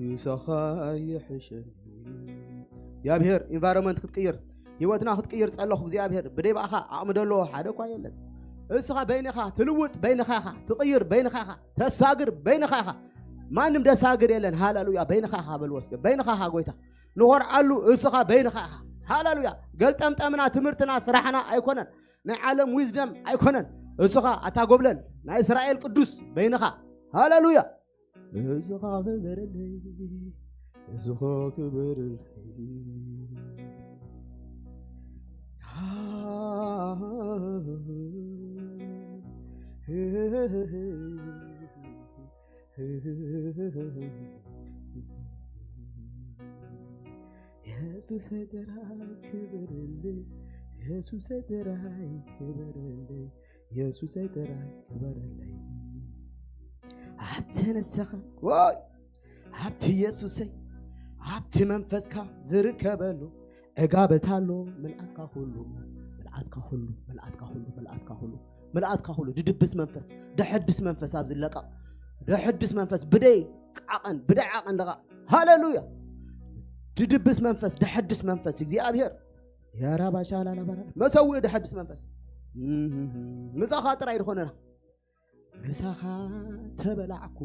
ንስኻ ይሕሸኒ። እግዚኣብሔር ኢንቫይሮንመንት ክትቅይር፣ ህይወትና ክትቅይር ጸለኹ። እግዚኣብሔር ብደይ ብኣኻ ዓቕሚ ደለዎ ሓደ እኳ የለን። እስኻ በይንኻ ትልውጥ፣ በይንኻ ኢኻ ትቕይር፣ በይንኻ ኢኻ ተሳግር፣ በይንኻ ኢኻ። ማንም ደሳግር የለን። ሃሌሉያ። በይንኻ ኢኻ በልዎ እስከ፣ በይንኻ ኢኻ ጎይታ ንኾርዓሉ። እስኻ በይንኻ ኢኻ። ሃሌሉያ። ገልጠምጠምና ትምህርትና ስራሕና ኣይኮነን። ናይ ዓለም ዊዝደም ኣይኮነን። እስኻ ኣታ ጎብለል ናይ እስራኤል ቅዱስ በይንኻ። ሃሌሉያ። እስኻ ክበረለይ፣ እስኻ ክበረለይ። የሱስ ጥራይ ክበረለይ፣ የሱስ ጥራይ ክበረለይ፣ የሱስ ጥራይ ክበረለይ። ኣብቲ ንስኻ ወይ ኣብቲ የሱሰይ ኣብቲ መንፈስካ ዝርከበሉ ዕጋበት ኣሎ። ምልኣትካ ኩሉ፣ ምልኣትካ ኩሉ፣ ምልኣትካ ኩሉ፣ ምልኣትካ ኩሉ፣ ምልኣትካ ኩሉ ድድብስ መንፈስ፣ ደሐድስ መንፈስ ኣብ ዝለቀቕ፣ ደሐድስ መንፈስ ብደይ ዓቐን፣ ብደይ ዓቐን ለቓ። ሃሌሉያ። ድድብስ መንፈስ፣ ደሐድስ መንፈስ እግዚኣብሔር። ያራባሻላላባራ መሰውእ ደሐድስ መንፈስ። እህ፣ ምሳኻ ጥራይ ዝኾነና። ምሳኻ ተበላዕኩ፣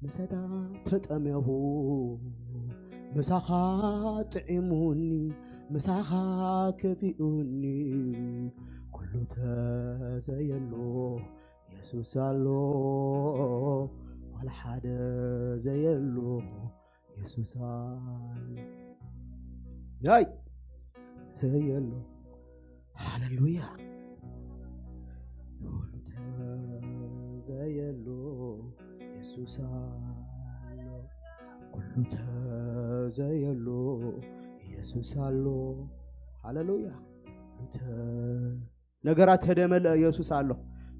ምሳኻ ተጠሜኹ፣ ምሳኻ ጥዒሙኒ፣ ምሳኻ ከፊኡኒ፣ ኩሉ ተዘየሎ የሱስ ኣሎ፣ ዋላ ሓደ ዘየሎ የሱስ ኣሎ። ያይ ዘየሎ። ሃሌሉያ። ኩሉ ተዘየሎ የሱስ ኣሎ። ኩሉ ተዘየሎ የሱስ ኣሎ። ሃሌሉያ። ኩሉ ተ- ነገራት ተደመለ የሱስ ኣሎ።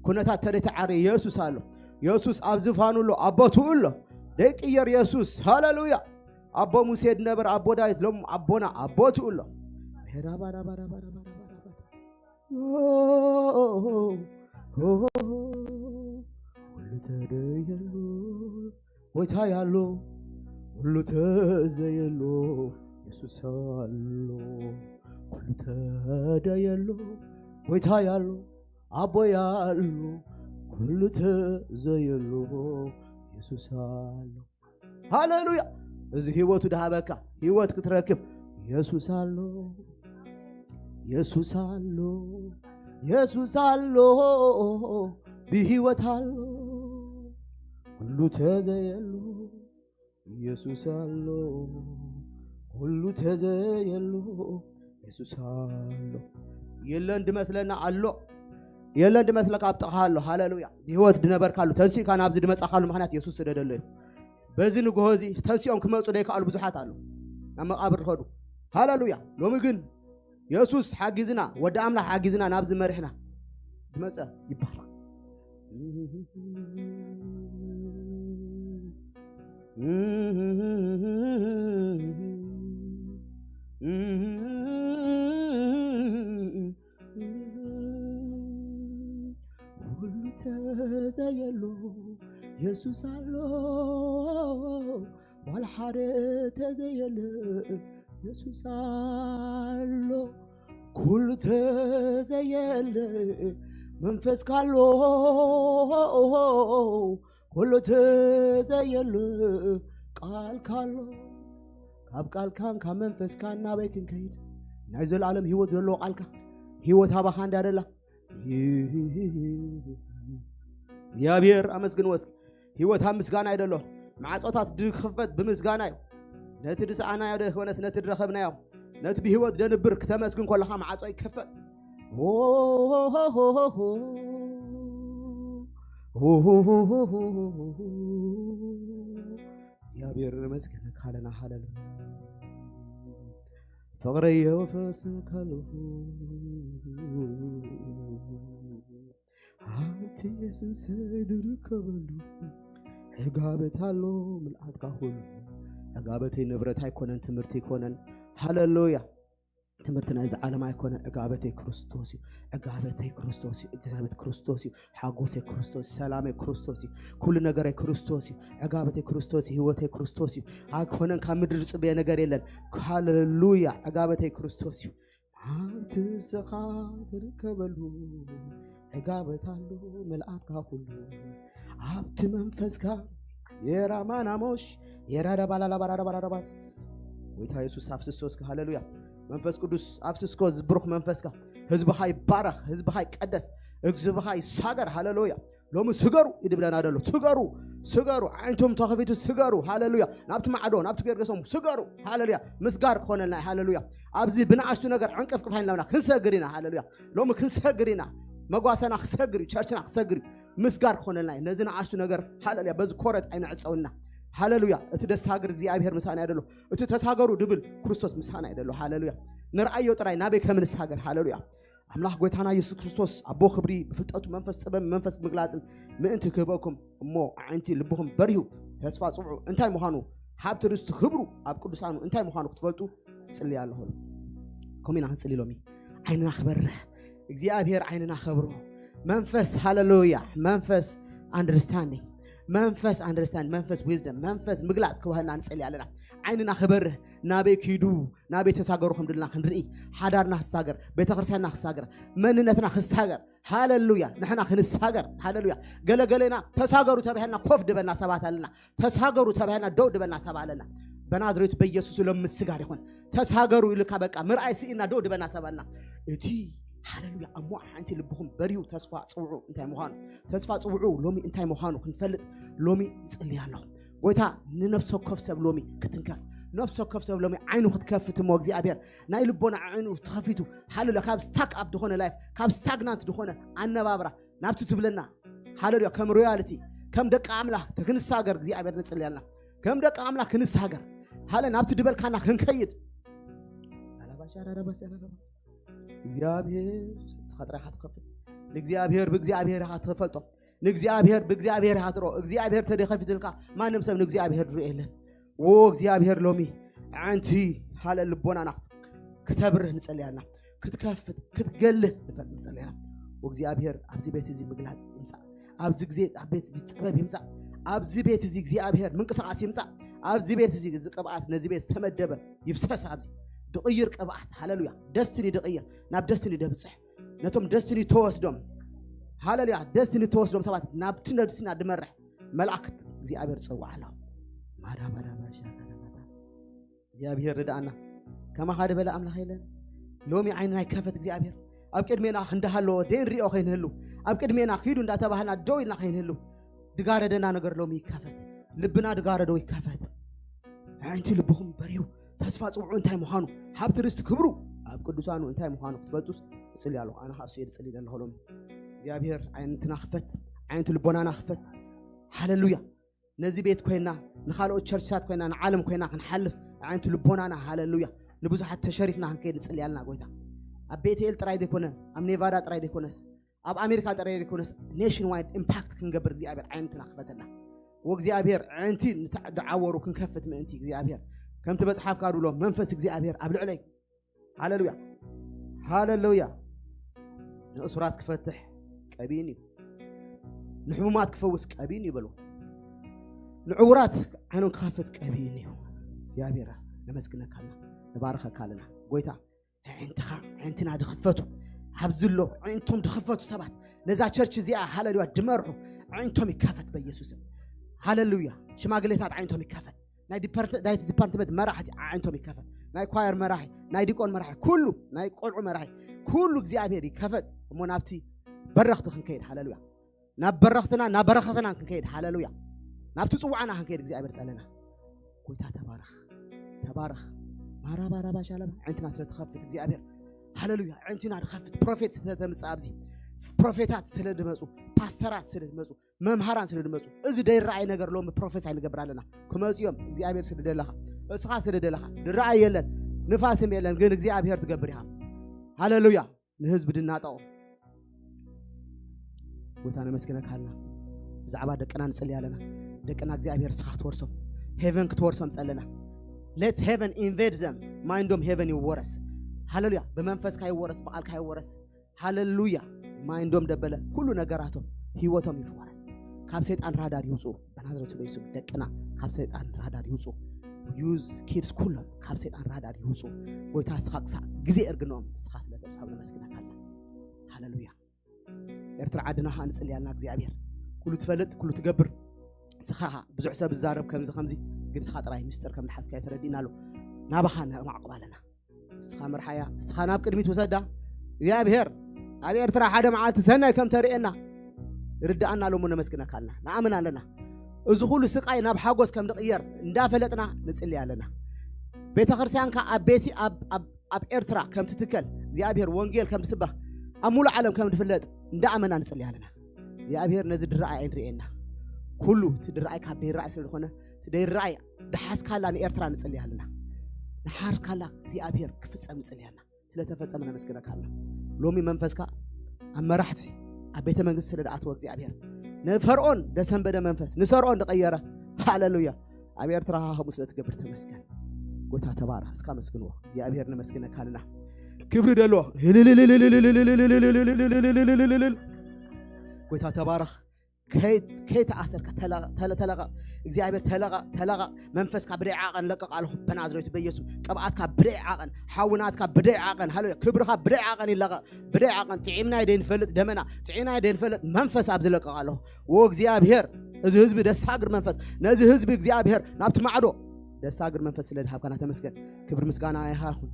ኩነታት ተደተዓሪ የሱስ ኣሎ። የሱስ ኣብ ዝፋኑ ኣሎ፣ ኣብ ቦትኡ ኣሎ። ደይቅየር የሱስ። ሃሌሉያ። ኣቦ ሙሴ ድነበር ኣቦ ዳዊት ሎም ኣቦና ኣብ ቦትኡ ኣሎ። ኩሉ ተደየሉ ጎይታ ያሎ፣ ኩሉ ተዘየሎ የሱስ ኣሎ። ኩሉ ተደየሎ ጎይታ ያሎ፣ ኣቦ ያሎ፣ ኩሉ ተዘየሎ የሱስ ኣሎ። ሃሌሉያ። እዚ ህይወቱ ድሃበካ ህይወት ክትረክብ የሱስ ኣሎ። የሱስ ኣሎ። የሱስ ኣሎ። ብህይወት ኣሎ። ኩሉ ተዘየሎ የሱስ ኣሎ። ኩሉ ተዘየሎ የሱስ ኣሎ። የለን ድመስለና ኣሎ። የለን ድመስለካ ኣብ ጥቕኻ ኣሎ። ሃሌሉያ። ብህይወት ድነበርካሉ፣ ተንሲእካ ናብዚ ድመጻኻሉ ምኽንያት የሱስ ስደደሎ እዩ። በዚ ንግሆ እዚ ተንሲኦም ክመጹ ደይከኣሉ ብዙሓት ኣሎ። ናብ መቓብር ዝኸዱ። ሃሌሉያ። ሎሚ ግን የሱስ ሓጊዝና፣ ወዲ ኣምላኽ ሓጊዝና ናብዚ መሪሕና ድመጸ ይባረኽ። ኩሉ ተዘየሎ የሱስ ኣሎ። ዋላ ሓደ ተዘየለ የሱስ ኣሎ። ኩሉ ተዘየለ መንፈስካ ኣሎ። ኩሉ ተዘየለ ቃልካ ኣሎ። ካብ ቃልካን ካብ መንፈስካን ናበይ ክንከይድ? ናይ ዘለኣለም ህይወት ዘለዎ ቃልካ፣ ህይወት ሃባኻ እንዳደላ። እግዚኣብሔር ኣመስግንዎ እስኪ። ህይወት ኣብ ምስጋና እዩ ደሎ። ማዕጾታት ድክፈት ብምስጋና እዩ። ነቲ ድሰኣናዮ ደኮነስ ነቲ ድረኸብናዮ፣ ነቲ ብህይወት ደንብር ክተመስግን ከለኻ ማዕጾ ይከፈት። እግዚኣብሔር ነመስግነካ ኣለና። ሃሌሉያ። ፍቕረይ የወፈስካሉ ኣብቲ የሱስ ድርከበሉ ዕጋበት ኣሎ ምልኣትካ ኩሉ። ዕጋበተይ ንብረት ኣይኮነን፣ ትምህርቲ ኣይኮነን። ሃሌሉያ። ትምህርቲ ናይዚ ዓለም ኣይኮነን። ዕጋበተይ ክርስቶስ እዩ። ዕጋበተይ ክርስቶስ እዩ። ዕጋበት ክርስቶስ እዩ። ሓጎሰይ ክርስቶስ፣ ሰላመይ ክርስቶስ እዩ። ኩሉ ነገረይ ክርስቶስ እዩ። ዕጋበተይ ክርስቶስ እዩ። ህይወተይ ክርስቶስ እዩ። ኣይኮነን፣ ካብ ምድሪ ዝጽበየ ነገር የለን። ሃሌሉያ። ዕጋበተይ ክርስቶስ እዩ። ኣብቲ ንስኻ ትርከበሉ ዕጋበት ኣሎ፣ ምልኣትካ ኩሉ ኣብቲ መንፈስካ የራማናሞሽ የራዳባላላባራዳባራዳባስ ጎይታ የሱስ ኣፍስሶ እስከ። ሃሌሉያ። መንፈስ ቅዱስ ኣፍስስኮ፣ ዝብሩኽ መንፈስካ። ህዝብኻ ይባረኽ፣ ህዝብኻ ይቀደስ፣ ህዝብኻ ይሳገር። ሃሌሉያ። ሎሚ ስገሩ ይድብለና ደሎ። ስገሩ፣ ስገሩ፣ ዓይንቶም ተኸፊቱ ስገሩ። ሃሌሉያ። ናብቲ ማዕዶ፣ ናብቲ ገርገሶም ስገሩ። ሃሌሉያ። ምስጋር ክኾነልና እዩ። ሃሌሉያ። ኣብዚ ብንኣሽቱ ነገር ዕንቅፍቅፍ ኣይንለምና፣ ክንሰግር ኢና። ሃሌሉያ። ሎሚ ክንሰግር ኢና። መጓሰና ክሰግር እዩ። ቸርችና ክሰግር እዩ። ምስጋር ክኾነልና እዩ። ነዚ ንኣሽቱ ነገር፣ ሃሌሉያ፣ በዚ ኮረት ኣይንዕጸውና። ሃሌሉያ። እቲ ደሳግር እግዚኣብሔር ምሳና እዩ ደሎ። እቲ ተሳገሩ ድብል ክርስቶስ ምሳና እዩ ደሎ። ሃሌሉያ። ንርኣዮ ጥራይ ናበይ ከም ንሳገር። ሃሌሉያ። ኣምላኽ ጎይታና የሱስ ክርስቶስ ኣቦ ክብሪ ብፍልጠቱ መንፈስ ጥበብ መንፈስ ምግላጽን ምእንቲ ክህበኩም እሞ ኣዒንቲ ልብኹም በሪሁ ተስፋ ጽውዑ እንታይ ምዃኑ፣ ሃብቲ ርስቲ ክብሩ ኣብ ቅዱሳኑ እንታይ ምዃኑ ክትፈልጡ ጽልይ ኣለኹ። ከምኡ ኢና ክንጽሊ ሎሚ። ዓይንና ክበርህ፣ እግዚኣብሔር ዓይንና ከብርሆ። መንፈስ ሃሌሉያ፣ መንፈስ ኣንደርስታንዲንግ፣ መንፈስ ኣንደርስታንድ፣ መንፈስ ዊዝደም፣ መንፈስ ምግላጽ ክባህልና ንጸሊ ኣለና። ዓይንና ክበርህ፣ ናበይ ኪዱ፣ ናበይ ተሳገሩ ከም ድልና ክንርኢ፣ ሓዳርና ክሳገር፣ ቤተክርስትያንና ክሳገር፣ መንነትና ክሳገር። ሃሌሉያ። ንሕና ክንሳገር። ሃሌሉያ። ገለገሌና ተሳገሩ ተባሂልና ኮፍ ድበልና ሰባት ኣለና። ተሳገሩ ተባሂልና ደው ድበልና ሰብ ኣለና። በናዝሬቱ በኢየሱስ ሎም ምስጋር ይኹን። ተሳገሩ ኢልካ በቃ ምርኣይ ስኢና ደው ድበልና ሰብ ኣለና። እቲ ሃሌሉያ እሞ ሓንቲ ልብኹም በርዩ ተስፋ ጽውዑ እንታይ ምዃኑ፣ ተስፋ ጽውዑ ሎሚ እንታይ ምዃኑ ክንፈልጥ ሎሚ ይጽልይ ኣለኹ። ጎይታ ንነፍሲ ወከፍ ሰብ ሎሚ ክትንከፍ፣ ነፍሲ ወከፍ ሰብ ሎሚ ዓይኑ ክትከፍት እሞ እግዚኣብሔር ናይ ልቦና ዓይኑ ተኸፊቱ፣ ሃሌሉያ፣ ካብ ስታክ ኣፕ ዝኾነ ላይፍ፣ ካብ ስታግናንት ዝኾነ ኣነባብራ ናብቲ ትብለና፣ ሃሌሉያ፣ ከም ሮያልቲ፣ ከም ደቂ ኣምላኽ ክንሳገር እግዚኣብሔር ንጽልይ ኣለና። ከም ደቂ ኣምላኽ ክንሳገር፣ ሃለ ናብቲ ድበልካና ክንከይድ። እግዚኣብሔር ንስኻ ጥራይ ኢኻ ትኸፍት። ንእግዚኣብሔር ብእግዚኣብሔር ኢኻ ትፈልጦ። ንእግዚኣብሔር ብእግዚኣብሔር ኢኻ ትርኦ። እግዚኣብሔር ተደኸፊትልካ ማንም ሰብ ንእግዚኣብሔር ዝርኦ የለን። ዎ እግዚኣብሔር ሎሚ ኣዕንቲ ሃለ ልቦናና ክተብርህ ንጸልያልና። ክትከፍት ክትገልህ ንፈልጥ ንጸልያና። ወእግዚኣብሔር ኣብዚ ቤት እዚ ምግላጽ ይምጻእ። ኣብዚ ግዜ ኣብ ቤት እዚ ጥበብ ይምጻእ። ኣብዚ ቤት እዚ እግዚኣብሔር ምንቅስቃስ ይምጻእ። ኣብዚ ቤት እዚ እዚ ቅብኣት ነዚ ቤት ዝተመደበ ይፍሰስ። ኣብዚ ድቕይር ቅብኣት ሃሌሉያ። ደስትኒ ድቕይር ናብ ደስትኒ ደብጽሕ ነቶም ደስትኒ ተወስዶም ሃሌሉያ ደስትኒ ተወስዶም ሰባት ናብቲ ነድስና ድመርሕ መልኣክት እግዚኣብሔር ጸውዓ ኣሎ። ማዳባዳባሻ እግዚኣብሔር ርድኣና። ከማኻ ዝበለ ኣምላኽ የለን። ሎሚ ዓይንና ይከፈት እግዚኣብሔር። ኣብ ቅድሜና ክንዳሃለዎ ደይ ንሪኦ ከይንህሉ ኣብ ቅድሜና ኪዱ እንዳተባህልና ደው ኢልና ከይንህሉ ድጋረደና ነገር ሎሚ ይከፈት። ልብና ድጋረዶ ይከፈት። ኣዕንቲ ልብኹም በርዩ ተስፋ ጽውዑ እንታይ ምዃኑ ሃብቲ ርስቲ ክብሩ ኣብ ቅዱሳኑ እንታይ ምዃኑ ክትፈልጡስ እጽሊ ኣለኹ። ኣነ ኻእሱ እየ ዝጽሊ ዘለኹ ሎሚ እግዚኣብሔር ዓይንትና ክፈት። ኣዕንቲ ልቦናና ክፈት። ሃሌሉያ። ነዚ ቤት ኮይና ንኻልኦት ቸርችታት ኮይና ንዓለም ኮይና ክንሓልፍ ኣዕንቲ ልቦናና ሃሌሉያ ንብዙሓት ተሸሪፍና ክንከይድ ንጽሊ ኣለና። ጎይታ ኣብ ቤትኤል ጥራይ ዘይኮነ ኣብ ኔቫዳ ጥራይ ዘይኮነስ ኣብ ኣሜሪካ ጥራይ ዘይኮነስ ኔሽን ዋይድ ኢምፓክት ክንገብር እግዚኣብሔር ዓይንትና ክፈተና። ወእግዚኣብሔር ኣዕንቲ ንተዓወሩ ክንከፍት ምእንቲ እግዚኣብሔር ከምቲ መጽሓፍካ ድብሎ መንፈስ እግዚኣብሔር ኣብ ልዕለይ ሃሌሉያ ሃሌሉያ። ንእሱራት ክፈትሕ ቀቢእኒ እዩ። ንሕሙማት ክፈውስ ቀቢእኒ እዩ በልዎ። ንዕውራት ዓይኖም ክኸፍት ቀቢእኒ እዩ። እግዚኣብሔር ነመስግነካ ኣለና። ንባርኸካ ኣለና። ጎይታ ኣዒንትኻ ኣዒንትና ድኽፈቱ። ኣብዚ ኣሎ ኣዒንቶም ድኽፈቱ ሰባት ነዛ ቸርች እዚኣ ሃሌሉያ ድመርሑ ኣዒንቶም ይከፈት በኢየሱስም። ሃሌሉያ ሽማግሌታት ኣዒንቶም ይከፈት። ናይ ዲፓርትመንት መራሕቲ ኣዒንቶም ይከፈት። ናይ ኳየር መራሒ ናይ ዲቆን መራሒ ኩሉ ናይ ቆልዑ መራሒ ኩሉ እግዚኣብሔር ይከፈት እሞ ናብቲ በረኽቲ ክንከይድ ሃሌሉያ ናብ በረኽትና ናብ በረኸትና ክንከይድ ሃሌሉያ ናብቲ ጽዋዕና ክንከይድ እግዚኣብሔር ጸለና። ጎይታ ተባረኽ ተባረኽ። ማራባራባ ሻለባ ኣዒንትና ስለ ትኸፍት እግዚኣብሔር ሃሌሉያ ኣዒንትና ድኸፍት ፕሮፌት ስለ ተምጽእ ኣብዚ ፕሮፌታት ስለ ድመጹ ፓስተራት ስለ ድመጹ መምሃራን ስለ ድመጹ እዚ ደይረኣይ ነገር ሎሚ ፕሮፌሳይ ንገብር ኣለና። ክመጹ እዮም እግዚኣብሔር ስለ ደለኻ እስኻ ስለ ደለኻ ድረኣይ የለን ንፋስም የለን ግን እግዚኣብሔር ትገብር ኢኻ። ሃሌሉያ ንህዝቢ ድናጠቑ ጎይታ ነመስግነካ ኣለና። ብዛዕባ ደቅና ንጽሊ ኣለና። ደቅና እግዚኣብሔር እስኻ ክትወርሶም ሄቨን ክትወርሶም ጸለና። ሌት ሄቨን ኢንቬድ ዘም ማይንዶም ሄቨን ይወረስ። ሃሌሉያ። ብመንፈስካ ይወረስ፣ ብቃልካ ይወረስ። ሃሌሉያ። ማይንዶም ደበለ፣ ኩሉ ነገራቶም፣ ህይወቶም ይወረስ። ካብ ሰይጣን ራዳር ይውፁ። በናዝሬቱ በኢየሱስ ደቅና ካብ ሰይጣን ራዳር ይውፁ። ዩዝ ኪድስ ኩሎም ካብ ሰይጣን ራዳር ይውፁ። ጎይታ ንስኻ ክሳዕ ግዜ እርግኖም ንስኻ ስለ ተብፅሖም ነመስግነካ ኣለና። ሃሌሉያ። ኤርትራ ዓድና ኸዓ ንጽልያልና እግዚኣብሔር። ኩሉ ትፈልጥ፣ ኩሉ ትገብር። ንስኻ ኢኻ ብዙሕ ሰብ ዝዛረብ ከምዚ ከምዚ፣ ግን ንስኻ ጥራይ ምስጢር ከም ዝሓዝካዮ ተረዲእና ኣሎ። ናባኻ ነማዕቁብ ኣለና። ንስኻ መርሓያ፣ ንስኻ ናብ ቅድሚት ውሰዳ። እግዚኣብሔር ኣብ ኤርትራ ሓደ መዓልቲ ሰናይ ከም ተርእየና ይርድኣና ኣሎ እሞ ነመስግነካ ኣለና። ንኣምን ኣለና። እዚ ኩሉ ስቃይ ናብ ሓጎስ ከም ዝቕየር እንዳፈለጥና ንጽሊ ኣለና። ቤተ ክርስቲያንካ ኣብ ቤቲ ኣብ ኣብ ኣብ ኤርትራ ከም ትትከል እግዚኣብሔር ወንጌል ከም ትስበኽ ኣብ ሙሉ ዓለም ከም ትፍለጥ እንዳኣመና ንጽሊ ኣለና። እግዚኣብሔር ነዚ ድረኣይ ኣይንርእየና። ኩሉ እቲ ድረኣይ ካብ ደይረኣይ ስለ ዝኾነ እቲ ደይረኣይ ድሓስካላ ንኤርትራ ንጽሊ ኣለና። ንሓስካላ እግዚኣብሔር ክፍጸም ንጽሊ ኣለና። ስለተፈጸመ ነመስግነካ ኣለና። ሎሚ መንፈስካ ኣብ መራሕቲ ኣብ ቤተ መንግስቲ ስለ ደኣተወ እግዚኣብሔር ንፈርዖን ደሰንበደ መንፈስ ንሰርዖን ደቐየረ። ሃሌሉያ። ኣብ ኤርትራ ከምኡ ስለ ትገብር ተመስገን። ጎይታ ተባረኽ። እስካ መስግንዎ። እግዚኣብሔር ነመስግነካ ኣለና። ክብሪ ደሎ ጎይታ ተባረኽ። ከይ- ከይተኣሰርካ ተለቐ- ተለ- ተለቐ። እግዚኣብሔር ተለቐ ተለቐ። መንፈስካ ብደይ ዓቐን ለቀቕ ኣለኹ በናዝሬቱ በኢየሱስ። ቅብኣትካ ብደይ ዓቐን፣ ሓውናትካ ብደይ ዓቐን፣ ሃሌሉያ፣ ክብርኻ ብደይ ዓቐን ይለቐቕ። ብደይ ዓቐን ጥዒምናይ ደይንፈልጥ ደመና፣ ጥዒናይ ደይንፈልጥ መንፈስ ኣብዚ ለቀቕ ኣለኹ። ዎ እግዚኣብሔር፣ እዚ ህዝቢ ደሳግር መንፈስ፣ ነዚ ህዝቢ እግዚኣብሔር ናብቲ ማዕዶ ደሳግር መንፈስ ስለ ዝሃብካና ተመስገን። ክብሪ ምስጋና ናይኻ ይኹን።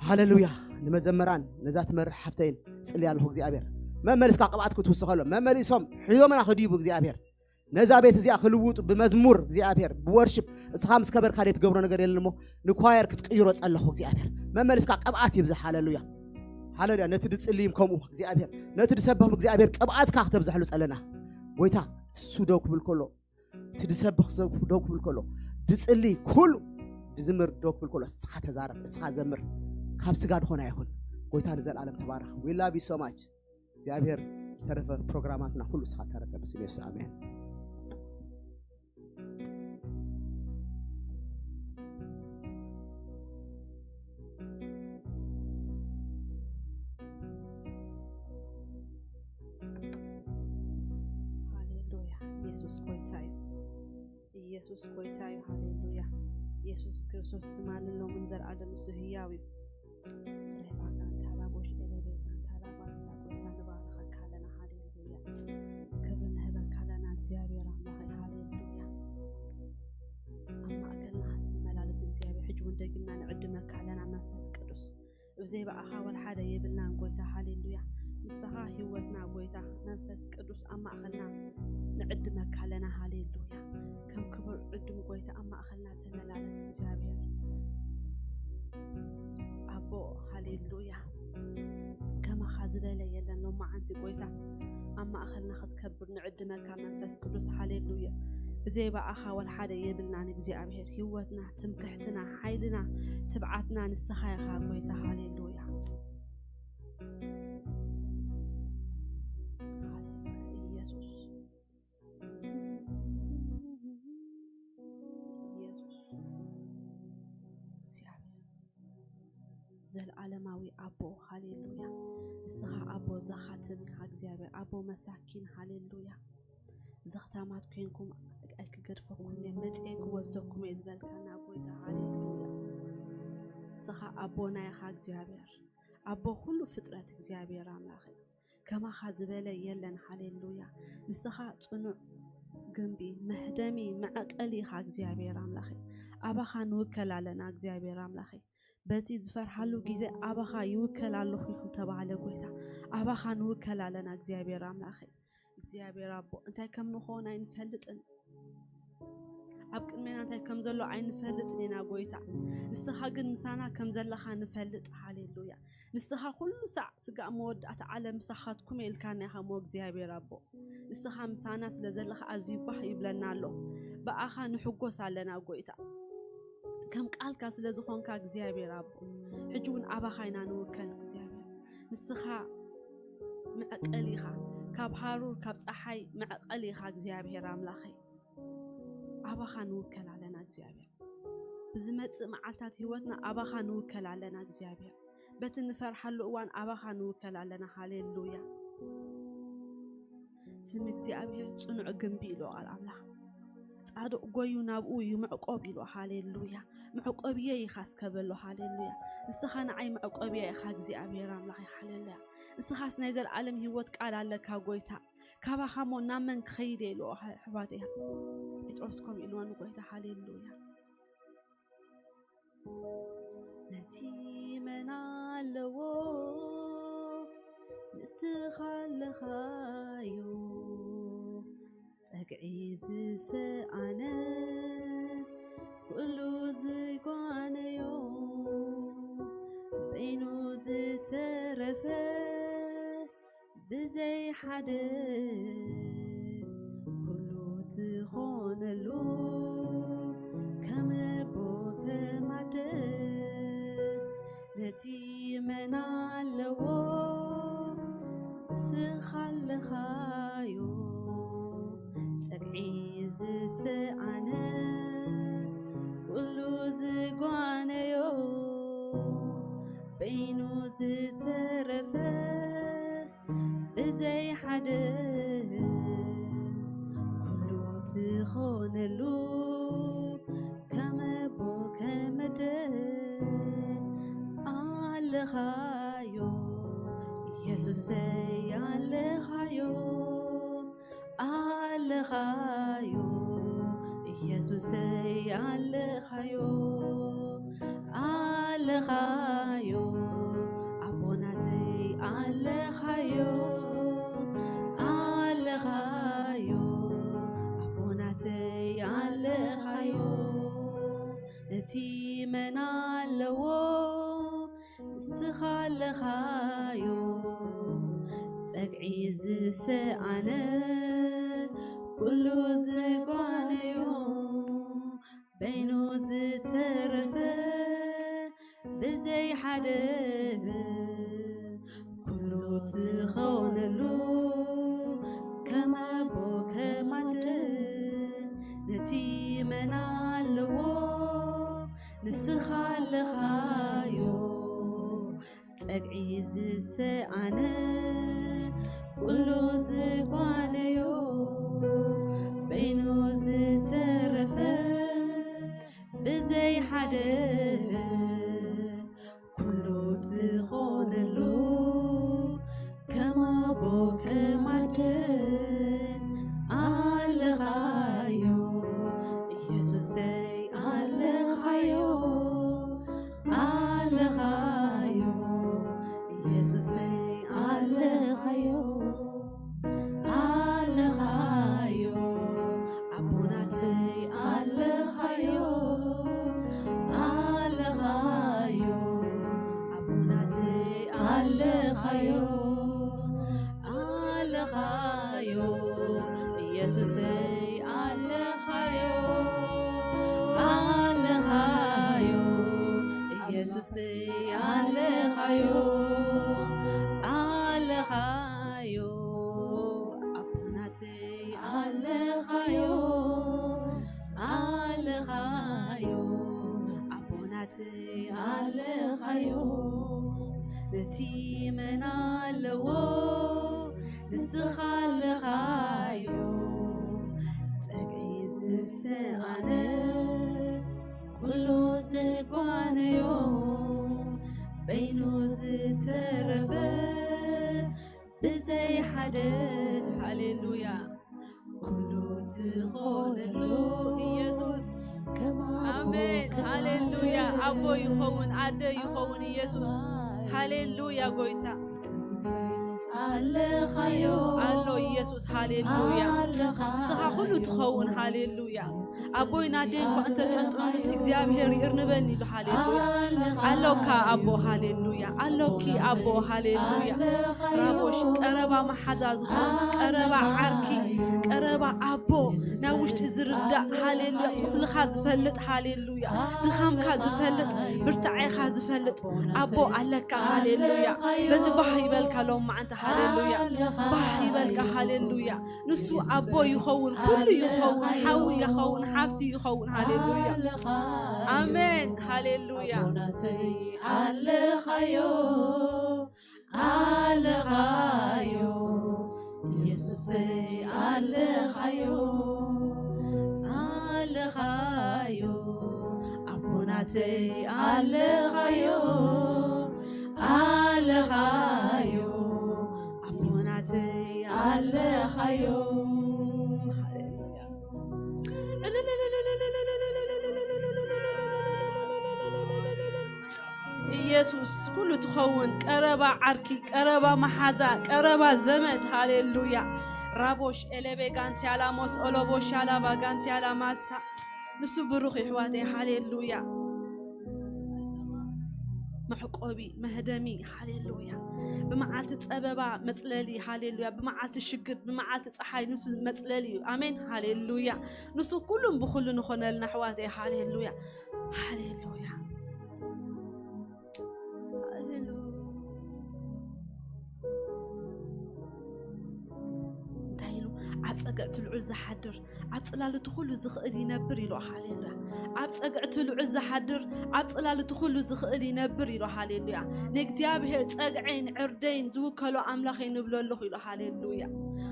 ሃሌሉያ። ንመዘመራን ነዛ ትመርሕ ሓፍተይን ጽሊ ኣለኹ እግዚኣብሔር። መመሊስካ ቅብኣት ክትውስኸሎም፣ መመሊሶም ሒዞምና ክድይቡ እግዚኣብሔር። ነዛ ቤት እዚኣ ክልውጡ ብመዝሙር እግዚኣብሔር፣ ብወርሽፕ እስኻ ምስ ከበርካ ደይ ትገብሮ ነገር የለን እሞ ንኳየር ክትቅይሮ ጸለኹ እግዚኣብሔር። መመሊስካ ቅብኣት ይብዛሕ። ሃሌሉያ። ሃሌሉያ። ነቲ ድጽልይም ከምኡ እግዚኣብሔር፣ ነቲ ድሰብኽም እግዚኣብሔር ቅብኣትካ ክተብዛሕሉ ጸለና። ጎይታ እሱ ደው ክብል ከሎ፣ እቲ ድሰብኽ ሰብ ደው ክብል ከሎ፣ ድጽሊ ኩሉ ድዝምር ደው ክብል ከሎ፣ እስኻ ተዛረብ፣ እስኻ ዘምር። ካብ ስጋ ድኾነ ኣይኹን። ጎይታ ንዘለኣለም ተባረኽ። We love you so much። እግዚኣብሔር ዝተረፈ ፕሮግራማትና ኩሉ እስኻ ተረከብ። ብስም የሱስ ኣሜን። ሃሌሉያ። ኢየሱስ ጎይታ እዩ። ኢየሱስ ጎይታ እዩ። ሃሌሉያ። ኢየሱስ ክርስቶስ ትማልን ሎምን ዘልኣለም እሱ ህያው እዩ። ሬባጋንታ ላቦሽ ኤሌቤጋንታ ላባሳ ጎይታ ንባርኸካ ኣለና። ሃሌሉያ። ክብሪ ንህበካ ኣለና እግዚኣብሔር ኣምላኸ። ሃሌሉያ። ኣብ ማእከልና ንመላለስ እግዚኣብሔር። ሕጂ እውን ደጊምና ንዕድመካ ኣለና መንፈስ ቅዱስ። ብዘይ ብኣኻ ወላ ሓደ የብልናን ጎይታ። ሃሌሉያ። ንስኻ ህይወትና ጎይታ መንፈስ ቅዱስ ኣብ ማእከልና ንዕድመካ ኣለና። ሃሌሉያ። ከም ክቡር ዕዱም ጎይታ ኣብ ማእከልና ተመላለስ እግዚኣብሔር። ኣቦ ሃሌሉያ። ከማኻ ዝበለ የለን ሎማዓንቲ ጎይታ ኣብ ማእከልና ክትከብር ንዕድመካ መንፈስ ቅዱስ። ሃሌሉያ። ብዘይ ብኣኻ ወላ ሓደ የብልናን እግዚኣብሔር። ህይወትና፣ ትምክሕትና፣ ሓይልና፣ ትብዓትና ንስኻ ኢኻ ጎይታ። ሃሌሉያ። ሃሌሉያ ኢየሱስ። ኢየሱስ። እግዚኣብሔር። ዘልዓለማዊ ኣቦ። ሃሌሉያ። ንስኻ ኣቦ ዘኻትም ኢኻ እግዚኣብሔር። ኣቦ መሳኪን። ሃሌሉያ። ዘኽታማት ኮንኩም ኣይክገድፈኩም እየ፣ መጽኤ ክወስደኩም እየ ዝበልካና ጎይታ። ሃሌሉያ። ንስኻ ኣቦና ኢኻ እግዚኣብሔር። ኣቦ ኩሉ ፍጥረት እግዚኣብሔር ኣምላኽ እዩ። ከማኻ ዝበለ የለን። ሃሌሉያ። ንስኻ ጽኑዕ ግንቢ፣ መህደሚ፣ መዕቀሊ ኢኻ እግዚኣብሔር ኣምላኸይ። ኣባኻ ንውከል ኣለና እግዚኣብሔር ኣምላኸይ። በቲ ዝፈርሓሉ ግዜ ኣባኻ ይውከል ኣለኹ ይኹን ተባህለ ጎይታ። ኣባኻ ንውከል ኣለና እግዚኣብሔር ኣምላኸይ። እግዚኣብሔር ኣቦ እንታይ ከም ንኾን ኣይንፈልጥን። ኣብ ቅድሜና እንታይ ከም ዘሎ ኣይንፈልጥን ኢና ጎይታ። ንስኻ ግን ምሳና ከም ዘለኻ ንፈልጥ። ሃሌሉያ። ንስኻ ኩሉ ሳዕ ስጋእ መወዳእታ ዓለም ምሳኻትኩም እየ ኢልካና ኢኻ እሞ እግዚኣብሔር ኣቦ። ንስኻ ምሳና ስለ ዘለኻ ኣዝዩ ባህ ይብለና ኣሎ። ብኣኻ ንሕጎስ ኣለና ጎይታ። ከም ቃልካ ስለ ዝኾንካ እግዚኣብሔር ኣቦ። ሕጂ እውን ኣባኻ ኢና ንውከል እግዚኣብሔር። ንስኻ መዕቀሊ ኢኻ። ካብ ሃሩር ካብ ፀሓይ መዕቀሊ ኢኻ እግዚኣብሔር ኣምላኸይ። ኣባኻ ንውከል ኣለና እግዚኣብሔር። ብዝመጽእ መዓልታት ህይወትና ኣባኻ ንውከል ኣለና እግዚኣብሔር። በቲ ንፈርሓሉ እዋን ኣባኻ ንውከል ኣለና። ሃሌሉያ። ስም እግዚኣብሔር ጽኑዕ ግንቢ ኢሉ ቃል ኣምላኽ። ጻድቕ ጎዩ ናብኡ ይምዕቆብ ኢሉ። ሃሌሉያ። መዕቆብየ ኢኻ እስከ በሎ። ሃሌሉያ። ንስኻ ንዓይ መዕቆብየ ኢኻ እግዚኣብሔር ኣምላኽ። ሃሌሉያ። ንስኻስ ናይ ዘለዓለም ህይወት ቃል ኣለካ ጎይታ። ካባኻ እሞ ናብ መን ክኸይድ ኢሉ ኣሕዋተይ። ጴጥሮስ ከምኡ ኢልዎ ንጎይታ። ሃሌሉያ። ነቲ መን ኣለዎ ንስኻ ኣለኻዮ፣ ጸግዒ ዝሰኣነ ኩሉ ዝጓነዮ፣ በይኑ ዝተረፈ ብዘይ ሓደ ኩሉ ትኾነሉ ከም ኣቦ ከም ኣደ ነቲ መን ኣለዎ ንስኻ ኣለኻዮ ጸግዒ ዝሰኣነ ኩሉ ዝጓነዮ በይኑ ዝተረፈ ብዘይ ሓደ ኩሉ ትኾነሉ ከም ኣቦ ከም ኣደ ኣለኻዮ ኢየሱሰይ ኣለኻዮ ኣለኻዮ ኢየሱሰይ ኣለኻዮ ኣለኻዮ ኣቦናተይ ኣለኻዮ ኣለኻዮ ኣቦናተይ ኣለኻዮ እቲ መን ኣለዎ ንስኻ ኣለኻዮ ጸግዒ ዝሰኣነ ኩሉ ዝጓነዮ በይኑ ዝተረፈ ብዘይ ሓደ ኩሉ ትኾነሉ ከም ኣቦ ከም ኣደ ነቲ መን ኣለዎ ንስኻ ኣለኻዮ ጸግዒ ዝሰኣነ ኩሉ ዝጓነዮ በይኑ ዝተረፈ ብዘይ ሓደ ኩሉ ዝኾነሉ ከም ኣቦ ከም ኣደ ኣለኻዮ ኢየሱሰይ ኣለኻዮ ኣለኻዮ ኢየሱሰይ ኣለኻዮ ኣለኻዮ ኣቦናተይ ኣለኻዮ ኣለኻዮ ኣቦናተይ ኣለኻዮ ኣለኻዮ ኢየሱሰይ ኣለኻዮ ኣለኻዮ ኢየሱሰይ ኣለኻዮ ኣለኻዮ ኣቦናተይ ኣለኻዮ ኣለኻዮ ኣቦናተይ ኣለኻዮ ነቲ መን ኣለዎ ንስኻ ኣለኻዮ ጸግዒ ዝሰኣነ ኩሉ ዝጓነዮ በይኑ ዝተረፈ ብዘይ ሓደ ሃሌሉያ ኩሉ ትኾነሉ ኢየሱስ ኣሜን ሃሌሉያ ኣቦ ይኸውን ኣደ ይኸውን ኢየሱስ ሃሌሉያ ጎይታ ኣለኻዮ ኣሎ ኢየሱስ ሃሌሉያ ንስኻ ኩሉ ትኸውን ሃሌሉያ ኣቦይ ናደይ እኳ እንተጠንጠኑስ እግዚኣብሔር ይእርንበኒ ኢሉ ሃሌሉያ ኣሎካ ኣቦ ሃሌሉያ ኣሎኪ ኣቦ ሃሌሉያ ራቦሽ ቀረባ መሓዛ ዝኾን ቀረባ ዓርኪ ቀረባ ኣቦ፣ ናብ ውሽጢ ዝርዳእ፣ ሃሌሉያ፣ ቁስልኻ ዝፈልጥ፣ ሃሌሉያ፣ ድኻምካ ዝፈልጥ፣ ብርታዔኻ ዝፈልጥ ኣቦ ኣለካ። ሃሌሉያ። በዚ ባህ ይበልካ ሎም መዓንተ። ሃሌሉያ። ባህ ይበልካ። ሃሌሉያ። ንሱ ኣቦ ይኸውን፣ ኩሉ ይኸውን፣ ሓዊ ይኸውን፣ ሓፍቲ ይኸውን። ሃሌሉያ። ኣሜን። ሃሌሉያ። ኣለኻዮ፣ ኣለኻዮ፣ ኢየሱሰይ ኣለኻዮ፣ ኣለኻዮ፣ ኣቦናተይ ኣለኻዮ፣ ኣለኻዮ፣ ኣቦናተይ ኣለኻዮ። ሃሌሉያ። ኢየሱስ ኩሉ ትኸውን፣ ቀረባ ዓርኪ፣ ቀረባ መሓዛ፣ ቀረባ ዘመድ። ሃሌሉያ። ራቦሽ ኤሌቤ ጋንቲያላሞስ ኦሎቦ ሻላባ ጋንቲያላማሳ። ንሱ ብሩኽ ይሕዋተይ። ሃሌሉያ። መዕቆቢ፣ መህደሚ። ሃሌሉያ። ብመዓልቲ ጸበባ መጽለሊ። ሃሌሉያ። ብመዓልቲ ሽግር፣ ብመዓልቲ ጸሓይ ንሱ መጽለሊ እዩ። ኣሜን። ሃሌሉያ። ንሱ ኩሉን ብኹሉ ንኾነልና ኣሕዋተይ። ሃሌሉያ። ሃሌሉያ። ሃሌሉያ። እንታይ ኢሉ? ኣብ ጸግዕቲ ልዑል ዝሓድር፣ ኣብ ጽላል እቲ ኩሉ ዝኽእል ይነብር ኢሉ። ሃሌሉያ። ኣብ ጸግዕቲ ልዑል ዝሓድር፣ ኣብ ጽላል እቲ ኩሉ ዝኽእል ይነብር ኢሉ። ሃሌሉያ። ንእግዚኣብሔር ጸግዐይን ዕርደይን ዝውከሎ ኣምላኸይ ንብሎ ኣለኹ ኢሉ። ሃሌሉያ።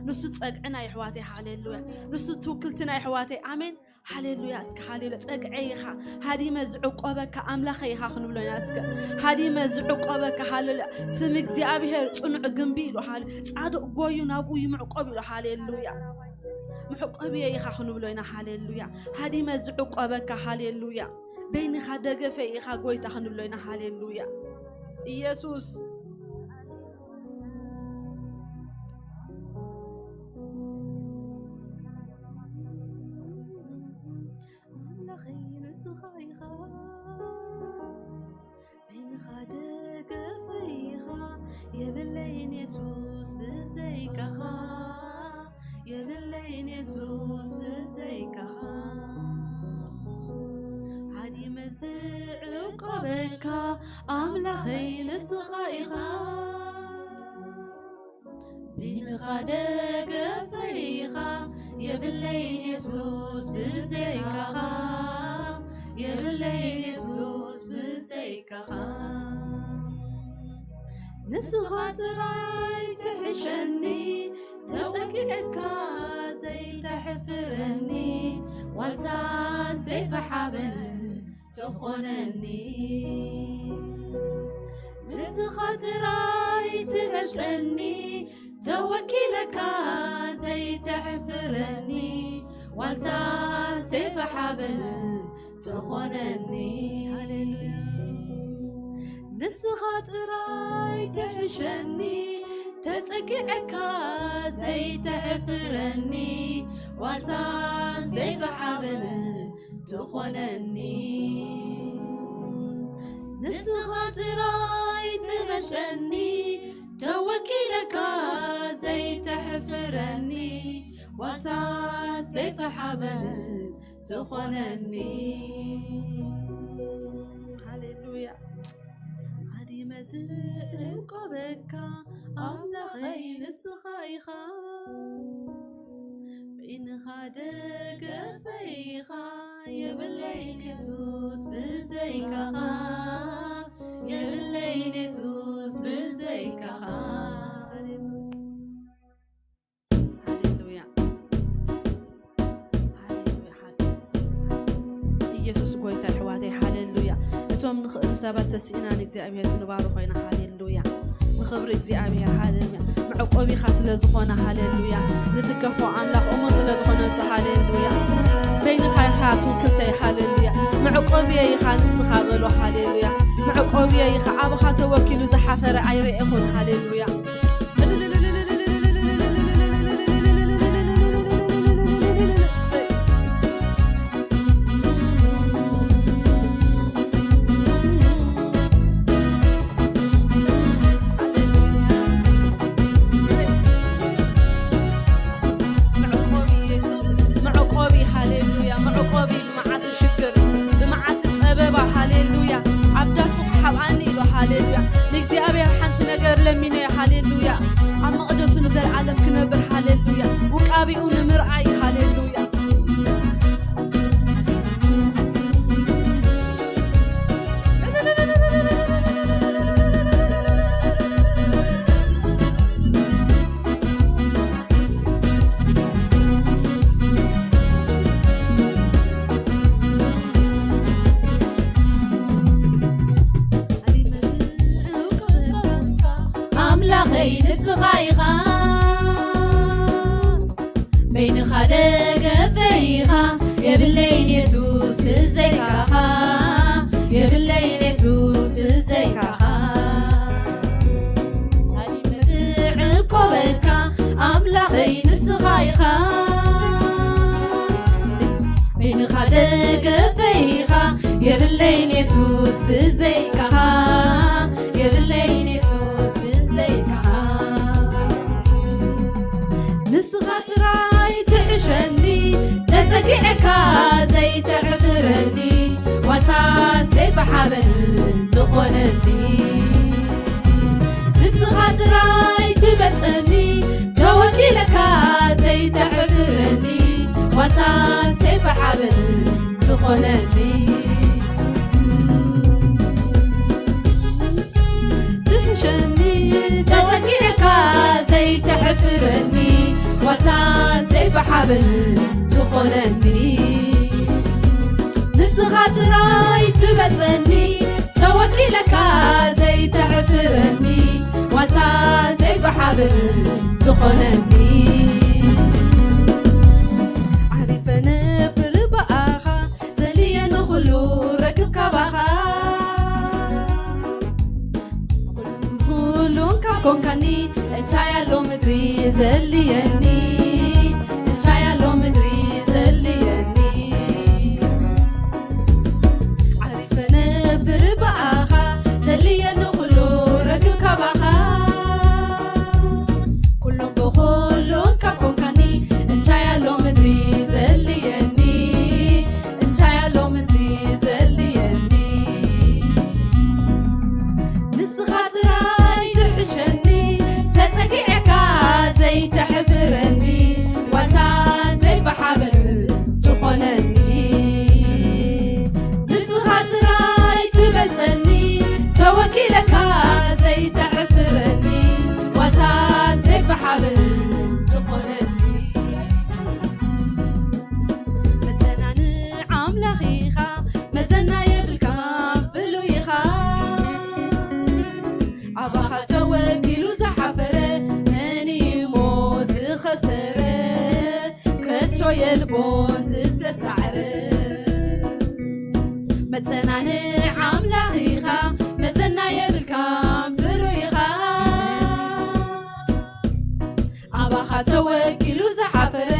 ንሱ ጸግዕና የሕዋተይ። ሃሌሉያ። ንሱ ትውክልትና የሕዋተይ። ኣሜን። ሃሌሉያ። እስከ ሃሌሉያ። ጸግዐይ ኢኻ፣ ሃዲመ ዝዕቆበካ ኣምላኸይ ኢኻ ክንብሎ ኢና። እስከ ሃዲመ ዝዕቆበካ። ሃሌሉያ። ስም እግዚኣብሔር ጽኑዕ ግንቢ ኢሉ። ሃሌ-፣ ጻድቕ ጎዩ ናብኡ ይምዕቆብ ኢሉ። ሃሌሉያ። መዕቆብየ ኢኻ ክንብሎ ኢና። ሃሌሉያ። ሃዲመ ዝዕቆበካ። ሃሌሉያ። በይንኻ ደገፈ ኢኻ ጎይታ ክንብሎ ኢና። ሃሌሉያ። ኢየሱስ። ኣምላኸይ ንስኻ ኢኻ፣ በይንኻ ደገፈይ ኢኻ፣ የብለይን የሱስ ብዘይካኻ፣ የብለይን የሱስ ብዘይካኻ። ሃዲመ ዝዕቆበካ ኣምላኸይ ንስኻ ኢኻ። በይንኻ ደገፈይ ኢኻ፣ የብለይን የሱስ ብዘይካኻ፣ የብለይን የሱስ ብዘይካኻ። ንስኻ ጥራይ ትሕሸኒ፣ ተጸጊዕካ ዘይተሕፍረኒ፣ ዋልታን ሰይፊ ሓበን ትኾነኒ። ንስኻ ጥራይ ትበልጸኒ፣ ተወኪለካ ዘይተሕፍረኒ፣ ዋልታ ሰይፊ ሓበን ትኾነኒ። ሃሌሉያ። ንስኻ ጥራይ ትሕሸኒ፣ ተጸጊዐካ ዘይተሕፍረኒ፣ ዋልታ ሰይፊ ሓበን ትኾነኒ። ንስኻ ጥራይ ትበልጸኒ፣ ተወኪለካ ዘይተሕፍረኒ፣ ዋልታ ሰይፊ ሓበን ትኾነኒ። ሃሌሉያ። ሃዲመ ዝዕቆበካ ኣምላኸይ ንስኻ ኢኻ። በይንኻ ደገፈይ ኢኻ፣ የብለይን የሱስ ብዘይካኻ፣ የብለይን የሱስ ብዘይካኻ። ሃሌሉያ። ሃሌሉያ። ኢየሱስ ጎይታ ኣሕዋተይ፣ ሃሌሉያ። እቶም ንኽእል ሰባት ተስኢና ንእግዚኣብሔር ክንባርኾ ኢና። ሃሌሉያ። ንኽብሪ እግዚኣብሔር፣ ሃሌሉያ። መዕቆቢኻ ስለ ዝኾነ፣ ሃሌሉያ። ዝትከፎ ኣምላኽ እሙን ስለ ዝኾነ ንሱ፣ ሃሌሉያ። በይንኻ ኢኻ ትውክልተይ፣ ሃሌሉያ። መዕቆብየ ኢኻ ንስኻ በሎ፣ ሃሌሉያ። መዕቆብየ ኢኻ፣ ኣብኻ ተወኪሉ ዝሓፈረ ኣይረኤኹን፣ ሃሌሉያ። ገፈይኻ የብለይን የሱስ ብዘይካኻ፣ የብለይን የሱስ ብዘይካኻ። ንስኻ ጥራይ ትሕሸኒ፣ ተጸጊዐካ ዘይተሕፍረኒ፣ ዋታ ሰይፊ ሓበን ትኾነኒ። ንስኻ ጥራይ ትበልጸኒ፣ ተወኪለካ ዘይተሕፍረኒ፣ ዋታ ሰይፊ ሓበን ትኾነኒ። ትሕሸኒ፣ ተጸጊዕካ ዘይተሕፍረኒ፣ ዋታ ሰይፊ ሓበን ትኾነኒ። ንስኻ ጥራይ ትበልጸኒ፣ ተወኪለካ ዘይተሕፍረኒ፣ ዋታ ሰይፊ ሓበን ትኾነኒ። ዓሪፈ ነብር ብኣኻ፣ ዘድልየኒ ኩሉ ረክብ ካባኻ። ኩሉን ካብ ኮንካኒ፣ እንታይ ኣሎ ምድሪ ዘድልየኒ? እንታይ ኣሎ ምድሪ ዘድልየኒ? ዓሪፈ ነብር ብኣኻ፣ ዘድልየኒ ኩሉ ረክብ ካባኻ። ኩሉን ብኹሉን ካብ ኮንካኒ፣ እንታይ ኣሎ ምድሪ ዘድልየኒ? እንታይ ኣሎ ምድሪ ዘድልየኒ? ንስኻ ጥራይ ትሕሸኒ፣ ተጸጊዐካ ዘይተሕፍረኒ፣ ዋታ ሰይፊ ሓበን ትኾነኒ። ንስኻ ጥራይ ትበልጸኒ፣ ተወኪለካ ዘይተሕፍረኒ፣ ዋታ ሰይፊ ሓበን ትኾነኒ። መጸናኒ ኣምላኽ ኢኻ፣ መዘና የብልካን ፍሉይ ኢኻ። ኣባኻ ተወኪሉ ዝሓፈረ መን እዩሞ ዝኸሰረ? ከቶ የልቦን ዝተሳዕረ። መጸናኒ ኣምላኽ ኢኻ፣ መዘና የብልካን ፍሉይ ኢኻ። ኣባኻ ተወኪሉ ዝሓፈረ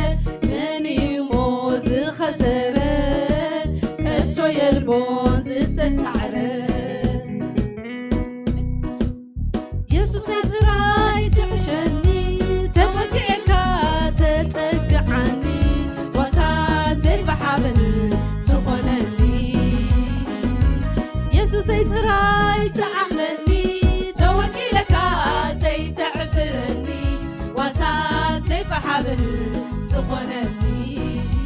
መን እዩሞ ዝኸሰረ? ከቶ የልቦን ዝተሳዕረ። የሱሰይ ጥራይ ትሕሸኒ፣ ተጸጊዕካ ተጸግዓኒ፣ ዋታ ሰይፊ ሓበን ትኾነኒ። የሱሰይ ጥራይ ተኣኽለኒ፣ ተወኪለካ ዘይተዕፍረኒ፣ ዋታ ሰይፊ ሓበን ትኾነኒ።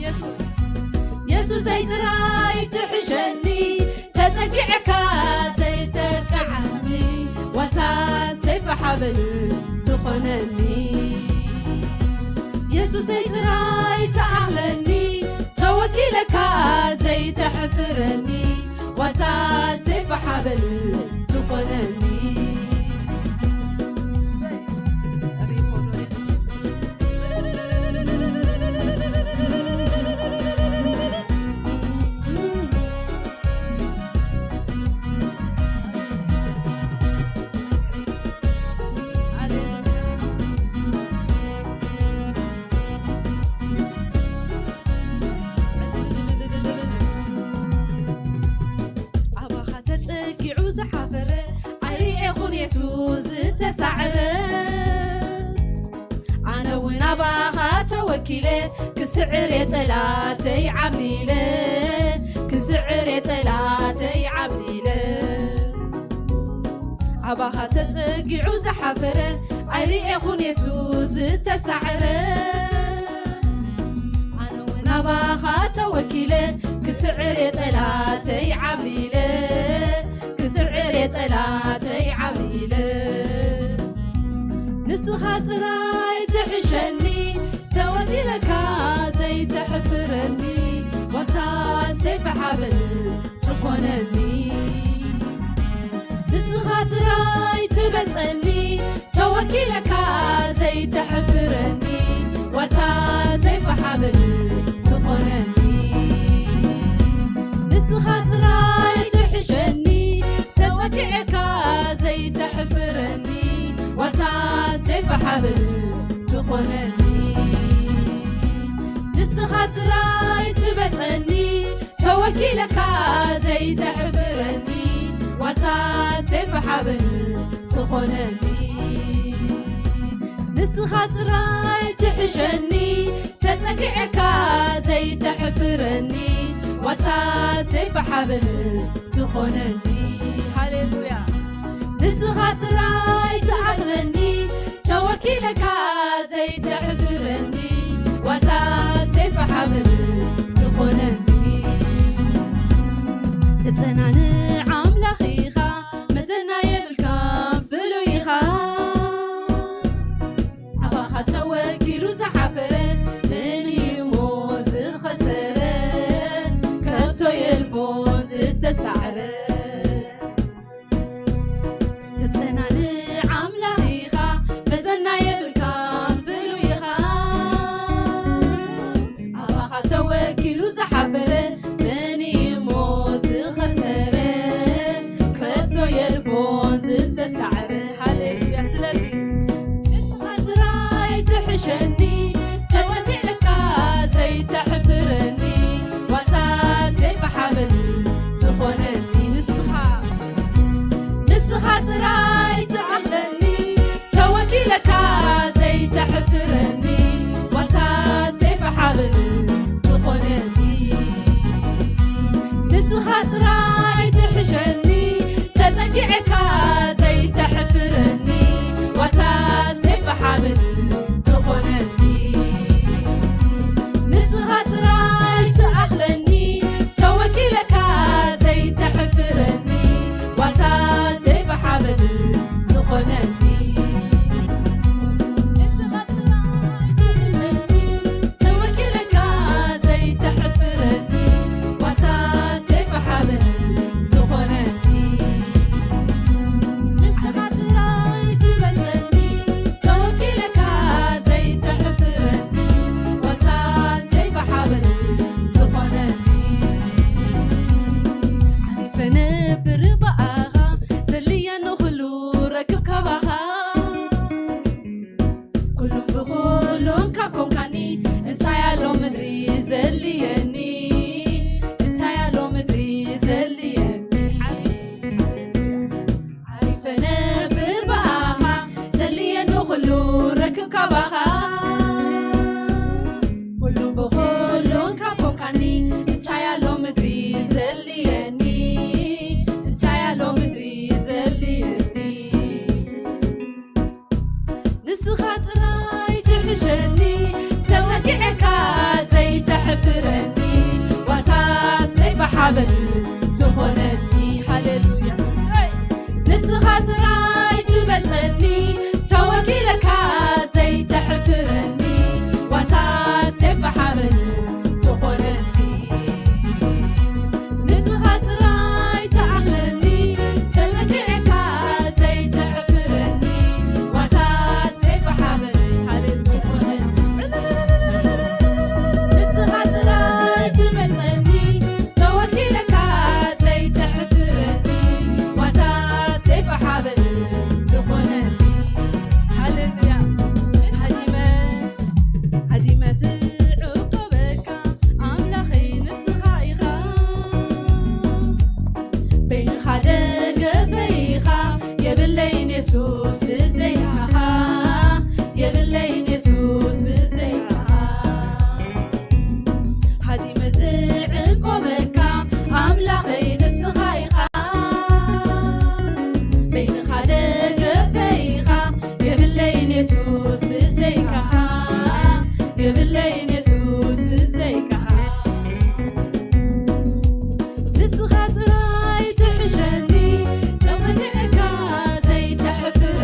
የሱስ፣ የሱሰይ ጥራይ ትሕሸኒ፣ ተጸጊዕካ ዘይተጸዓኒ፣ ዋታ ሰይፊ ሓበን ትኾነኒ። የሱሰይ ጥራይ ተኣኽለኒ፣ ተወኪለካ ዘይተሕፍረኒ፣ ዋታ ሰይፊ ሓበን ትኾነኒ። ኣባኻ ተጸጊዑ ዝሓፈረ፣ ኣይርኤኹን የሱስ ዝተሳዕረ። ኣነ እውን ኣባኻ ተወኪለ፣ ክስዕር የጸላተይ ዓብሊለ፣ ክስዕር የጸላተይ ዓብሊለ። ኣባኻ ተጸጊዑ ዝሓፈረ፣ ኣይርኤኹን የሱስ ዝተሳዕረ። ኣነ እውን ኣባኻ ተወኪለ፣ ክስዕር የጸላተይ ዓብሊለ፣ ክስዕር የጸላተይ ዓብሊለ። ንስኻ ጥራይ ትሕሸኒ፣ ተወኪለካ ዘይተሕፍረኒ፣ ዋታ ሰይፊ ሓበን ትኾነኒ። ንስኻ ጥራይ ትበልጸኒ፣ ተወኪለካ ዘይተሕፍረኒ፣ ዋታ ሰይፊ ሓበን ትኾነኒ። ንስኻ ጥራይ ትሕሸኒ፣ ተጸጊዕካ ዘይተሕፍረኒ፣ ዋታ ሰይፊ ሓበን ትኾነኒ። ንስኻ ጥራይ ትበልጸኒ፣ ኪለካ ዘይተሕፍረኒ ዋታ ሴፍ ሓበን ትኾነኒ። ንስኻ ጥራይ ትሕሸኒ፣ ተጸጊዐካ ዘይተሕፍረኒ ዋታ ሴፍ ሓበን ትኾነኒ። ሃሌሉያ። ንስኻ ጥራይ ትኣኽለኒ፣ ተወኪለካ ዘይተሕፍረኒ ዋታ ሴፍ ሓበን ትኾነኒ። ተጸናንዕ ኣምላኽ ኢኻ፣ መዘና የብልካን ፍሉይ ኢኻ። ኣባኻ ተወኪሉ ዝሓፈረ፣ መን እዩ እሞ ዝኸሰረ? ከቶ የልቦን ዝተሳዕረ። ተጸናንዕ ኣምላኽ ኢኻ፣ መዘና የብልካን ፍሉይ ኢኻ። ኣባኻ ተወኪሉ ዝሓፈረ፣ መን እዩ እሞ ዝኸሰረ? ከቶ የልቦን ዝተሳዕረ። ሃሌሉያ። ስለዚ ንስኻ ጥራይ ትሕሸኒ፣ ተጸጊዕካ ዘይተሕፍረኒ ዋታ ሴፍ ሓበን ዝኾነኒ ንስኻ። ንስኻ ጥራይ ትኣኽለኒ፣ ተወኪለካ ዘይተሕፍረኒ ዋታ ሴፍ ሓበን ዝኾነኒ። ንስኻ ጥራይ ትሕሸኒ፣ ተጸጊዕካ ዘይተሕፍረኒ ዋታ ሴፍ ሓበን ትኾነኒ። ንስኻ ጥራይ ትኣኽለኒ፣ ተወኪለካ ዘይተሕፍረኒ ዋታ ሴፍ ሓበን ትኾነኒ። ንስኻ ጥራይ ትሕሸኒ፣ ተወኪለካ ዘይተሕፍረኒ ዋታ ሴፍ ሓበን ትኾነኒ። ንስኻ ጥራይ ትበልጸኒ፣ ተወኪለካ ዘይተሕፍረኒ ዋታ ሴፍ ሓበን ትኾነኒ። ዓሪፈ ነብር ብኣኻ፣ ዘድልየኒ ኩሉ ረክብ ካባኻ። ኩሉን ብኹሉን ካብ ኮንካኒ፣ እንታይ ኣሎ ምድሪ ዘድልየኒ? እንታይ ኣሎ ምድሪ ዘድልየኒ? ዓሪፈ ነብር ብኣኻ፣ ዘድልየኒ ኩሉ ረክብ ካባኻ። ኩሉን ብኹሉን ካብ ኮንካኒ፣ እንታይ ኣሎ ምድሪ ዘድልየኒ? እንታይ ኣሎ ምድሪ ዘድልየኒ? ንስኻ ጥራይ ትሕሸኒ፣ ተጸጊዕካ ዘይተሕፍረኒ ዋታ ሴፍ ሓበን ትኾነኒ። ሃሌሉያ። ንስኻ ጥራይ ትበልጸኒ፣ ተወኪለካ ዘይተሕፍረኒ ዋታ ሴፍ ሓበን ትኾነኒ። ንስኻ ጥራይ ትኣኽለኒ፣ ተመኪዕካ ዘይተሕፍረኒ ዋታ ሴፍ ሓበን ትኾነኒ። ንስኻ ጥራይ ትበልጸኒ፣ ተወኪለካ ዘይተሕፍረኒ ዋታ ሴፍ ሓበን ትኾነኒ። ሃሌሉያ። ሃዲመ፣ ሃዲመ ዝዕቆበካ ኣምላኸይ ንስኻ ኢኻ። በይንኻ ደገፈይ ኢኻ፣ የብለይን የሱስ ብዘይካኻ፣ የብለይን የሱስ ብዘይካኻ። ሃዲመ ዝዕቆበካ ኣምላኸይ ንስኻ ኢኻ። በይንኻ ደገፈይ ኢኻ፣ የብለይን የሱስ ብዘይካኻ፣ የብለይን የሱስ ብዘይካኻ። ንስኻ ጥራይ ትሕሸኒ፣ ተመኪዕካ ዘይተሕፍረኒ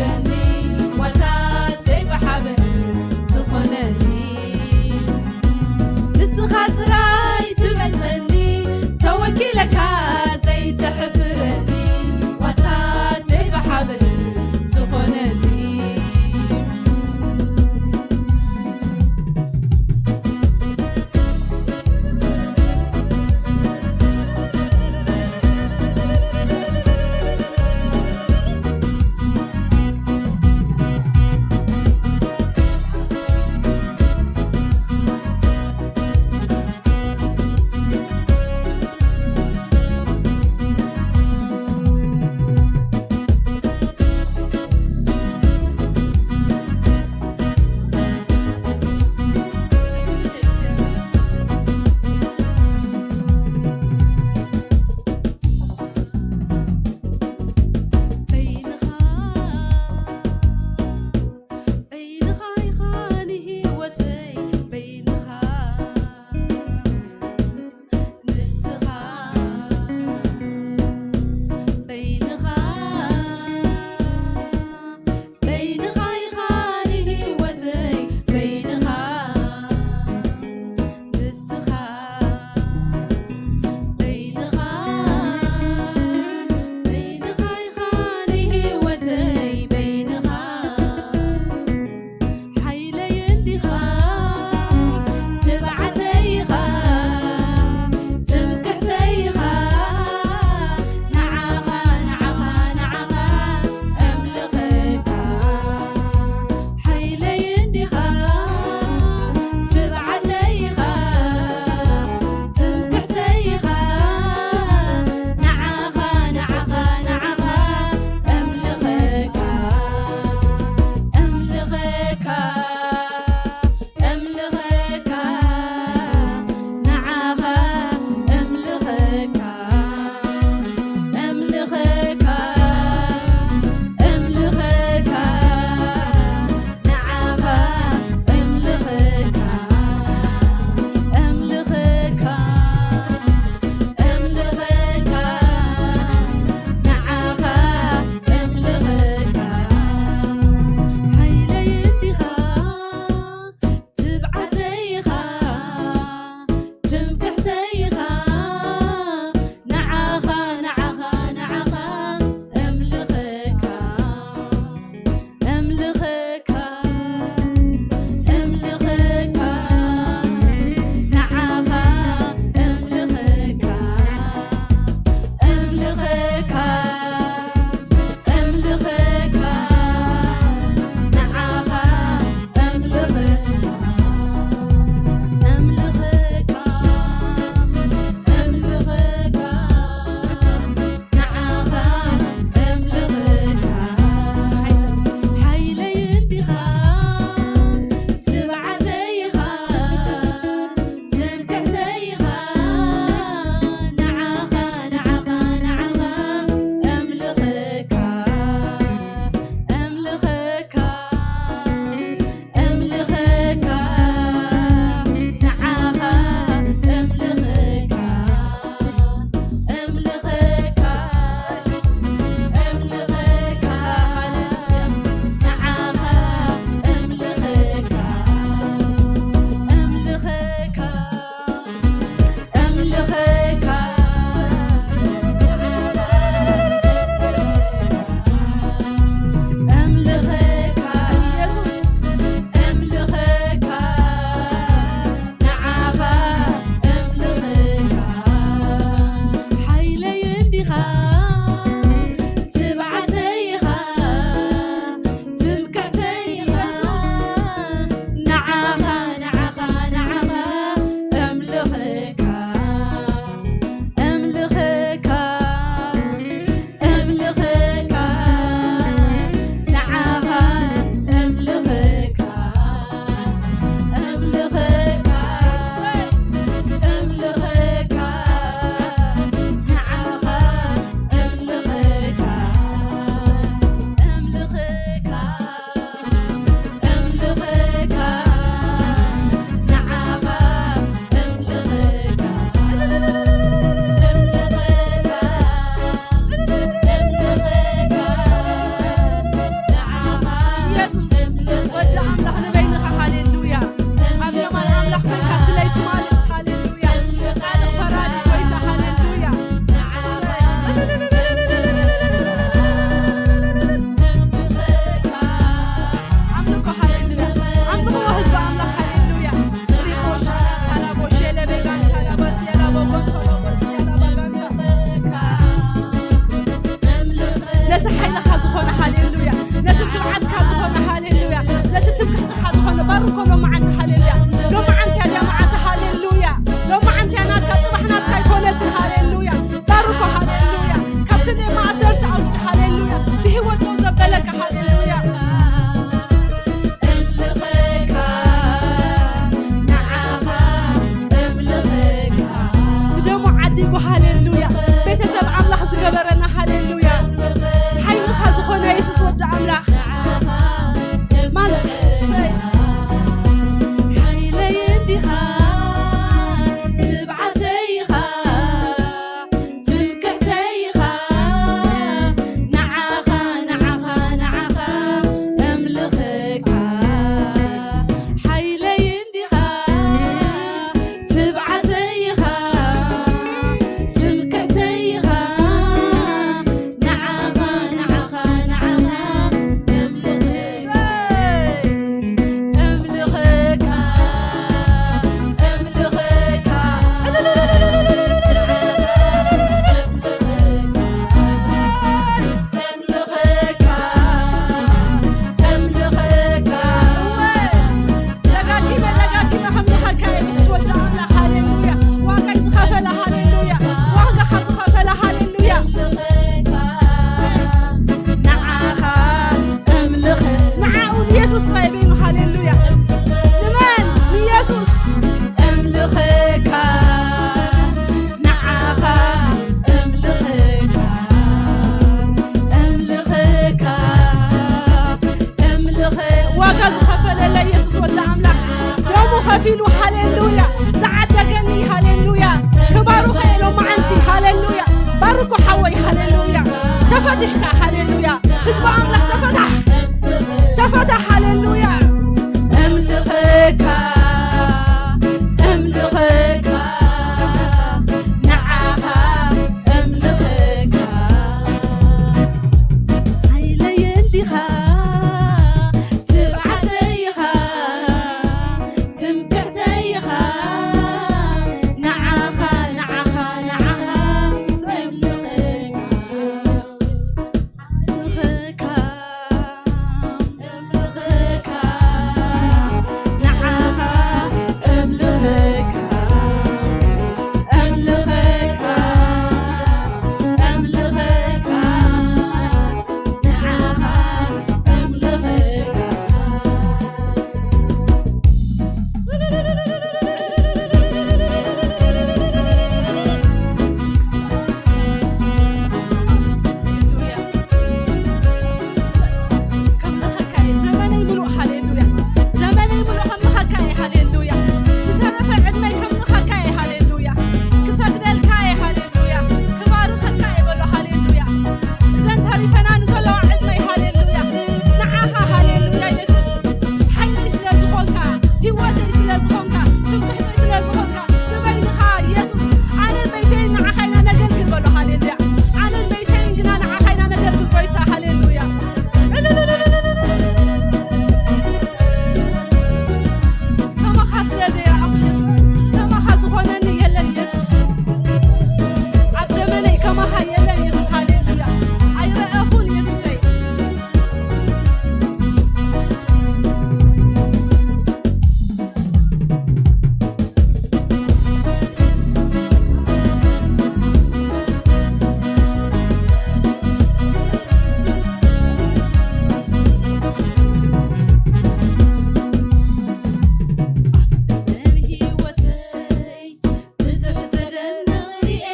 ሪኤ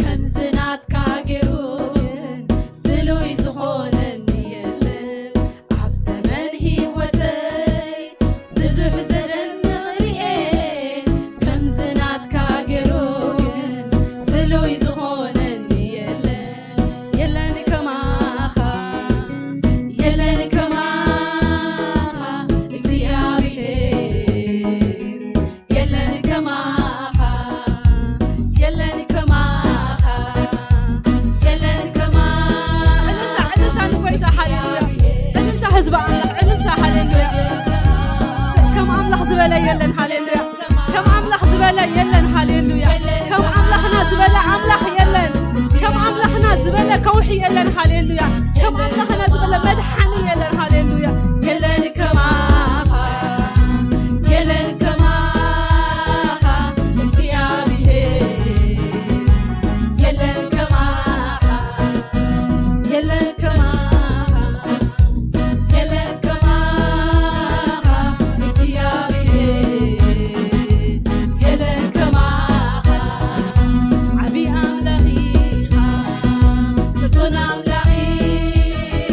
ከምዚ ናትካ ገይሩ ግን ፍሉይ ዝኾነኒ የለን። ኣብ ዘመን ህይወተይ ብዙሕ ዘደንቕ ሪኤ ከምዚ ናትካ ገይሩ ግን ፍሉይ ዝኾነኒ የለን። የለን ከማኻ፣ የለን ከማኻ እግዚኣብሔር፣ የለን ከማኻ፣ የለን ከማኻ፣ የለን ከማኻ። እልልታ፣ እልልታ ንጎይታ፣ ሃሌሉያ። እልልታ ህዝቢ ኣምላኽ፣ እልልታ፣ ሃሌሉያ። ከም ኣምላኽ ዝበለ የለን፣ ሃሌሉያ። ከም ኣምላኽ ዝበለ የለን፣ ሃሌሉያ። ከም ኣምላኽና ዝበለ ኣምላኽ የለን። ከም ኣምላኽና ዝበለ ከውሒ የለን፣ ሃሌሉያ። ከም ኣምላኽና ዝበለ መድሓኒ የለን፣ ሃሌሉያ። የለን ከማኻ፣ የለን ከማኻ እግዚኣብሔር፣ የለን ከማኻ፣ የለን ከማኻ፣ የለን ከማኻ እግዚኣብሔር፣ የለን ከማኻ። ዓቢ ኣምላኽ ኢኻ፣ ስጡን ኣምላኽ ኢኻ፣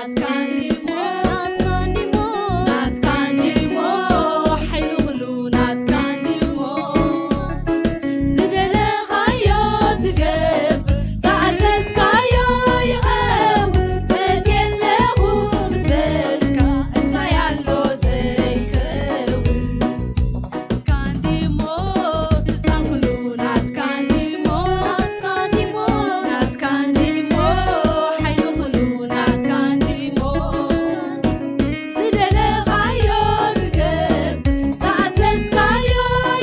ናትካ እንዲሞ፣ ናትካ እንዲሞ፣ ሓይሉ ኩሉ ናትካ እንዲሞ። ዝደለኻዮ ትገብር፣ ዝኣዘዝካዮ ይኸውን። ፈትየ ኣለኹ ምስ በልካ እንታይ ኣሎ ዘይከውን? ናትካ እንዲሞ፣ ስልጣን ኩሉ ናትካ እንዲሞ፣ ናትካ እንዲሞ፣ ናትካ እንዲሞ፣ ሓይሊ ኩሉ ናትካ እንዲሞ። ዝደለኻዮ ትገብር፣ ዝኣዘዝካዮ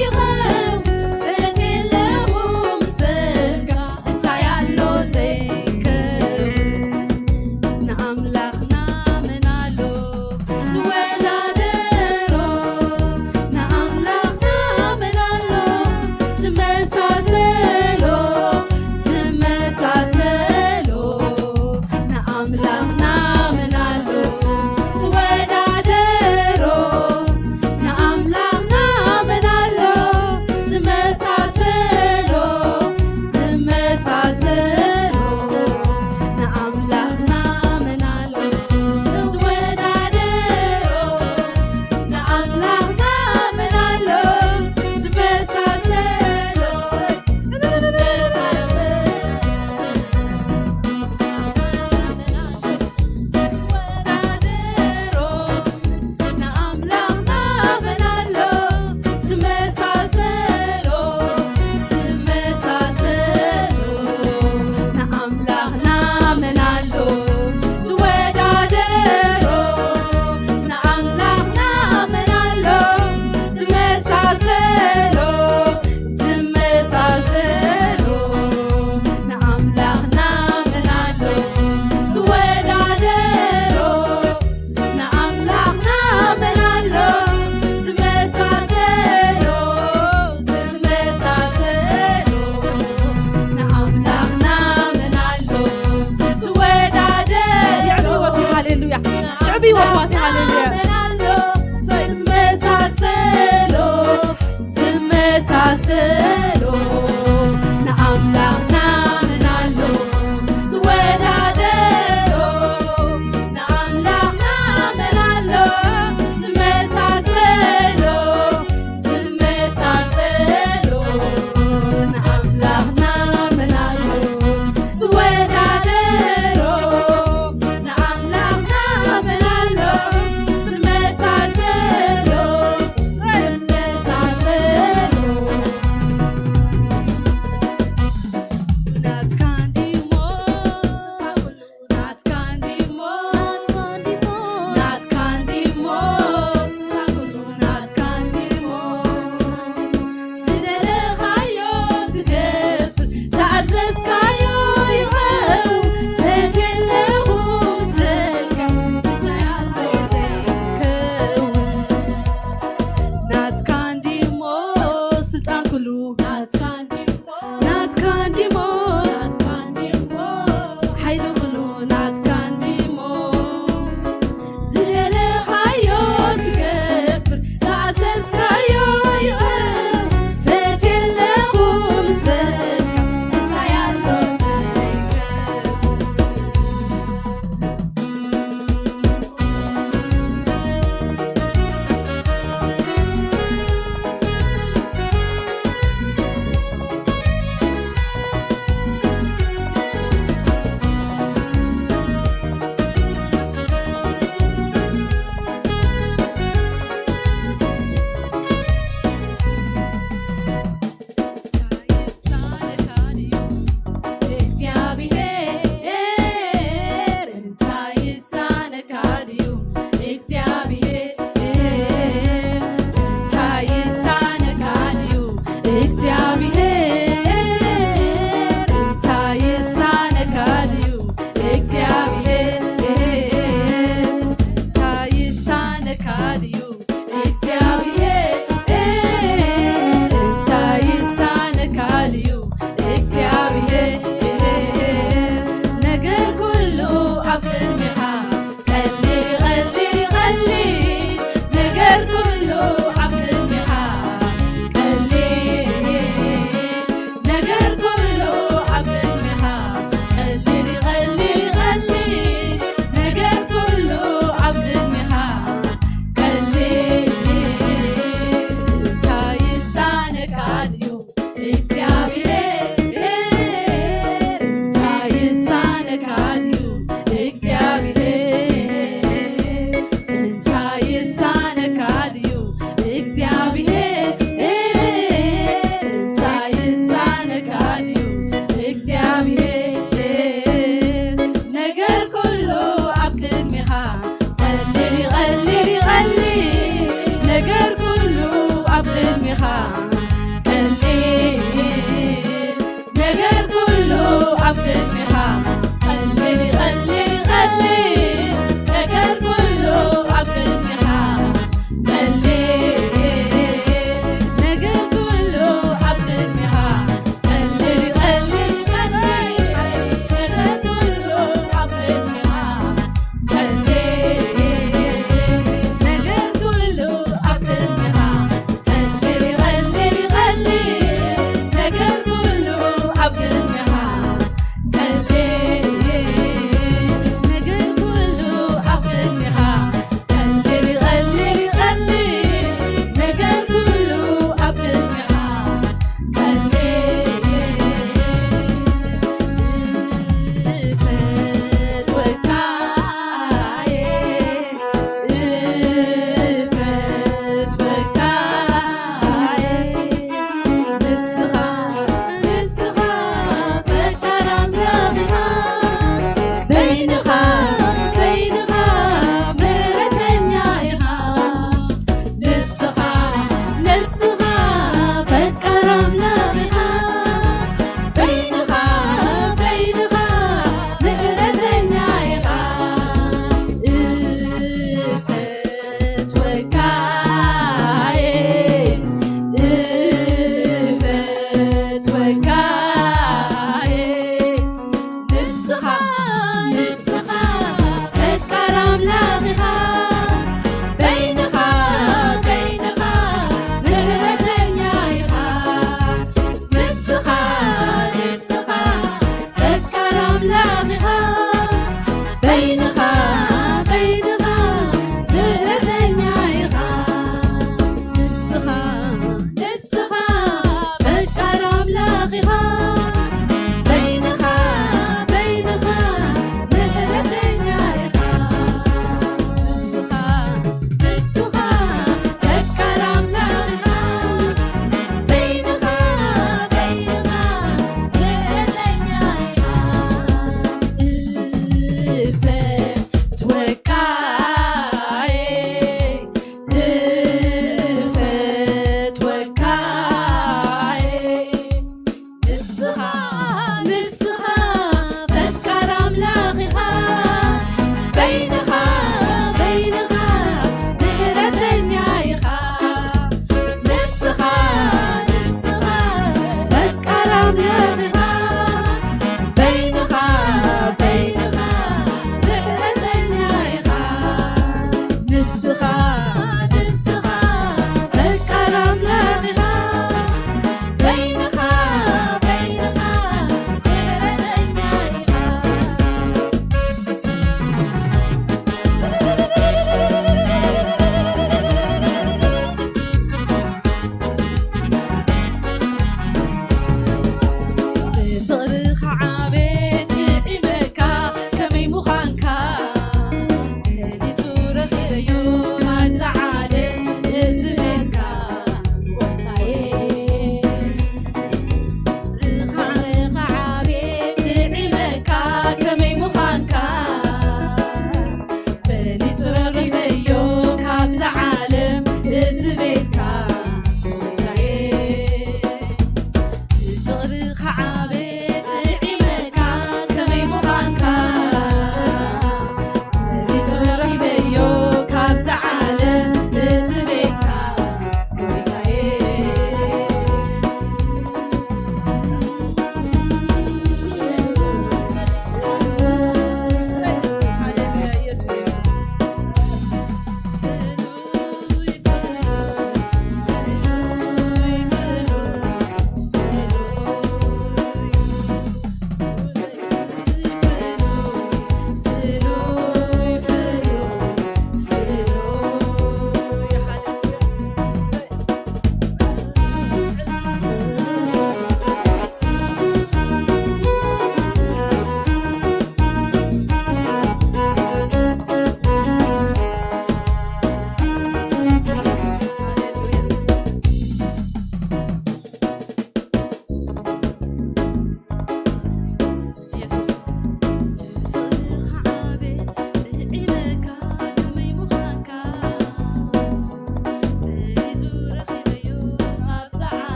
ይኸውን። ፈትየ ኣለኹ ምስ በልካ እንታይ ኣሎ ዘይከውን? ንኣምላኽና መን ኣሎ ዝወዳደሮ? ንኣምላኽና መን ኣሎ ዝመሳሰሎ? ዝመሳሰሎ? ንኣምላኽና መን ኣሎ ዝወዳደሮ? ንኣምላኽና መን ኣሎ ዝመሳሰሎ? ዝመሳሰሎ? ንኣምላኽና መን ኣሎ ዝወዳደሮ? ንኣምላኽና መን ኣሎ ዝመሳሰሎ? ዝመሳሰሎ?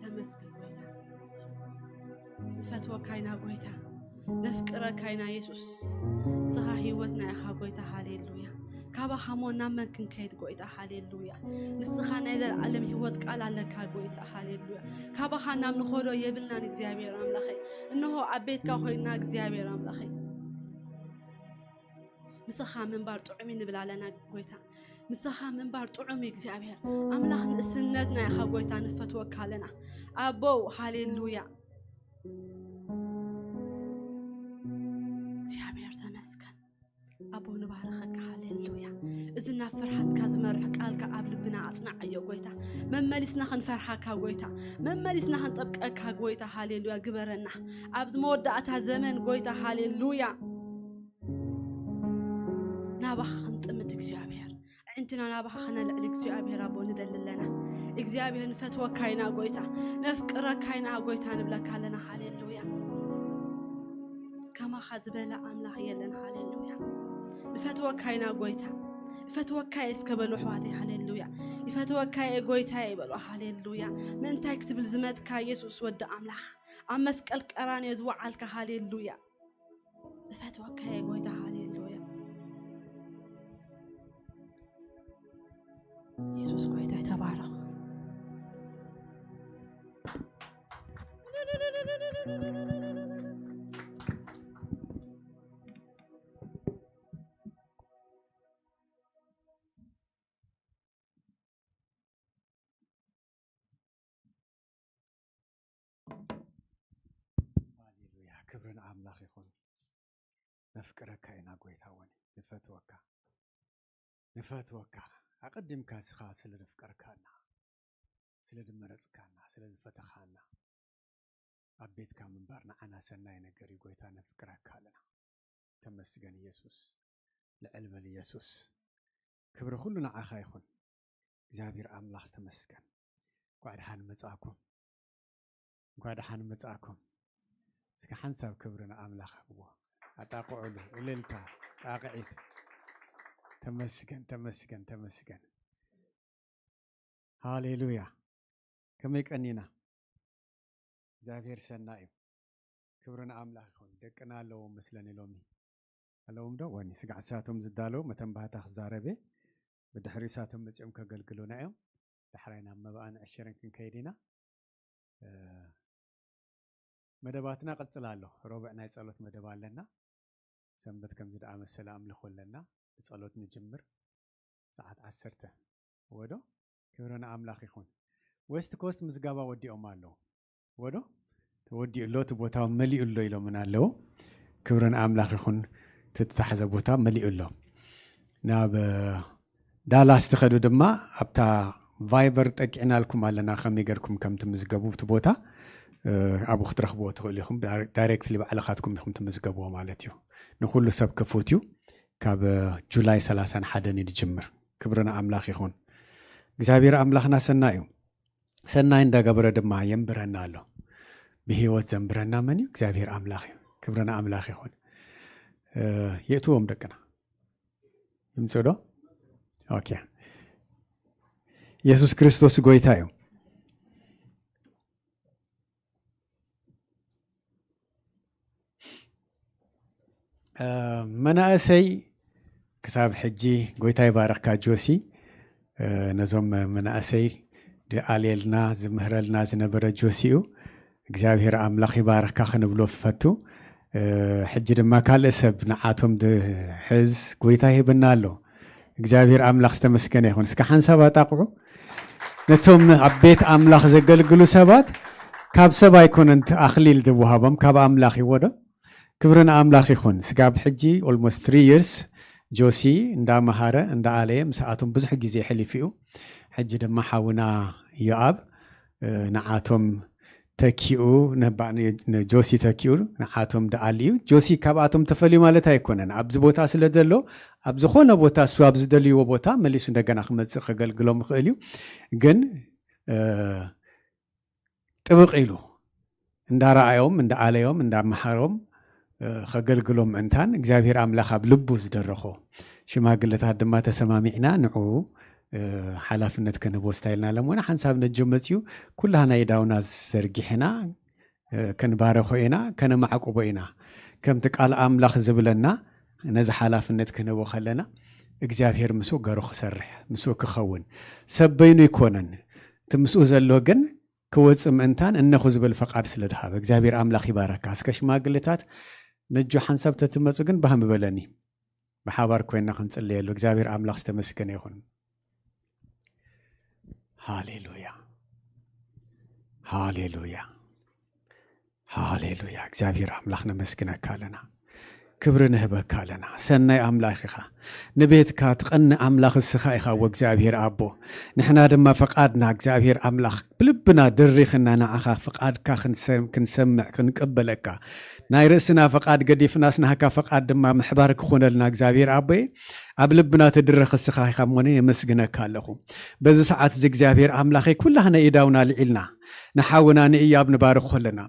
ተመስገን ጎይታ። ንፈትወካ ኢና ጎይታ፣ ነፍቅረካ ኢና የሱስ። ንስኻ ህይወትና ኢኻ ጎይታ፣ ሃሌሉያ። ካባኻ እሞ ናብ መን ክንከይድ ጎይታ፣ ሃሌሉያ። ንስኻ ናይ ዘለዓለም ህይወት ቃል ኣለካ ጎይታ፣ ሃሌሉያ። ካባኻ ናብ ንኸዶ የብልናን እግዚኣብሔር ኣምላኸይ። እንሆ ኣብ ቤትካ ኮይንና እግዚኣብሔር ኣምላኸይ። ምሳኻ ምንባር ጥዑም እዩ ንብል ኣለና ጎይታ። ምሳኻ ምንባር ጥዑም እዩ እግዚኣብሔር ኣምላኽ። ንእስነትና ኢኻ ጎይታ፣ ንፈትወካ ኣለና ኣቦው። ሃሌሉያ እግዚኣብሔር ተመስገን ኣቦ፣ ንባረኸካ። ሃሌሉያ። እዚ ናብ ፍርሃትካ ዝመርሕ ቃልካ ኣብ ልብና ኣጽናዓዮ ጎይታ። መመሊስና ክንፈርሃካ ጎይታ፣ መመሊስና ክንጠብቀካ ጎይታ። ሃሌሉያ ግበረና ኣብዚ መወዳእታ ዘመን ጎይታ። ሃሌሉያ ናባኻ ክንጥምት እግዚኣብሔር፣ ኣዒንትና ናባኻ ከነልዕል እግዚኣብሔር ኣቦ ንደሊ ኣለና። እግዚኣብሔር ንፈትወካ ኢና ጎይታ፣ ነፍቅረካ ኢና ጎይታ ንብለካ ኣለና። ሃሌሉያ ከማኻ ዝበለ ኣምላኽ የለን። ሃሌሉያ ንፈትወካ ኢና ጎይታ። ይፈትወካ እየ እስከ በሉ ኣሕዋተይ። ሃሌሉያ ይፈትወካ እየ ጎይታ እየ በሉ። ሃሌሉያ ምእንታይ ክትብል ዝመትካ የሱስ ወዲ ኣምላኽ ኣብ መስቀል ቀራንዮ ዝወዓልካ። ሃሌሉያ እፈትወካ እየ ጎይታ። ሃሌሉያ የሱስ ጎይታ ተባረኽ። ሃሌሉያ ክብሪ ንኣምላኽ ይኹን። ነፍቅረካ ኢና ጎይታ ወኒ ንፈትወካ ንፈትወካ ኣቐዲምካ ስኻ ስለ ዘፍቀርካና ስለ ዝመረጽካና ስለ ዝፈተኻና ኣብ ቤትካ ምንባር ንዓና ሰናይ ነገር እዩ ጎይታ ነፍቅረካ ኣለና። ተመስገን ኢየሱስ። ልዕል በል ኢየሱስ። ክብሪ ኩሉ ንዓኻ ይኹን እግዚኣብሔር ኣምላኽ ተመስገን። እንኳዕ ደሓን መጻእኩም። እንኳዕ ደሓን መጻእኩም። እስኪ ሓንሳብ ክብሪ ንኣምላኽ ህብዎ። ኣጣቕዕሉ እልልታ ጣቕዒት። ተመስገን ተመስገን ተመስገን። ሃሌሉያ። ከመይ ቀኒና። እግዚኣብሔር ሰና እዩ። ክብሪ ንኣምላኽ ይኹን። ደቅና ኣለዎም መስለኒ ሎሚ ኣለዎም ዶ ወኒ ስጋዕ ሳቶም ዝዳለው መተንባህታ ክዛረበ ብድሕሪ ሳቶም መፂኦም ከገልግሉና እዮም። ዳሕራይ ናብ መባኣን ዕሽርን ክንከይድ ኢና። መደባትና ቀፅል ኣሎ። ሮብዕ ናይ ፀሎት መደብ ኣለና። ሰንበት ከምዚ ደኣ መሰለ ኣምልኾ ኣለና። ብጸሎት ንጅምር። ሰዓት ዓሰርተ ወዶ ክብሪ ንኣምላኽ ይኹን። ዌስት ኮስት ምዝጋባ ወዲኦም ኣለዉ ወዶ ተወዲኡ ኣሎ። እቲ ቦታ መሊኡ ኣሎ ኢሎምን ኣለዉ። ክብሪ ንኣምላኽ ይኹን። እቲ ተታሕዘ ቦታ መሊኡ ኣሎ። ናብ ዳላስ ትኸዱ ድማ ኣብታ ቫይበር ጠቂዕናልኩም ኣለና ከመይ ገርኩም ከም ትምዝገቡ እቲ ቦታ ኣብኡ ክትረኽብዎ ትኽእሉ ኢኹም። ዳይሬክትሊ ባዕልኻትኩም ኢኹም ትምዝገብዎ ማለት እዩ። ንኩሉ ሰብ ክፉት እዩ። ካብ ጁላይ ሰላሳን ሓደን እዩ ዝጅምር። ክብሪ ንኣምላኽ ይኹን። እግዚኣብሔር ኣምላኽና ሰናይ እዩ። ሰናይ እንዳገበረ ድማ የንብረና ኣሎ። ብህይወት ዘንብረና መን እዩ? እግዚኣብሔር ኣምላኽ እዩ። ክብሪ ንኣምላኽ ይኹን። የእትዎም ደቅና ይምፅእ ዶ? ኦኬ። ኢየሱስ ክርስቶስ ጎይታ እዩ። መናእሰይ ክሳብ ሕጂ ጎይታ ይባረኽካ ጆሲ። ነዞም መናእሰይ ዝኣልየልና ዝምህረልና ዝነበረ ጆሲ እዩ። እግዚኣብሔር ኣምላኽ ይባርካ ክንብሎ ፈቱ። ሕጂ ድማ ካልእ ሰብ ንዓቶም ድሕዝ ጎይታ ይህብና ኣሎ። እግዚኣብሔር ኣምላኽ ዝተመስገነ ይኹን። እስከ ሓንሳብ ኣጣቕዑ። ነቶም ኣብ ቤት ኣምላኽ ዘገልግሉ ሰባት ካብ ሰብ ኣይኮነን ኣኽሊል ዝወሃቦም ካብ ኣምላኽ ይወዶ። ክብሪ ንኣምላኽ ይኹን። ስጋብ ሕጂ almost three years ጆሲ እንዳመሃረ እንዳኣለየ ምስኣቶም ብዙሕ ግዜ ሕሊፉ እዩ። ሕጂ ድማ ሓውና ዮኣብ ንዓቶም ተኪኡ ነባዕ ንጆሲ ተኪኡ ንዓቶም ደኣሊ እዩ። ጆሲ ካብኣቶም ተፈልዩ ማለት ኣይኮነን። ኣብዚ ቦታ ስለ ዘሎ ኣብ ዝኾነ ቦታ እሱ ኣብ ዝደልይዎ ቦታ መሊሱ እንደገና ክመፅእ ከገልግሎም ይኽእል እዩ። ግን ጥብቕ ኢሉ እንዳረኣዮም እንዳኣለዮም እንዳመሃሮም ከገልግሎም ምእንታን እግዚኣብሔር ኣምላኽ ኣብ ልቡ ዝደረኾ ሽማግለታት ድማ ተሰማሚዕና ንዑ ሓላፍነት ከንህቦ ስታይልና ኣለሞና ሓንሳብ ነጆ መፅዩ ኩላህና የዳውና ዘርጊሕና ክንባረኾ ኢና፣ ከነማዕቁቦ ኢና። ከምቲ ቃል ኣምላኽ ዝብለና ነዚ ሓላፍነት ክንህቦ ከለና እግዚኣብሔር ምስኡ ገሩ ክሰርሕ ምስኡ ክኸውን ሰብ በይኑ ይኮነን። እቲ ምስኡ ዘሎ ግን ክወፅእ ምእንታን እነኹ ዝብል ፈቃድ ስለ ዝሃበ እግዚኣብሔር ኣምላኽ ይባረካ። እስከ ሽማግሌታት ነጆ ሓንሳብ ተትመፁ ግን ባህም በለኒ። ብሓባር ኮይና ክንጽለየሉ እግዚኣብሔር ኣምላኽ ዝተመስገነ ይኹን። ሃሌሉያ፣ ሃሌሉያ፣ ሃሌሉያ። እግዚኣብሔር ኣምላኽ ነመስግነካ ኣለና፣ ክብሪ ንህበካ ኣለና። ሰናይ ኣምላኽ ኢኻ፣ ንቤትካ ትቐንእ ኣምላኽ እስኻ ኢኻ። ወ እግዚኣብሔር ኣቦ፣ ንሕና ድማ ፈቓድና እግዚኣብሔር ኣምላኽ ብልብና ድሪኽና ንዓኻ ፍቓድካ ክንሰምዕ ክንቅበለካ ናይ ርእስና ፈቓድ ገዲፍናስ ናህካ ፈቓድ ድማ ምሕባር ክኾነልና እግዚኣብሔር ኣቦየ ኣብ ልብና ትድረኽ እስኻ ኢኻ እሞኒ የመስግነካ ኣለኹ። በዚ ሰዓት እዚ እግዚኣብሔር ኣምላኸይ ኩላህና ኢዳውና ልዒልና ንሓውና ንእያብ ንባርኽ ከለና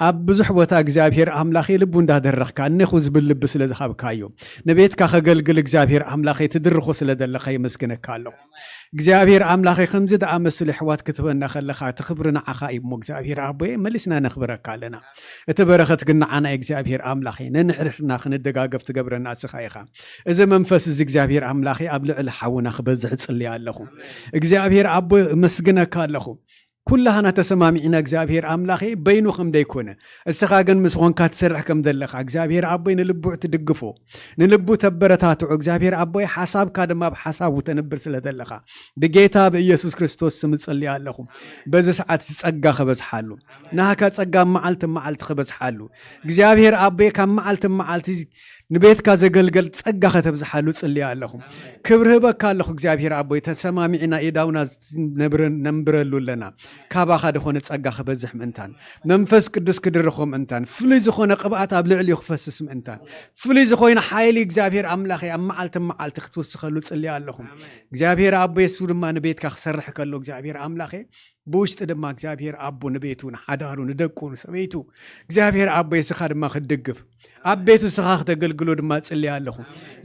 ኣብ ብዙሕ ቦታ እግዚኣብሔር ኣምላኸይ ልቡ እንዳደረኽካ እነኹ ዝብል ልቢ ስለ ዝሃብካዮ ንቤትካ ከገልግል እግዚኣብሔር ኣምላኸይ ትድርኾ ስለ ዘለኻ የመስግነካ ኣለኹ። እግዚኣብሔር ኣምላኸይ ከምዚ ደኣመስሉ ኣሕዋት ክትበና ከለኻ እቲ ክብሪ ንዓኻ እዩ እሞ እግዚኣብሔር ኣቦየ መሊስና ነኽብረካ ኣለና። እቲ በረኸት ግን ንዓና እግዚኣብሔር ኣምላኸይ ነንሕድሕድና ክንደጋገፍ ትገብረና እስኻ ኢኻ። እዚ መንፈስ እዚ እግዚኣብሔር ኣምላኸይ ኣብ ልዕሊ ሓውና ክበዝሕ እጽልይ ኣለኹ። እግዚኣብሔር ኣቦ እመስግነካ ኣለኹ። ኩላህና ተሰማሚዕና እግዚኣብሔር ኣምላኸይ በይኑ ከም ደይኮነ እስኻ ግን ምስ ኾንካ ትሰርሕ ከም ዘለኻ እግዚኣብሔር ኣቦይ ንልቡ ትድግፎ ንልቡ ተበረታትዖ እግዚኣብሔር ኣቦይ ሓሳብካ ድማ ኣብ ሓሳቡ ተንብር ስለ ዘለኻ ብጌታ ብኢየሱስ ክርስቶስ ስም እጽልይ ኣለኹ። በዚ ሰዓት እዚ ጸጋ ከበዝሓሉ ናህካ ጸጋ መዓልቲ መዓልቲ ከበዝሓሉ እግዚኣብሔር ኣቦይ ካብ መዓልቲ መዓልቲ ንቤትካ ዘገልገል ጸጋ ከተብዝሓሉ ጽልያ ኣለኹ። ክብሪ ህበካ ኣለኹ እግዚኣብሔር ኣቦይ ተሰማሚዕና ኢዳውና ነንብረሉ ኣለና። ካባኻ ዝኾነ ጸጋ ክበዝሕ ምእንታን መንፈስ ቅዱስ ክድርኾ ምእንታን ፍሉይ ዝኾነ ቅብኣት ኣብ ልዕሊኡ ክፈስስ ምእንታን ፍሉይ ዝኾይነ ሓይሊ እግዚኣብሔር ኣምላኸ ኣብ መዓልቲ መዓልቲ ክትውስኸሉ ጽልያ ኣለኹ። እግዚኣብሔር ኣቦይ እሱ ድማ ንቤትካ ክሰርሕ ከሎ እግዚኣብሔር ኣምላኸ ብውሽጢ ድማ እግዚኣብሔር ኣቦ ንቤቱ ንሓዳሩ ንደቁ ንሰበይቱ እግዚኣብሔር ኣቦ የስኻ ድማ ክትድግፍ ኣብ ቤቱ ስኻ ክተገልግሎ ድማ ጽልያ ኣለኹ።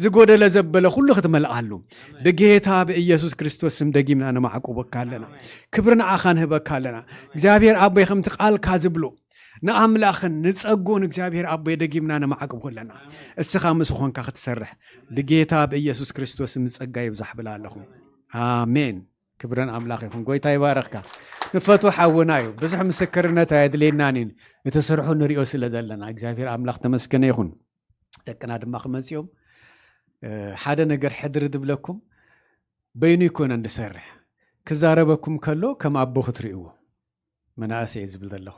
ዝጎደለ ዘበለ ኩሉ ክትመልኣሉ ብጌታ ብኢየሱስ ክርስቶስ ስም ደጊምና ነማዕቁበካ ኣለና። ክብሪ ንዓኻ ንህበካ ኣለና። እግዚኣብሔር ኣቦይ ከምቲ ቃልካ ዝብሎ ንኣምላኽን ንጸጉን እግዚኣብሔር ኣቦይ ደጊምና ነማዕቁቦ ኣለና። እስኻ ምስ ኾንካ ክትሰርሕ ብጌታ ብኢየሱስ ክርስቶስ ስም ጸጋ ይብዛሕ ብላ ኣለኹ። ኣሜን። ክብረን ኣምላኽ ይኹን። ጎይታ ይባረኽካ። ንፈቱ ሓውና እዩ። ብዙሕ ምስክርነት ኣየድልየናን እዩ። እቲ ስርሑ ንሪኦ ስለ ዘለና እግዚኣብሔር ኣምላኽ ተመስገነ ይኹን። ደቅና ድማ ክመፅኦም ሓደ ነገር ሕድሪ ዝብለኩም በይኑ ይኮነን ዝሰርሕ ክዛረበኩም ከሎ ከም ኣቦ ክትርእዎ መናእሰይ ዝብል ዘለኹ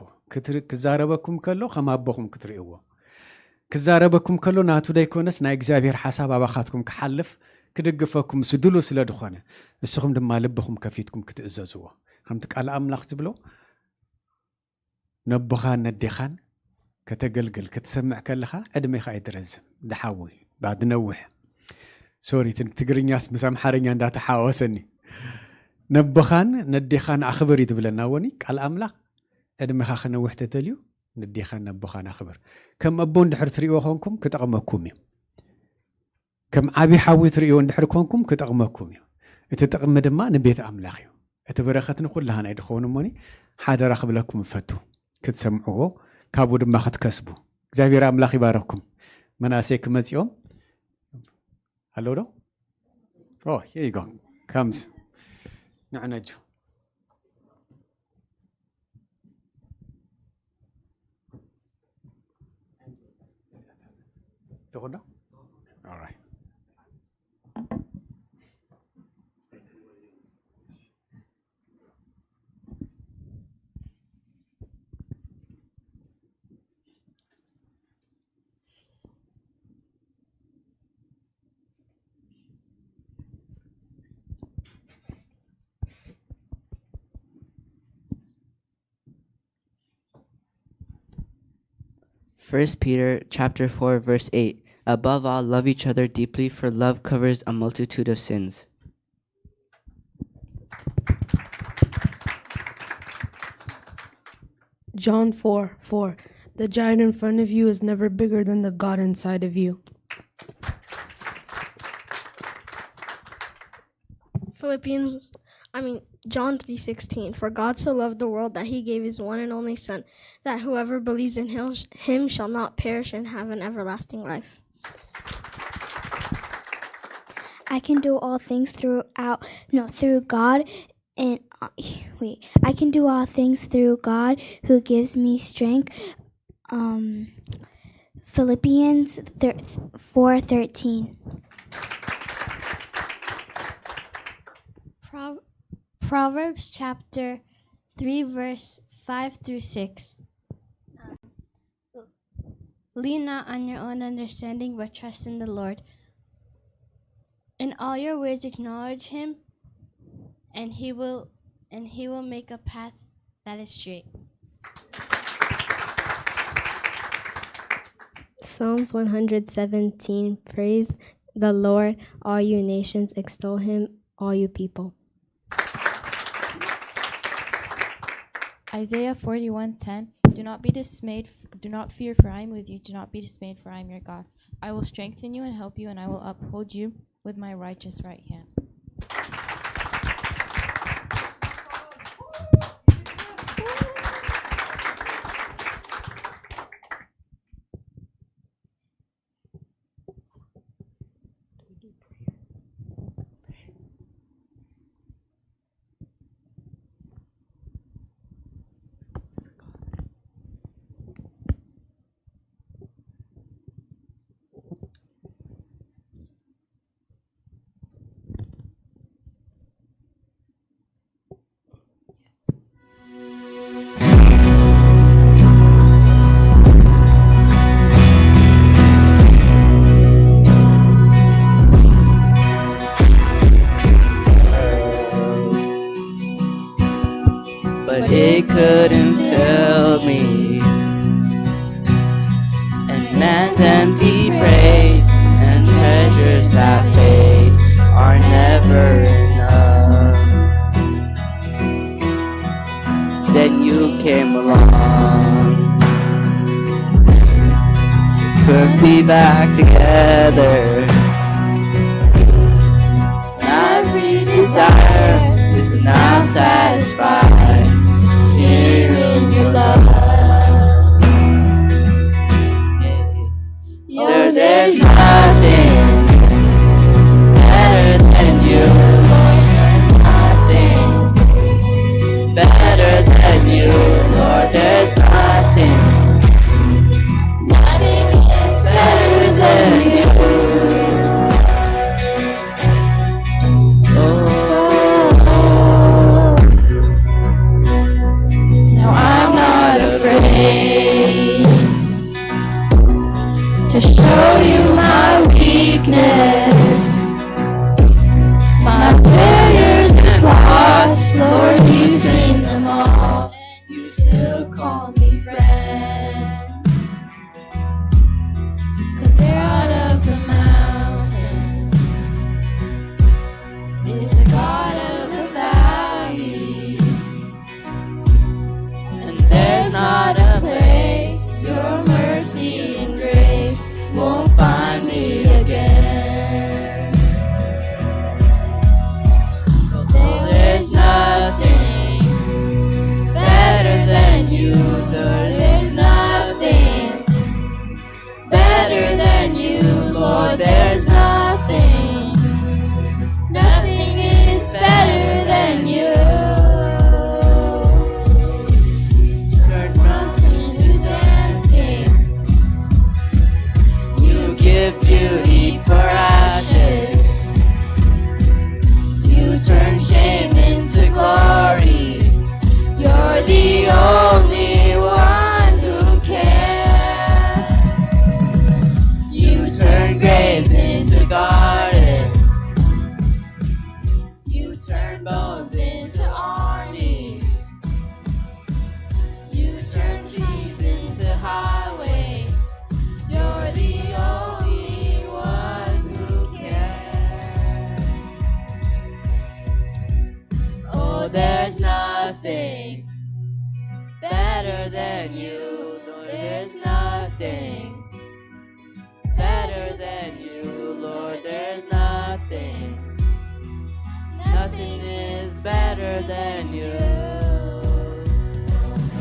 ክዛረበኩም ከሎ ከም ኣቦኹም ክትርእዎ ክዛረበኩም ከሎ ናቱ ደይኮነስ ናይ እግዚኣብሔር ሓሳብ ኣባኻትኩም ክሓልፍ ክድግፈኩም ምስ ድሉ ስለ ዝኾነ እስኹም ድማ ልብኹም ከፊትኩም ክትእዘዝዎ ከምቲ ቃል ኣምላኽ ዝብሎ ነቦኻን ነዴኻን ከተገልግል ክትሰምዕ ከለኻ ዕድሜኻ ኣይትረዝም ድሓዊ ባድነውሕ ሶሪ ትግርኛስ ምስ ኣምሓርኛ እንዳተሓዋወሰኒ ነቦኻን ነዴኻን ኣኽብር እዩ ትብለና ወኒ ቃል ኣምላኽ ዕድሜኻ ክነውሕ ተተልዩ ነዴኻን ነቦኻን ኣኽብር ከም ኣቦ እንድሕር ትርእይዎ ኾንኩም ክጠቕመኩም እዩ ከም ዓቢ ሓዊ ትርእይዎ እንድሕር ኮንኩም ክጠቕመኩም እዩ እቲ ጥቕሚ ድማ ንቤት ኣምላኽ እዩ እቲ በረኸት ንኩላህና እዩ ድኸውን እሞኒ ሓደራ ክብለኩም እፈቱ ክትሰምዕዎ ካብኡ ድማ ክትከስቡ እግዚኣብሔር ኣምላኽ ይባረኩም መናእሰይ ክመፅኦም ኣለዉ ዶ Oh, here you go. Comes. ንዕነጁ ትኹዶ? All right. First Peter chapter four verse eight. Above all, love each other deeply, for love covers a multitude of sins. John four four. The giant in front of you is never bigger than the God inside of you. Philippians, I mean, John three sixteen, "For God so loved the world that he gave his one and only Son, that whoever believes in him, him shall not perish and have an everlasting life." I can do all things throughout, no, through God. And uh, wait, I can do all things through God who gives me strength. Um, Philippians thir- four thirteen. Pro- Proverbs chapter three, verse five through six. Lean not on your own understanding, but trust in the Lord. In all your ways acknowledge him, and he will and he will make a path that is straight. Psalms one hundred seventeen. Praise the Lord, all you nations, extol him, all you people. Isaiah forty-one ten. Do not be dismayed, do not fear, for I am with you. Do not be dismayed, for I am your God. I will strengthen you and help you, and I will uphold you with my righteous right hand. But it couldn't fill me. And man's empty praise and treasures that fade are never enough. Then you came along, put me back together. Every desire is now satisfied here in your love. Lord, there's nothing better than you, Lord. There's nothing better than you, Lord. There's nothing. Nothing is better than you. Oh, now I'm not afraid to show you my weakness, my failures and flaws. Lord, you've seen them all, and you still call me friend. 'Cause the God of the mountain is the God of the valley. And there's not a place your mercy and grace won't find me again. Oh, there's nothing better than you, Lord. There's nothing better than you, Lord. There's nothing, nothing is better than you. Turn mountains to dancing. You give beauty for ashes. You turn shame into glory. You're the only one who can. You turn graves into gardens. You turn bones into armies. You turn seas into highways. You're the only one who can. Oh, there's nothing better than you. There's nothing better than you, Lord. There's nothing, nothing is better than you.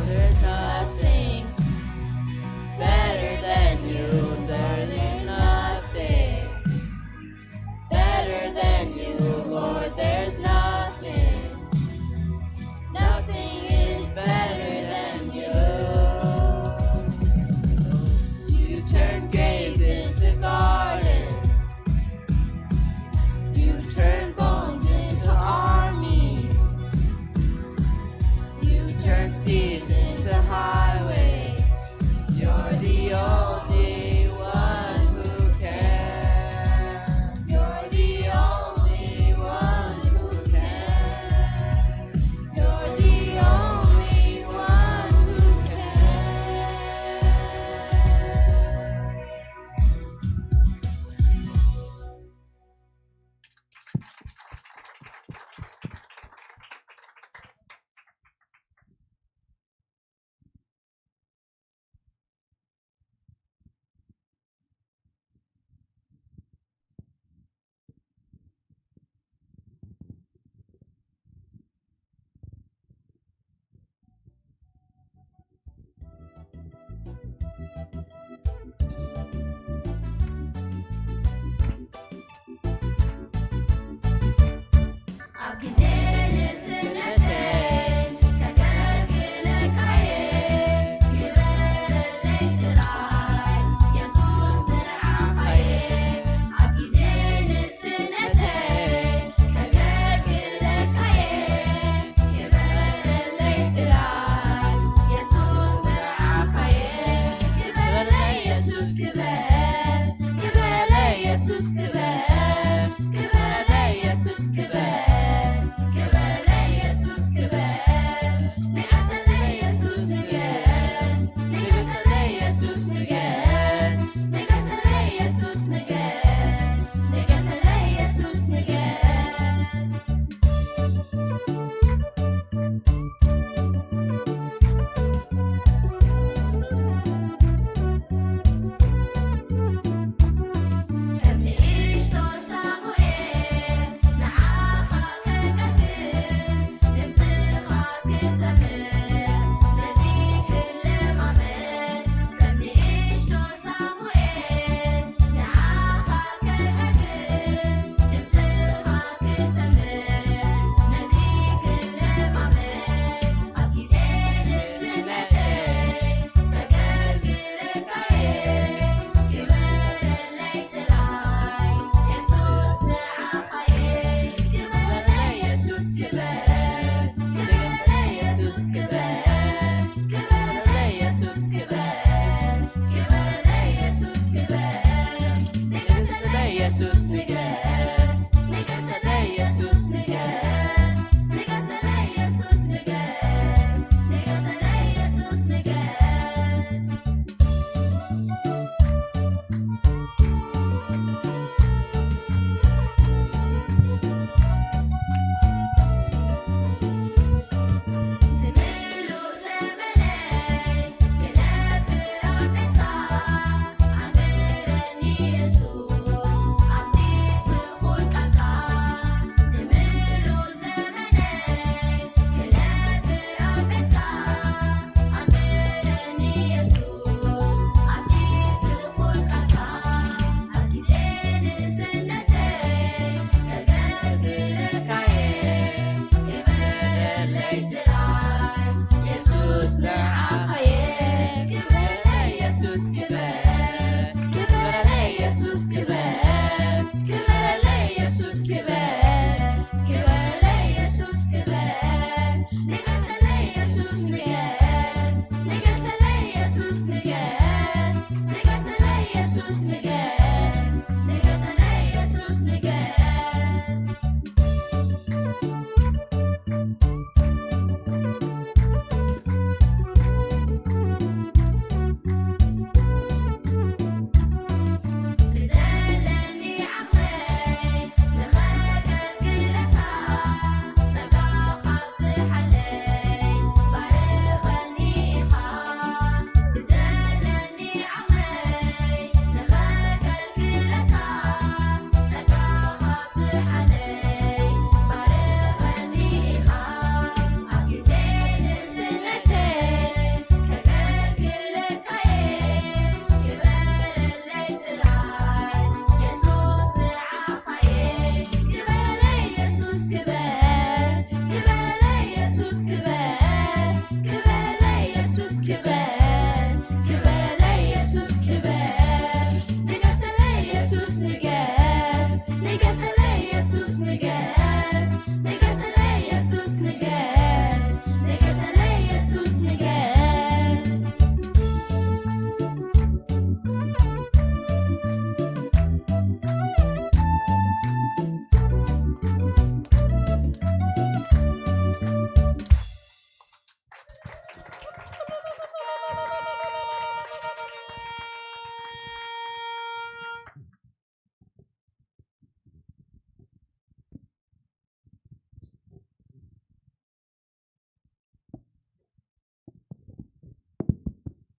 There's nothing better than you. There is nothing better than you, Lord. There's nothing, nothing is better than you. You turn graves into gardens. You turn bones into armies.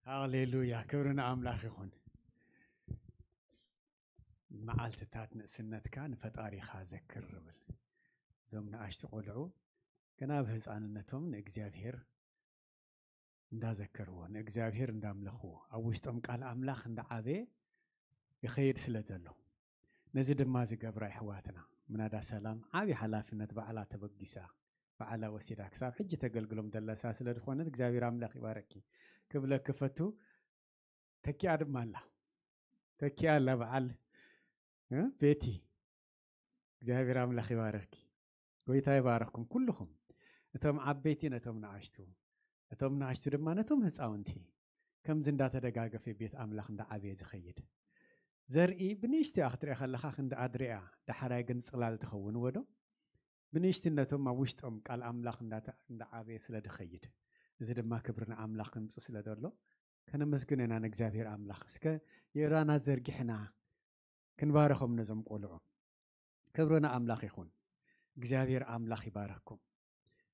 ሃሌሉያ፣ ክብሪ ንኣምላኽ ይኹን። መዓልትታት ንእስነትካ ንፈጣሪኻ ዘክር ይብል። እዞም ንኣሽቱ ቆልዑ ገና ብህፃንነቶም ንእግዚኣብሔር እንዳዘከርዎ፣ ንእግዚኣብሔር እንዳምለኽዎ፣ ኣብ ውሽጦም ቃል ኣምላኽ እንዳዓበየ ይኸይድ ስለ ዘሎ፣ ነዚ ድማ ዝገብራ ይሕዋትና ምናዳ ሰላም ዓብዪ ሓላፍነት ባዕላ ተበጊሳ፣ ባዕላ ወሲዳ ክሳብ ሕጂ ተገልግሎም ዘለሳ ስለ ዝኾነት እግዚኣብሔር ኣምላኽ ይባረኪ ክብለኪ ፈቱ። ተኪኣ ድማ ኣላ፣ ተኪኣ ኣላ በዓል፣ እ፣ ቤቲ። እግዚኣብሔር ኣምላኽ ይባረኪ። ጎይታ ይባረኽኩም ኩልኹም። እቶም ዓበይቲ ነቶም ንኣሽቱ፣ እቶም ንኣሽቱ ድማ ነቶም ህፃውንቲ። ከምዚ እንዳተደጋገፈ ቤት ኣምላኽ እንዳዓበየ ዝኸይድ። ዘርኢ ብንእሽቶ እያ ክትሪኣ ከለኻ ክንዲ ኣድሪያ፣ ዳሕራይ ግን ጽላል ትኸውን ወዶ። ብንእሽትነቶም ኣብ ውሽጦም ቃል ኣምላኽ እንዳተ-፣ እንዳዓበየ ስለ ዝኸይድ። እዚ ድማ ክብሪ ንኣምላኽ ክምጽእ ስለ ዘሎ ከነመስግን ኢና ንእግዚኣብሔር ኣምላኽ። እስከ የእዳና ዘርጊሕና ክንባረኾም ነዞም ቆልዑ። ክብሪ ንኣምላኽ ይኹን። እግዚኣብሔር ኣምላኽ ይባረኩም።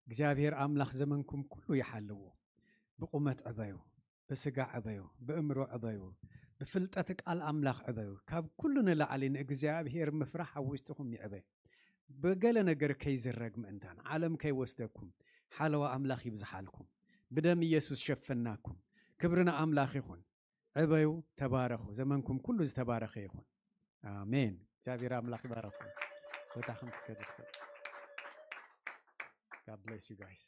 እግዚኣብሔር ኣምላኽ ዘመንኩም ኩሉ ይሓልዎ። ብቁመት ዕበዩ፣ ብስጋ ዕበዩ፣ ብእምሮ ዕበዩ፣ ብፍልጠት ቃል ኣምላኽ ዕበዩ። ካብ ኩሉ ንላዕሊ ንእግዚኣብሔር ምፍራሕ ኣብ ውሽጥኹም ይዕበ። ብገለ ነገር ከይዝረግ ምእንታን ዓለም ከይወስደኩም ሓለዋ ኣምላኽ ይብዝሓልኩም። ብደም ኢየሱስ ሸፈናኩም። ክብሪ ንኣምላኽ ይኹን። ዕበዩ፣ ተባረኹ። ዘመንኩም ኩሉ ዝተባረኸ ይኹን። ኣሜን። እግዚኣብሔር ኣምላኽ ይባረኩም። ቦታ ከም ትከዱ ትኽእል። God bless you guys.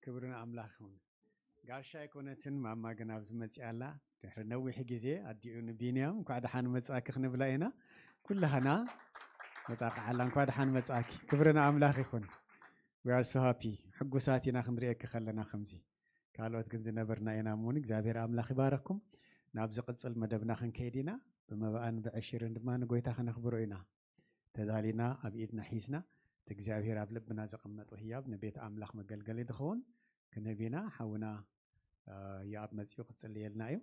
ክብሪ ንኣምላኽ ይኹን። ጋሻ ኣይኮነትን ማማ ግን ኣብዚ መፂኣ ኣላ። ድሕሪ ነዊሕ ግዜ ኣዲኡ ንቢንያም እንኳዕ ደሓን መፃእኪ ክንብላ ኢና። ኩላህና መጣቕዓላ እንኳዕ ደሓን መፃእኪ። ክብሪ ንኣምላኽ ይኹን። We are so happy። ሕጉሳት ኢና ክንሪኤኪ ከለና ከምዚ። ካልኦት ግን ዝነበርና ኢና እሞ እግዚኣብሔር ኣምላኽ ይባረኩም። ናብ ዝቕጽል መደብና ክንከይድ ኢና። ብመባእን ብዕሽርን ድማ ንጎይታ ከነኽብሮ ኢና። ተዳሊና ኣብ ኢድና ሒዝና እቲ እግዚኣብሔር ኣብ ልብና ዘቐመጦ ህያብ ንቤት ኣምላኽ መገልገሊ ዝኸውን ክንህብ ኢና። ሓውና፣ እ፣ ይኣብ መጺኡ ክጽልየልና እዩ።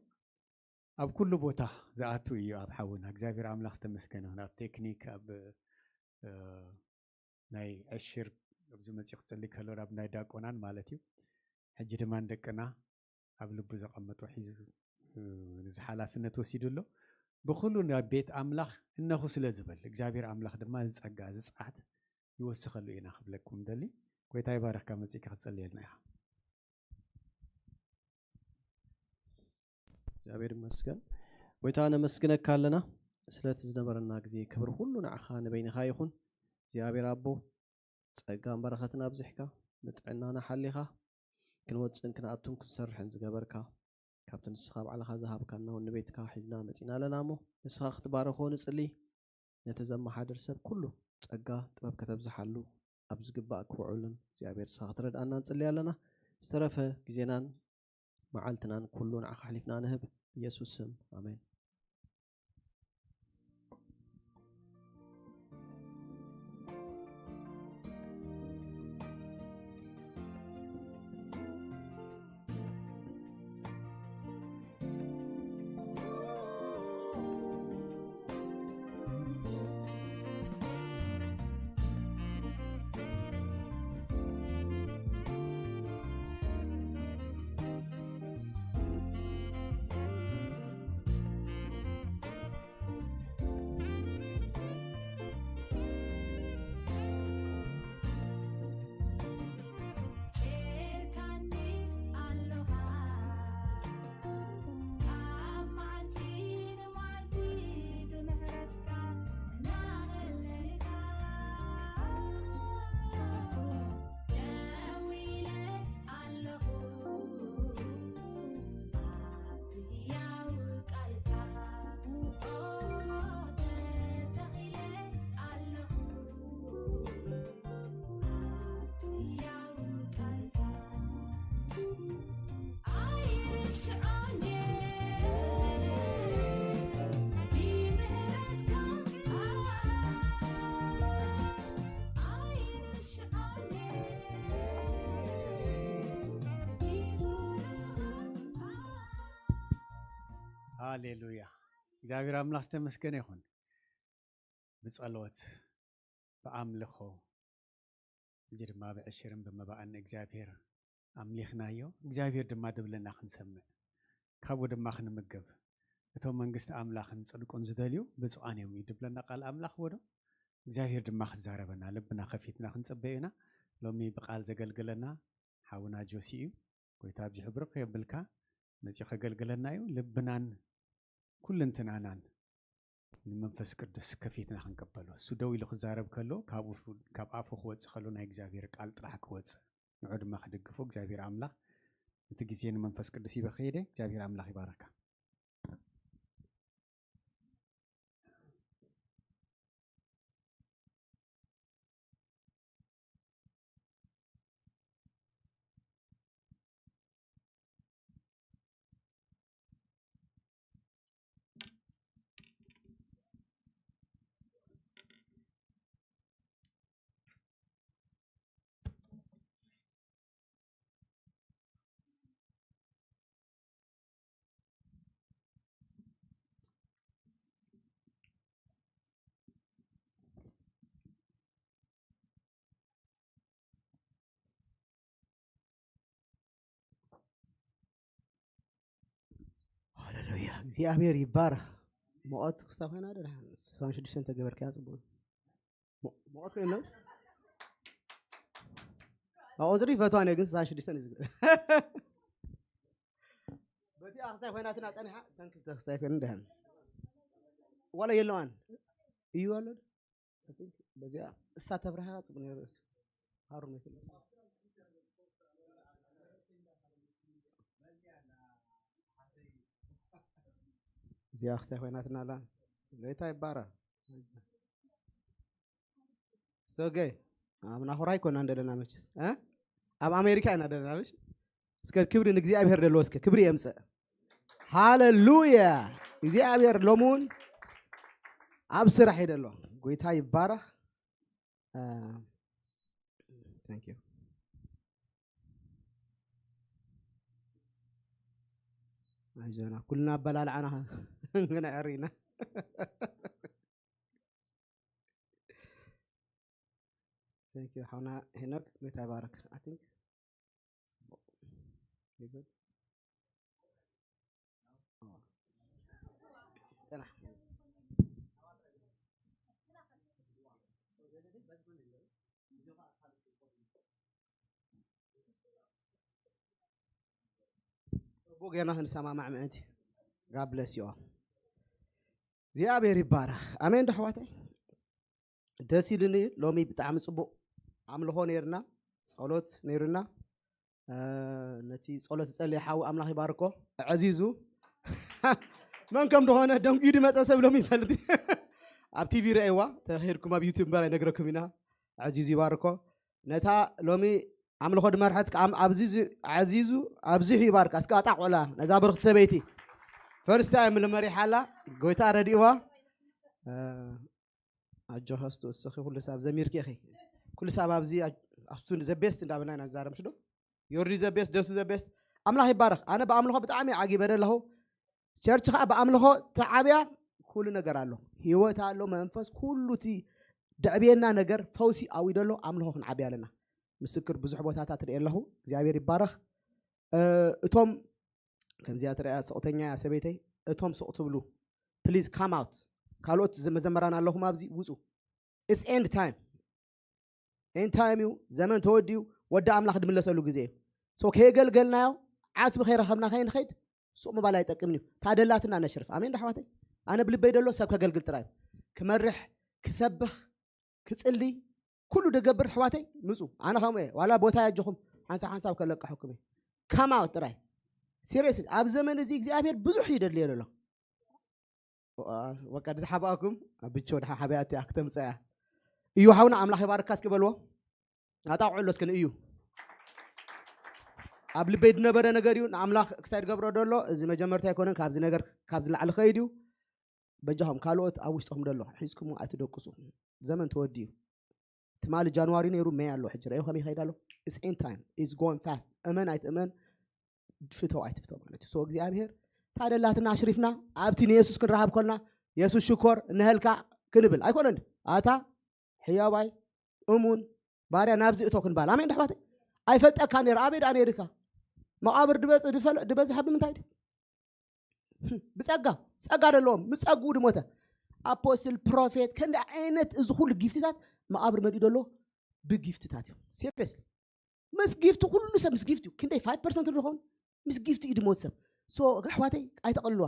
ኣብ ኩሉ ቦታ ዝኣቱ እዩ ኣብ ሓውና። እግዚኣብሔር ኣምላኽ ዝተመስገነ ይሁን። ኣብ ቴክኒክ፣ ኣብ፣ እ፣ ናይ ዕሽር ኣብዚ መጺኡ ክጽሊ ከሎ ናብ ናይ ዳቆናን ማለት እዩ። ሕጂ ድማ ንደቅና ኣብ ልቡ ዘቐመጦ ሒዙ፣ እ፣ ነዚ ሓላፍነት ወሲዱ ኣሎ። ብኹሉ ናብ ቤት ኣምላኽ እነኹ ስለ ዝበል እግዚኣብሔር ኣምላኽ ድማ እዚ ጸጋ፣ እዚ ጸዓት ይወስኸሉ ኢና ክብለኩም ደሊ። ጎይታ ይባረኽካ፣ መጺእካ ክትጸልየልና ኢኻ። እግዚኣብሔር ይመስገን። ጎይታ ነመስግነካ ኣለና ስለቲ ዝነበረና ግዜ። ክብሪ ኩሉ ንዓኻ ንበይንኻ ይኹን። እግዚኣብሔር ኣቦ ጸጋን በረኸትን ኣብዚሕካ፣ ንጥዕናና ሓሊኻ፣ ክንወጽእን ክንኣቱን ክንሰርሕን ዝገበርካ፣ ካብቲ ንስኻ ባዕልኻ ዝሃብካና እውን ንቤትካ ሒዝና መጺና ኣለና እሞ፣ ንስኻ ክትባረኾ ንጽሊ። ነቲ ዘመሓድር ሰብ ኩሉ ጸጋ ጥበብ ከተብዝሓሉ፣ ኣብ ዝግባእ ክውዕሉን እግዚኣብሔር ንስኻ ክትረድኣና ንጽሊ ኣለና። ዝተረፈ ግዜናን መዓልትናን ኩሉ ንዓኻ ኣሕሊፍና ንህብ። ኢየሱስ ስም፣ ኣሜን። ሃሌሉያ። እግዚኣብሔር ኣምላኽ ዝተመስገነ ይኹን። ብጸሎት፣ ብኣምልኾ፣ ሕጂ ድማ ብዕሽርን ብመባእን እግዚኣብሔር ኣምሊኽናዮ። እግዚኣብሔር ድማ ድብለና ክንሰምዕ፣ ካብኡ ድማ ክንምገብ። እቶም መንግስቲ ኣምላኽን ጽድቁን ዝደልዩ ብፁዓን እዮም እዩ ድብለና ቃል ኣምላኽ ወዶ። እግዚኣብሔር ድማ ክዛረበና ልብና ከፊትና ክንጽበዮ ኢና። ሎሚ ብቃል ዘገልግለና ሓውና ጆሲ እዩ። ጎይታ ኣብዚሑ ብርኽ የብልካ። መጺኡ ከገልግለና እዩ። ልብናን ኩልንትናናን ንመንፈስ ቅዱስ ከፊትና ክንቀበሎ። እሱ ደው ኢሉ ክዛረብ ከሎ፣ ካብኡ፣ ካብ ኣፉ ክወጽእ ከሎ ናይ እግዚኣብሔር ቃል ጥራሕ ክወጽእ። ንዑ ድማ ክድግፎ እግዚኣብሔር ኣምላኽ እቲ ግዜ ንመንፈስ ቅዱስ ይበ ከይደ። እግዚኣብሔር ኣምላኽ ይባረካ። ሃሌሉያ፣ እግዚኣብሔር ይባረኽ። መቐት ክስታ ኮይና ዶ ደሓን? ስሳን ሽዱሽተን ተገበርካያ ጽቡቕ። መ-፣ መቐት ኮይና? ኣቑፅሪ ይፈትዋ እየ፣ ግን ስሳን ሽዱሽተን እዩ ዝብል። በቲ ኣኽስታይ ኮይናትና ጸኒሓ፣ እተን ክልተ ኣኽስታይ ኮይነን ደሓን። ዋላ የለዋን። እዩ ኣሎ ዶ? I think በዚኣ እሳ ተብርሃ ጽቡቕ ነይሩ። ሃሩን መኪና። እዚኣ ክስታይ ኮይናትና ኣላ። ጎይታ ይባረኽ። ሶገ፣ ኣብ ናኹራ ኣይኮና እንደለና መችስ፣ እ? ኣብ ኣሜሪካ ኢና እንደለና፣ መች? እስከ ክብሪ ንእግዚኣብሔር ደሎ፣ እስከ ክብሪ የምጽእ። ሃሌሉያ! እግዚኣብሔር ሎሚ እውን ኣብ ስራሕ እዩ ደሎ። ጎይታ ይባረኽ። እ፣ thank you። ኣይዞና፣ ኩልና ኣበላልዓና ክንዕር ኢና። Thank you ሓውና ሄኖክ፣ ጎይታ ይባርክ። I think ጽቡቕ ይብል። ኦ። ጽናሕ። ጽቡቕ ጌርና ክንሰማማዕ ምእንቲ። God bless you all። እግዚኣብሔር ይባረኽ። ኣሜን ዶ ኣሕዋተይ? ደስ ኢሉኒ። ሎሚ ብጣዕሚ ጽቡቕ ኣምልኾ ነይርና፣ ጸሎት ነይርና። እ፣ ነቲ ጸሎት ዝጸለየ ሓው ኣምላኽ ይባርኮ። ኣዕዚዙ መን ከም ዝኾነ ደንጊዩ ዝመጸ ሰብ ሎሚ ይፈልጥ። ኣብ ቲቪ ረእይዋ፣ ተኸይድኩም ኣብ ዩቱብ እምበር ኣይነግረኩም ኢና። ኣዕዚዙ ይባርኮ። ነታ ሎሚ ኣምልኾ ድመርሐት ከኣ ኣዕዚዙ፣ ኣዕዚዙ፣ ኣብዚሑ ይባርካ። እስከ ኣጣቕዑላ ነዛ ብርኽቲ ሰበይቲ። ፈርስት ታይም ንመሪሓላ፣ ጎይታ ረዲእዋ። እ፣ ኣጆኻ ኣስቱ፣ እስኺ ኩሉ ሳብ ዘሚርኪ ኢኺ። ኩሉ ሳብ ኣብዚ ኣስቱ ዘ ቤስት እንዳበልና ኢና ንዛረብ፣ ምሽ ዶ? ዮርዲ ዘ ቤስት፣ ደሱ ዘ ቤስት። ኣምላኽ ይባረኽ። ኣነ ብኣምልኾ ብጣዕሚ ዓጊበ ኣለኹ። ቸርች ኸዓ ብኣምልኾ ተዓብያ ኩሉ ነገር ኣሎ። ህይወት ኣሎ፣ መንፈስ፣ ኩሉ እቲ ደዕብየና ነገር ፈውሲ ኣውዩ ኣሎ። ኣምልኾ ክንዓብያ ኣለና። ምስክር ብዙሕ ቦታታት ርኢ ኣለኹ። እግዚኣብሔር ይባረኽ። እ፣ እቶም ከምዚኣ ትረኣ ስቕተኛ እያ ሰበይተይ። እቶም ስቕ ትብሉ ፕሊዝ ካም ኣውት። ካልኦት ዘ-፣ መዘመራን ኣለኹም ኣብዚ ውጹ። It's end time። ኤንድ ታይም እዩ። ዘመን ተወዲኡ። ወዲ ኣምላኽ ድምለሰሉ ግዜ እዩ። ሶ ከየገልገልናዮ ዓስቢ ከይረኸብና ከይንኸይድ ሱቕ ምባል ኣይጠቅምን እዩ። ታደላትና ነሽርፍ። ኣሜን ዶ ኣሕዋተይ? ኣነ ብልበይ ደሎ ሰብ ከገልግል ጥራይ እዩ። ክመርሕ፣ ክሰብኽ፣ ክጽሊ፣ ኩሉ ደገብር ኣሕዋተይ ምጹ። ኣነ ከምኡ እየ። ዋላ ቦታ ያጀኹም ሓንሳብ ሓንሳብ ከለቅሐኩም እየ። ካም ኣውት ጥራይ። ሲሪየስሊ ኣብ ዘመን እዚ እግዚኣብሔር ብዙሕ እዩ ደድልዮ ዘሎ። ወቀ ድሓባእኩም ኣብ ብቾ ድሓ ሓቢኣቲ ኣክተምፀያ እዩ። ሓውና ኣምላኽ ይባርካ እስኪ በልዎ። ኣጣቕዑ ኣሎ እስኪ ንእዩ። ኣብ ልበይ ዝነበረ ነገር እዩ። ንኣምላኽ ክሳይ ዝገብሮ ደሎ እዚ መጀመርታ ኣይኮነን። ካብዚ ነገር ካብዚ ላዕሊ ኸይድ እዩ። በጃኹም ካልኦት ኣብ ውሽጥኹም ደሎ ሒዝኩሞ ኣይትደቅሱ። ዘመን ተወዲኡ። ትማሊ ጃንዋሪ ነይሩ፣ ሜይ ኣሎ፣ ሕጂ ረእዮ ከመይ ይኸይድ ኣሎ። It's end time, it's going fast። እመን ኣይትእመን፣ ፍተው ኣይትፍተው ማለት እዩ። So እግዚኣብሔር ታደላትና ኣሽሪፍና ኣብቲ ንየሱስ ክንረሃብ ኮልና የሱስ ሽኮር እነሀልካ ክንብል ኣይኮነን። ኣታ ሕያዋይ እሙን ባርያ ናብዚ እቶ ክንባል ኣሜን። ደሕባተይ ኣይፈልጠካ ነይር ኣበይ ደኣ ነይርካ? መቓብር ድበጽ ድበዝሓ ብምንታይ ድዩ? ብጸጋ ጸጋ ደለዎም ምስ ጸግኡ ድሞተ ኣፖስትል ፕሮፌት ከንዲ ዓይነት እዚ ኩሉ ጊፍትታት መቓብር መሊኡ ደሎ ብጊፍትታት እዩ። ሲሪየስሊ ምስ ጊፍቲ ኩሉ ሰብ ምስ ጊፍቲ እዩ። ክንደይ ፋይቭ ፐርሰንት ድኾን ምስ ጊፍቲ እዩ ድሞት ሰብ። ሶ ኣሕዋተይ ኣይተቐልዋ።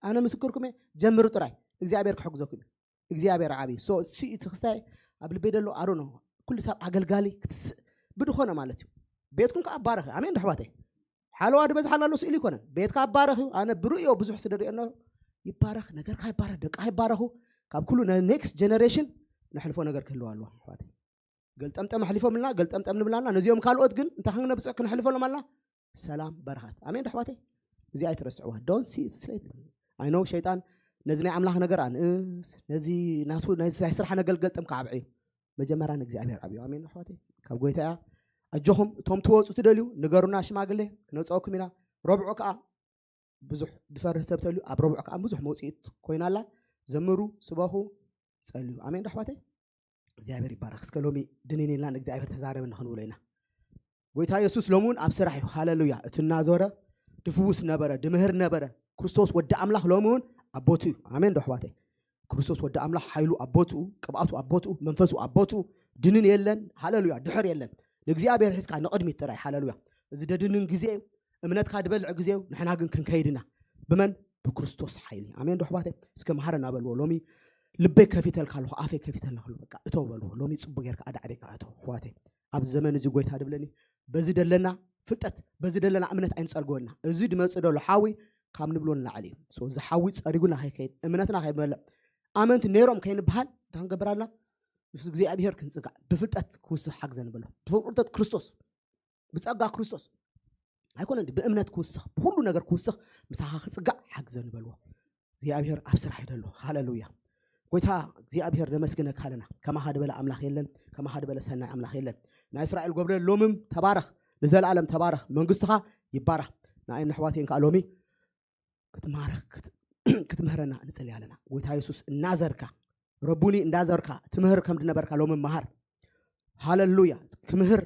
ኣነ ምስክርኩም እየ። ጀምሩ ጥራይ እግዚኣብሔር ክሕግዘኩም እዩ። እግዚኣብሔር ዓብዩ ሶ እቲ ክስታይ ኣብ ልበይ ደሎ ኣሮ ነው። ኩሉ ሰብ ኣገልጋሊ ክትስእ ብድኾነ ማለት እዩ። ቤትኩም ከዓ ኣባረኽ ኣሜን። ኣሕዋተይ ሓለዋ ድበዝሓና ኣሎ ስእሉ ይኮነን። ቤትካ ኣባረኽ እዩ። ኣነ ብርእዮ ብዙሕ ስደሪኦ ኣሎ። ይባረኽ ነገርካ ይባረኽ ደቃ ይባረኹ። ካብ ኩሉ ኔክስት ጀነሬሽን ነሕልፎ ነገር ክህልዋ ኣለዎ ኣሕዋተይ። ገልጠምጠም ኣሕሊፎምልና ገልጠምጠም ንብላና ነዚኦም ካልኦት ግን እንታይ ክንነብፅዕ ክነሕልፈሎም ኣልና። ሰላም በረኸት ኣሜን። ኣሕዋተይ እዚ ኣይትረስዕዋ። ዶንት ሲ ስትሬት። ኣይ ኖው ሸይጣን ነዚ ናይ ኣምላኽ ነገር ኣንእስ ነዚ ናቱ ነዚ ናይ ስራሕ ነገር ገልጠም ከዓብዕ እዩ። መጀመርያ ንእግዚኣብሔር ኣብዩ ኣሜን። ኣሕዋተይ ካብ ጎይታ እያ። ኣጆኹም እቶም ትወፁ ትደልዩ ንገሩና ሽማግሌ ክነፀወኩም ኢና። ረብዑ ከዓ ብዙሕ ዝፈርህ ሰብ ተልዩ ኣብ ረብዑ ከዓ ብዙሕ መውፅኢት ኮይና ኣላ። ዘምሩ ስበኹ ጸልዩ ኣሜን። ኣሕዋተይ እግዚኣብሔር ይባረክ። እስከ ሎሚ ድንን ኢልና ንእግዚኣብሔር ተዛረበ ንክንብሎ ኢና። ጎይታ የሱስ ሎሚ እውን ኣብ ስራሕ እዩ። ሃለሉያ። እቲ እናዞረ ድፍውስ ነበረ ድምህር ነበረ። ክርስቶስ ወዲ ኣምላኽ ሎሚ እውን ኣብ ቦትኡ እዩ። ኣሜን ዶ ኣሕዋተይ? ክርስቶስ ወዲ ኣምላኽ ሓይሉ ኣብ ቦትኡ፣ ቅብኣቱ ኣብ ቦትኡ፣ መንፈሱ ኣብ ቦትኡ። ድንን የለን። ሃለሉያ። ድሕር የለን። ንእግዚኣብሔር ሒዝካ ንቕድሚት ጥራይ። ሃለሉያ። እዚ ደድንን ግዜ እዩ። እምነትካ ድበልዕ ግዜ እዩ። ንሕና ግን ክንከይድ ኢና። ብመን? ብክርስቶስ ሓይሊ። ኣሜን ዶ ኣሕዋተይ? እስከ መሃረና በልዎ። ሎሚ ልበይ ከፊተልካ ኣለኹ፣ ኣፈይ ከፊተልካ ኣለኹ። በቃ እተው በልዎ። ሎሚ ጽቡቅ ጌርካ ኣዳዕዲካ እተው ኣሕዋተይ። ኣብዚ ዘመን እዚ ጎይታ ድብለኒ በዚ ደለና ፍልጠት በዚ ደለና እምነት ኣይንጸልገወና። እዚ ድመጽእ ደሎ ሓዊ ካብ ንብሎ ንላዕሊ እዩ። ሶ እዚ ሓዊ ጸሪጉና ከይከይድ እምነትና ከይበልዕ ኣመንቲ ነይሮም ከይንበሃል እንታይ ክንገብር ኣለና? ምስ እግዚኣብሔር ክንጽጋዕ ብፍልጠት ክውስኽ ሓግዘን በሎ። ብፍልጠት ክርስቶስ ብጸጋ ክርስቶስ ኣይኮነን ብእምነት ክውስኽ ብኩሉ ነገር ክውስኽ ምሳኻ ክጽጋዕ ሓግዘን በልዎ። እግዚኣብሔር ኣብ ስራሕ ይደሎ። ሃለሉያ። ጎይታ እግዚኣብሔር ነመስግነካ ኣለና። ከማኻ ድበለ ኣምላኽ የለን፣ ከማኻ ድበለ ሰናይ ኣምላኽ የለን። ናይ እስራኤል ገብርኤል ሎምም ተባረኽ፣ ንዘለኣለም ተባረኽ፣ መንግስትኻ ይባረኽ። ንኣይ ንኣሕዋተይን ከዓ ሎሚ ክትማረኽ ክትምህረና ንፅሊ ኣለና። ጎይታ የሱስ እናዘርካ ረቡኒ እንዳዘርካ ትምህር ከም ድነበርካ ሎሚ መሃር። ሃለሉያ። ክምህር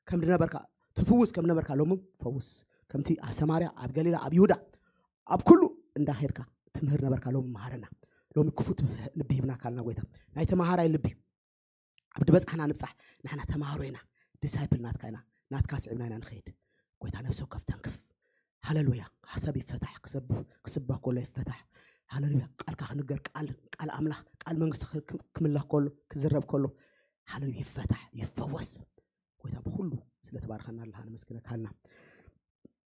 ከም ድነበርካ ትፍውስ ከም ነበርካ ሎሚ ፈውስ። ከምቲ ኣብ ሰማርያ ኣብ ገሊላ ኣብ ይሁዳ ኣብ ኩሉ እንዳኸድካ ትምህር ነበርካ ሎሚ መሃረና። ሎሚ ክፉት ልቢ ሂብናካ ኣለና ጎይታ። ናይ ተማሃራይ ልቢ ኣብ ድበፃሕና ንብፃሕ። ንሕና ተማሃሮ ኢና። ዲሳይፕል ናትካ ኢና። ናትካ ስዕብና ኢና ንኸይድ። ጎይታ ነብሲ ወከፍ ተንክፍ። ሃለሉያ። ሰብ ይፈታሕ። ክሰብ- ክስበኽ ከሎ ይፈታሕ። ሃለሉያ። ቃልካ ክንገር ቃል ቃል ኣምላኽ ቃል መንግስቲ ክ- ክምለኽ ከሎ ክዝረብ ከሎ ሃለሉያ ይፈታሕ ይፈወስ። ጎይታ ብኩሉ ስለ ተባርከና ኣለኻ ነመስግነካ ኣለና።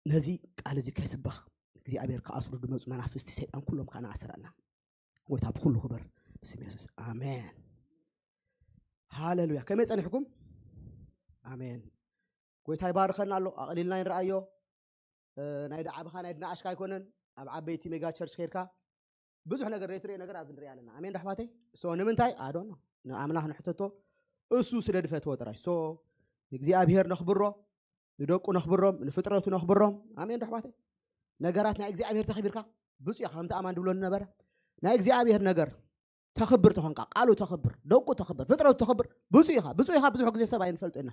ነዚ ቃል እዚ ከይስበኽ እግዚኣብሔር ክኣስሩ ድመፁ መናፍስቲ ሰይጣን ኩሎም ከዓ ንኣስር ኣለና። ጎይታ ብኩሉ ክበር ብስም የሱስ ኣሜን። ሃለሉያ። ከመይ ጸኒሕኩም? ኣሜን። ጎይታ ይባርከና ኣሎ። ኣቕሊልና ይንረኣዮ። እ፣ ናይ ደዓብኻ ናይ ድናኣሽካ ኣይኮነን። ኣብ ዓበይቲ ሜጋ ቸርች ከይድካ ብዙሕ ነገር ዘይትሪኦ ነገር ኣብዚ ንሪኢ ኣለና። ኣሜን ዶ ኣሕዋተይ? ሶ ንምንታይ ኣዶኖ ንኣምላኽ ንሕተቶ እሱ ስለ ድፈትዎ ጥራይ። ሶ ንእግዚኣብሔር ነኽብሮ፣ ንደቁ ነኽብሮም፣ ንፍጥረቱ ነኽብሮም። ኣሜን ዶ ኣሕዋተይ? ነገራት ናይ እግዚኣብሔር ተኽቢርካ ብፁዕ ኢኻ። ከምቲ ኣማን ድብሎ ነበረ ናይ እግዚኣብሔር ነገር ተኽብር ተኾንካ ቃሉ ተኽብር ደቁ ተኽብር ፍጥረቱ ተኽብር ብፁዕ ኢኻ። ብፁዕ ኢኻ ብዙሕ ግዜ ሰብ ኣይንፈልጦ ኢና።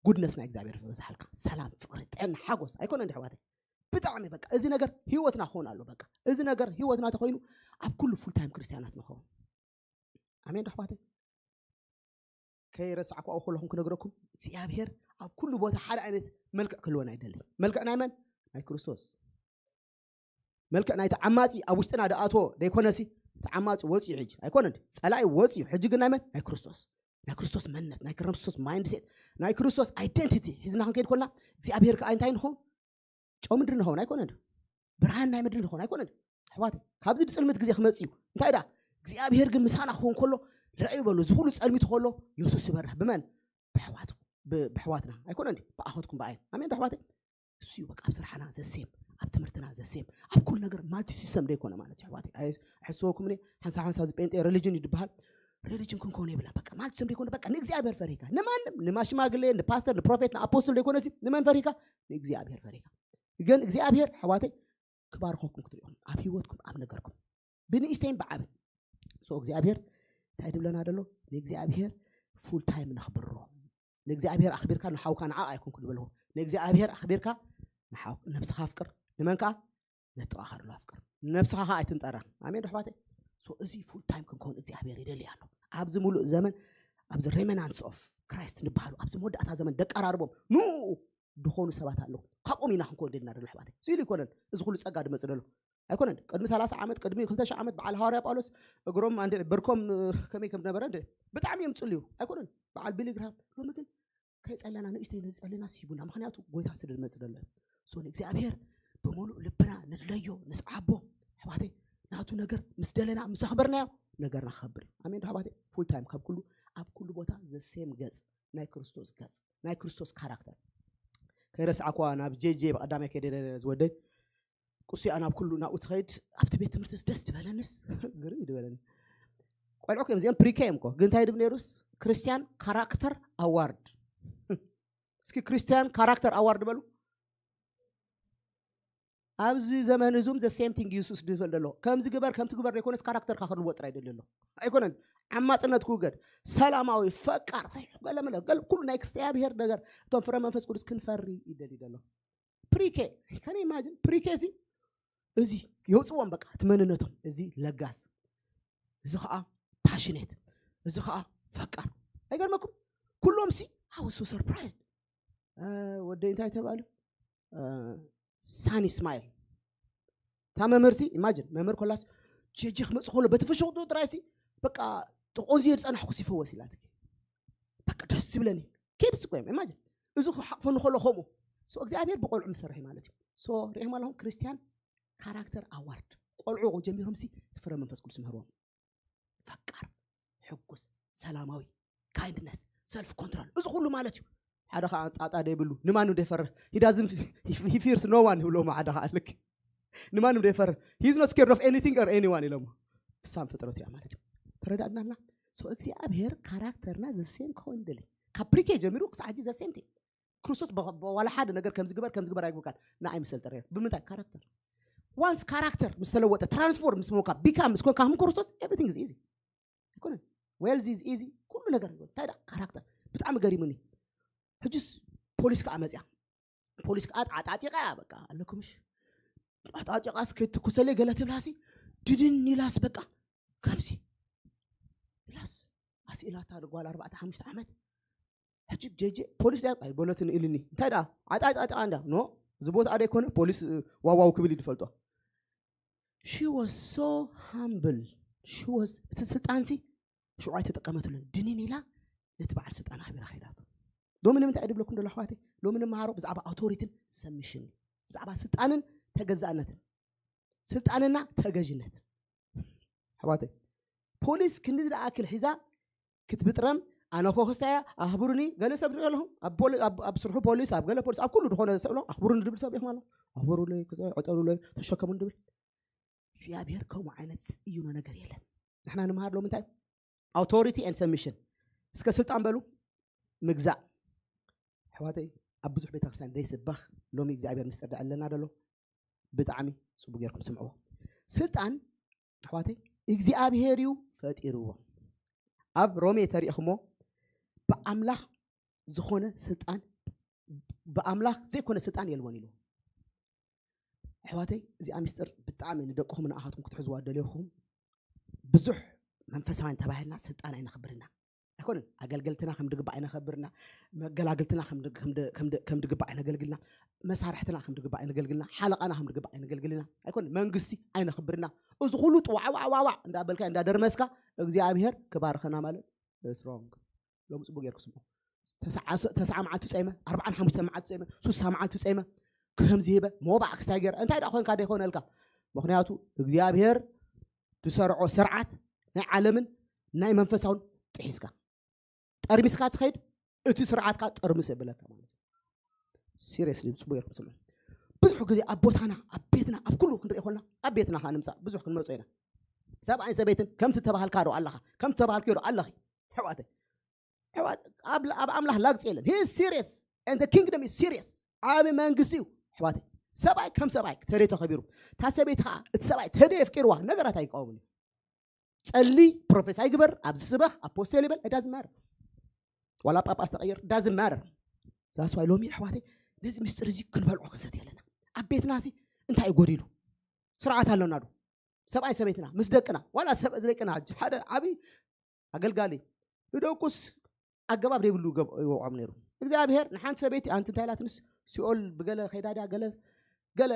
ጉድነስ ናይ እግዚኣብሔር ዝበዝሓልካ ሰላም ፍቅሪ ጥዕና ሓጎስ ኣይኮነ እንዲ ኣሕዋተይ? ብጣዕሚ በቃ እዚ ነገር ህይወትና ክኸውን ኣሎ። በቃ እዚ ነገር ህይወትና ተኮይኑ ኣብ ኩሉ ፉል ታይም ክርስትያናት ንኸውን። ኣሜን ዶ ኣሕዋተይ? ከይረሳዕኩ ኣብኡ ከለኹም ክነግረኩም እግዚኣብሔር ኣብ ኩሉ ቦታ ሓደ ዓይነት መልክዕ ክህልወና ይደሊ። መልክዕ ናይ መን? ናይ ክርስቶስ። መልክዕ ናይቲ ዓማፂ ኣብ ውሽጥና ደኣቶ ደይኮነሲ እቲ ዓማፂ ወፅዩ ሕጂ ኣይኮነን። ፀላኢ ወፅዩ ሕጂ ግን ናይ መን? ናይ ክርስቶስ። ናይ ክርስቶስ መንነት ናይ ክርስቶስ ማይንድሴት ናይ ክርስቶስ ኣይደንቲቲ ሒዝና ክንከይድ ኮልና እግዚኣብሔር ከዓ እንታይ ንኸውን? ጨው ምድሪ ንኸውን ኣይኮነን። ብርሃን ናይ ምድሪ ንኸውን ኣይኮነን። ኣሕዋት ካብዚ ድፅልምት ግዜ ክመፅ እዩ። እንታይ ዳ እግዚኣብሔር ግን ምሳና ክኸውን ከሎ ረአዩ በሉ እዚ ኩሉ ፀልሚቱ ከሎ የሱስ ይበርህ ብመን? ብሕዋቱ ብሕዋትና ኣይኮነን። ብኣኸትኩም ብኣይ ኣሜን ዶ ኣሕዋተይ? እሱ እዩ በቃ ኣብ ስራሕና ዘሴም ኣብ ትምህርትና ዘሴም ኣብ ኩሉ ነገር ማልቲ ሲስተም ደይኮነ ማለት እዩ ኣሕዋተይ። ኣይሕስወኩም እኔ ሓንሳብ ሓንሳብ እዚ ጴንጤ ሬሊጅን እዩ ዝበሃል። ሬሊጅን ክንኮነ የብላ በቃ ማልቲ ሲስተም ደይኮነ በቃ ንእግዚኣብሔር ፈሪካ ንማንም ንማሽማግሌ ንፓስተር ንፕሮፌት ንኣፖስትል ደይኮነ ሲ ንመን ፈሪካ? ንእግዚኣብሔር ፈሪካ። ግን እግዚኣብሔር ኣሕዋተይ ክባርኸኩም ክትሪኦም ኣብ ህይወትኩም ኣብ ነገርኩም ብንእሽተይን ብዓብን። So እግዚኣብሔር እንታይ ድብለና ደሎ? ንእግዚኣብሔር ፉል ታይም ነኽብሮ። ንእግዚኣብሔር ኣኽቢርካ ንሓውካ ንዓቕ ኣይኮንኩ ዝበልዎ። ንእግዚኣብሔር ኣኽቢርካ ንሓው ነብስኻ ኣፍቅር። ንመን ከዓ? ነጥቓኻ ደሎ ኣፍቅር። ነብስኻ ከዓ ኣይትንጠራ። ኣሜን ዶ ኣሕዋተይ? So እዚ ፉል ታይም ክንከውን እግዚኣብሔር ይደሊ ኣሎ። ኣብዚ ሙሉእ ዘመን ኣብዚ ሬመናንትስ ኦፍ ክራይስት ንበሃሉ ኣብዚ መወዳእታ ዘመን ደቀራርቦም ንኡ ዝኾኑ ሰባት ኣለዉ። ካብኦም ኢና ክንከውን ደልና ደሎ ኣሕዋተይ። እዚ ኢሉ ይኮነን እዚ ኩሉ ጸጋ ድመጽእ ደሎ ኣይኮነን። ቅድሚ ሰላሳ ዓመት ቅድሚ ክልተ ሽሕ ዓመት በዓል ሃዋርያ ጳውሎስ እግሮም ኣንድ ብርኮም ከመይ ከም ነበረ እንደ ብጣዕሚ እዮም ጽልዩ ኣይኮነን። በዓል ቢሊግራም ሎሚ ግን ከይጸለና ንእሽተይ ንጸልና ስሂቡና ምክንያቱ ጎይታ ስለ ድመጽእ ደሎ። So ንእግዚኣብሔር ብምሉእ ልብና ንድለዮ ንስዓቦ ኣሕዋተይ። ናቱ ነገር ምስ ደለና ምስ ኣኽበርናዮ ነገርና ክኸብር እዩ። ኣሜን ዶ ኣሕዋተይ? ፉል ታይም ካብ ኩሉ ኣብ ኩሉ ቦታ ዘሴም ገጽ ናይ ክርስቶስ ገጽ ናይ ክርስቶስ ካራክተር ከይረስዓኳ ናብ ጄጄ ብቐዳማይ ከይደ ዝወደይ ቁሲኣ ናብ ኩሉ ናብኡ ትኸይድ ኣብቲ ቤት ትምህርትስ ደስ ዝበለንስ ግርም እዩ ዝበለኒ። ቆልዑ ከም እዚኦም ፕሪኬ እዮም እኮ ግን እንታይ ድብ ነይሩስ ክርስቲያን ካራክተር ኣዋርድ። እስኪ ክርስቲያን ካራክተር ኣዋርድ በሉ። ኣብዚ ዘመን እዙም ዘ ሴም ቲንግ ኢየሱስ ድብል ደሎ ከምዚ ግበር ከምቲ ግበር ዘይኮነስ ካራክተርካ ክልወጥ ጥራይ ደሊ ኣሎ። ኣይኮነን ዓማፅነት ክውገድ ሰላማዊ ፈቃር ገለመለ ገል ኩሉ ናይ እግዚኣብሔር ነገር እቶም ፍረ መንፈስ ቅዱስ ክንፈሪ ይደሊ ደሎ። ፕሪኬ ከነ ኢማጅን ፕሪኬ ሲ እዚ የውፅዎም በቃ እቲ መንነቶም እዚ ለጋስ እዚ ከዓ ፓሽኔት እዚ ከዓ ፈቃር። ኣይገርመኩም? ኩሎም ሲ I was so surprised። ወደይ እንታይ ተባሉ? ሳኒ ስማይል እታ መምህር ሲ ኢማጅን መምህር ኮላስ ጀጂ ክመፅ ከሎ በቲ ፍሽውጡ ጥራይ ሲ በቃ ተቆንዚ ዝፀናሕኩ ሲ ፈወስ ኢላት። በቃ ደስ ዝብለኒ ኬድስ እኮ እዮም ኢማጅን እዚ ክሓቅፈኒ ከሎ ከምኡ። So እግዚኣብሔር ብቆልዑ ምሰርሒ ማለት እዩ። So ሪኦም ኣለኹም ክርስቲያን ካራክተር ኣዋርድ ቆልዑ ጀሚሮም ሲ እቲ ፍረ መንፈስ ቅዱስ ምህርዎም። ፈቃር፣ ሕጉስ፣ ሰላማዊ፣ ካይንድነስ፣ ሰልፍ ኮንትሮል እዚ ኩሉ ማለት እዩ። ሓደ ከዓ ጣጣ ደይብሉ ንማንም ደይፈርህ he doesn't he fears no one ይብልዎ ሓደ ከዓ ልክ ንማንም ደይፈርህ he's not scared of anything or anyone ኢሎሞ። እሳም ፍጥረቱ እያ ማለት እዩ። ተረዳእናና? So እግዚኣብሔር ካራክተርና ዘሴም ክኸውን ይደሊ ካብ ፕሪኬ ጀሚሩ ክሳዕ ሕጂ ዘሴም ቲ ክርስቶስ ዋላ ሓደ ነገር ከም ዝግበር ከም ዝግበር ኣይግብካን ንኣይ ምሰል ጥረ ብምንታይ ካራክተር ዋንስ ካራክተር ምስ ተለወጠ ትራንስፎርም ምስ ሞካ ቢካም ምስ ኮንካ ከም ክርስቶስ everything is easy ኣይኮነን። Wealth is easy ኩሉ ነገር እንታይ ዳ ካራክተር ብጣዕሚ ገሪሙኒ። ሕጅስ ፖሊስ ከዓ መፅያ ፖሊስ ከዓ ጣጣጢቃ እያ በቃ ኣለኩምሽ ጣጣጢቃስ ከይትኩሰለይ ገለ ትብላሲ ድድን ኢላስ በቃ ከምዚ ኢላስ ኣስኢላታ ጓል ኣርባዕተ ሓሙሽተ ዓመት ሕጂ ጀጀ ፖሊስ ዳ ኣይበለትን ኢልኒ እንታይ ዳ ዓጣጣጣ እንዳ ኖ እዚ ቦታ ኣደ ይኮነ ፖሊስ ዋዋው ክብል ይድፈልጦ። She was so humble. She was እቲ ስልጣንሲ ሽዑ ኣይተጠቀመትሉን ድንን ኢላ ነቲ በዓል ስልጣን ኣኽቢራ ከይዳቶ። ሎሚ ንምንታይ ድብለኩም ደሎ ኣሕዋተይ? ሎሚ ንምሃሮ ብዛዕባ ኣውቶሪቲን ሰሚሽን ብዛዕባ ስልጣንን ተገዛእነትን ስልጣንና ተገዥነት ኣሕዋተይ ፖሊስ ክንዲ ዝኣክል ሒዛ ክትብጥረም ኣነ ኮ ክስታያ ኣኽብሩኒ ገለ ሰብ ሪኦ ኣለኹም ኣብ ስርሑ ፖሊስ ኣብ ገለ ፖሊስ ኣብ ኩሉ ዝኾነ ሰብ ኣሎ ኣኽብሩኒ ድብል ሰብ ኢኹም ኣሎ ኣኽብሩለይ ዕጠሉለይ ተሸከሙን ድብል እግዚኣብሔር ከምኡ ዓይነት ዝፅይኖ ነገር የለን ንሕና ንምሃር ሎ ምንታይ ኣውቶሪቲ ን ሰሚሽን እስከ ስልጣን በሉ ምግዛእ ኣሕዋተይ ኣብ ብዙሕ ቤተክርስትያን ዘይስበኽ ሎሚ እግዚኣብሔር ምስጢር ደዕለና ደሎ ብጣዕሚ ፅቡቅ ጌርኩም ስምዕዎ። ስልጣን ኣሕዋተይ እግዚኣብሔር እዩ ፈጢርዎ። ኣብ ሮሜ ተሪእኽሞ ብኣምላኽ ዝኾነ ስልጣን ብኣምላኽ ዘይኮነ ስልጣን የልቦን ኢሉ። ኣሕዋተይ እዚኣ ሚስጥር ብጣዕሚ ንደቅኹም ንኣኻትኩም ክትሕዝዋ ደልየኹም። ብዙሕ መንፈሳውያን ተባሂልና ስልጣን ኣይነኽብርና ኣይኮነን ኣገልገልትና ከም ድግባእ ኣይነኸብርና መገላግልትና ከም ድግባእ ኣይነገልግልና መሳርሕትና ከም ድግባእ ኣይነገልግልና ሓለቓና ከም ድግባእ ኣይነገልግልና ኣይኮነን መንግስቲ ኣይነኽብርና እዚ ኩሉ ጥዋዕዋዕዋዕዋዕ እንዳበልካ እንዳደርመስካ እግዚኣብሔር ክባርኸና ማለት ስሮንግ ሎም ፅቡቅ ጌርኩ ስምዑ ተስዓ መዓልቲ ፀይመ ኣርባዓን ሓሙሽተ መዓልቲ ፀይመ ሱሳ መዓልቲ ፀይመ ከምዚ ሂበ ሞባእ ክስታይ ገይረ እንታይ ደኣ ኮንካ ደይኮነልካ ምክንያቱ እግዚኣብሔር ዝሰርዖ ስርዓት ናይ ዓለምን ናይ መንፈሳውን ጥሒስካ ጠርሚስካ ትኸይድ እቲ ስርዓትካ ጠርምስ የብለካ ማለት ሲሪየስሊ ብፅቡ ጌርኩም ስምዑ ብዙሕ ግዜ ኣብ ቦታና ኣብ ቤትና ኣብ ኩሉ ክንርኢ ኮልና ኣብ ቤትና ከዓ ንምፃእ ብዙሕ ክንመፁ ኢና ሰብኣይን ሰበይትን ከምቲ ተባህልካ ዶ ኣለኻ ከምቲ ተባህልክዮ ዶ ኣለኺ ኣሕዋተይ ኣብ ኣምላኽ ላግፂ የለን ሂ ሲሪየስ ን ኪንግደም ሲሪየስ ዓብ መንግስቲ እዩ ኣሕዋተይ ሰብኣይ ከም ሰብኣይ ተደይ ተኸቢሩ እታ ሰበይቲ ከዓ እቲ ሰብኣይ ተደ የፍቂርዋ ነገራት ኣይቃወምን እዩ። ጸሊ፣ ፕሮፌሳይ ግበር፣ ኣብዚ ስበኽ፣ ኣፖስቴል ይበል፣ እዳ ዝማር ዋላ ጳጳስ ተቐየር እዳ ዝማር። ዛስዋይ ሎሚ ኣሕዋተይ ነዚ ምስጢር እዚ ክንበልዖ ክንሰት የለና። ኣብ ቤትና እዚ እንታይ እዩ ጎዲሉ? ስርዓት ኣለና ዶ? ሰብኣይ ሰበይትና ምስ ደቅና ዋላ ሰብ ደቅና ሓደ ዓቢ ኣገልጋሊ ንደቁስ ኣገባብ ዘይብሉ ይወቕዖም ነይሩ። እግዚኣብሔር ንሓንቲ ሰበይቲ ኣንቲ እንታይ ኢላትንስ ሲኦል ብገለ ከይዳ ድያ ገለ ገለ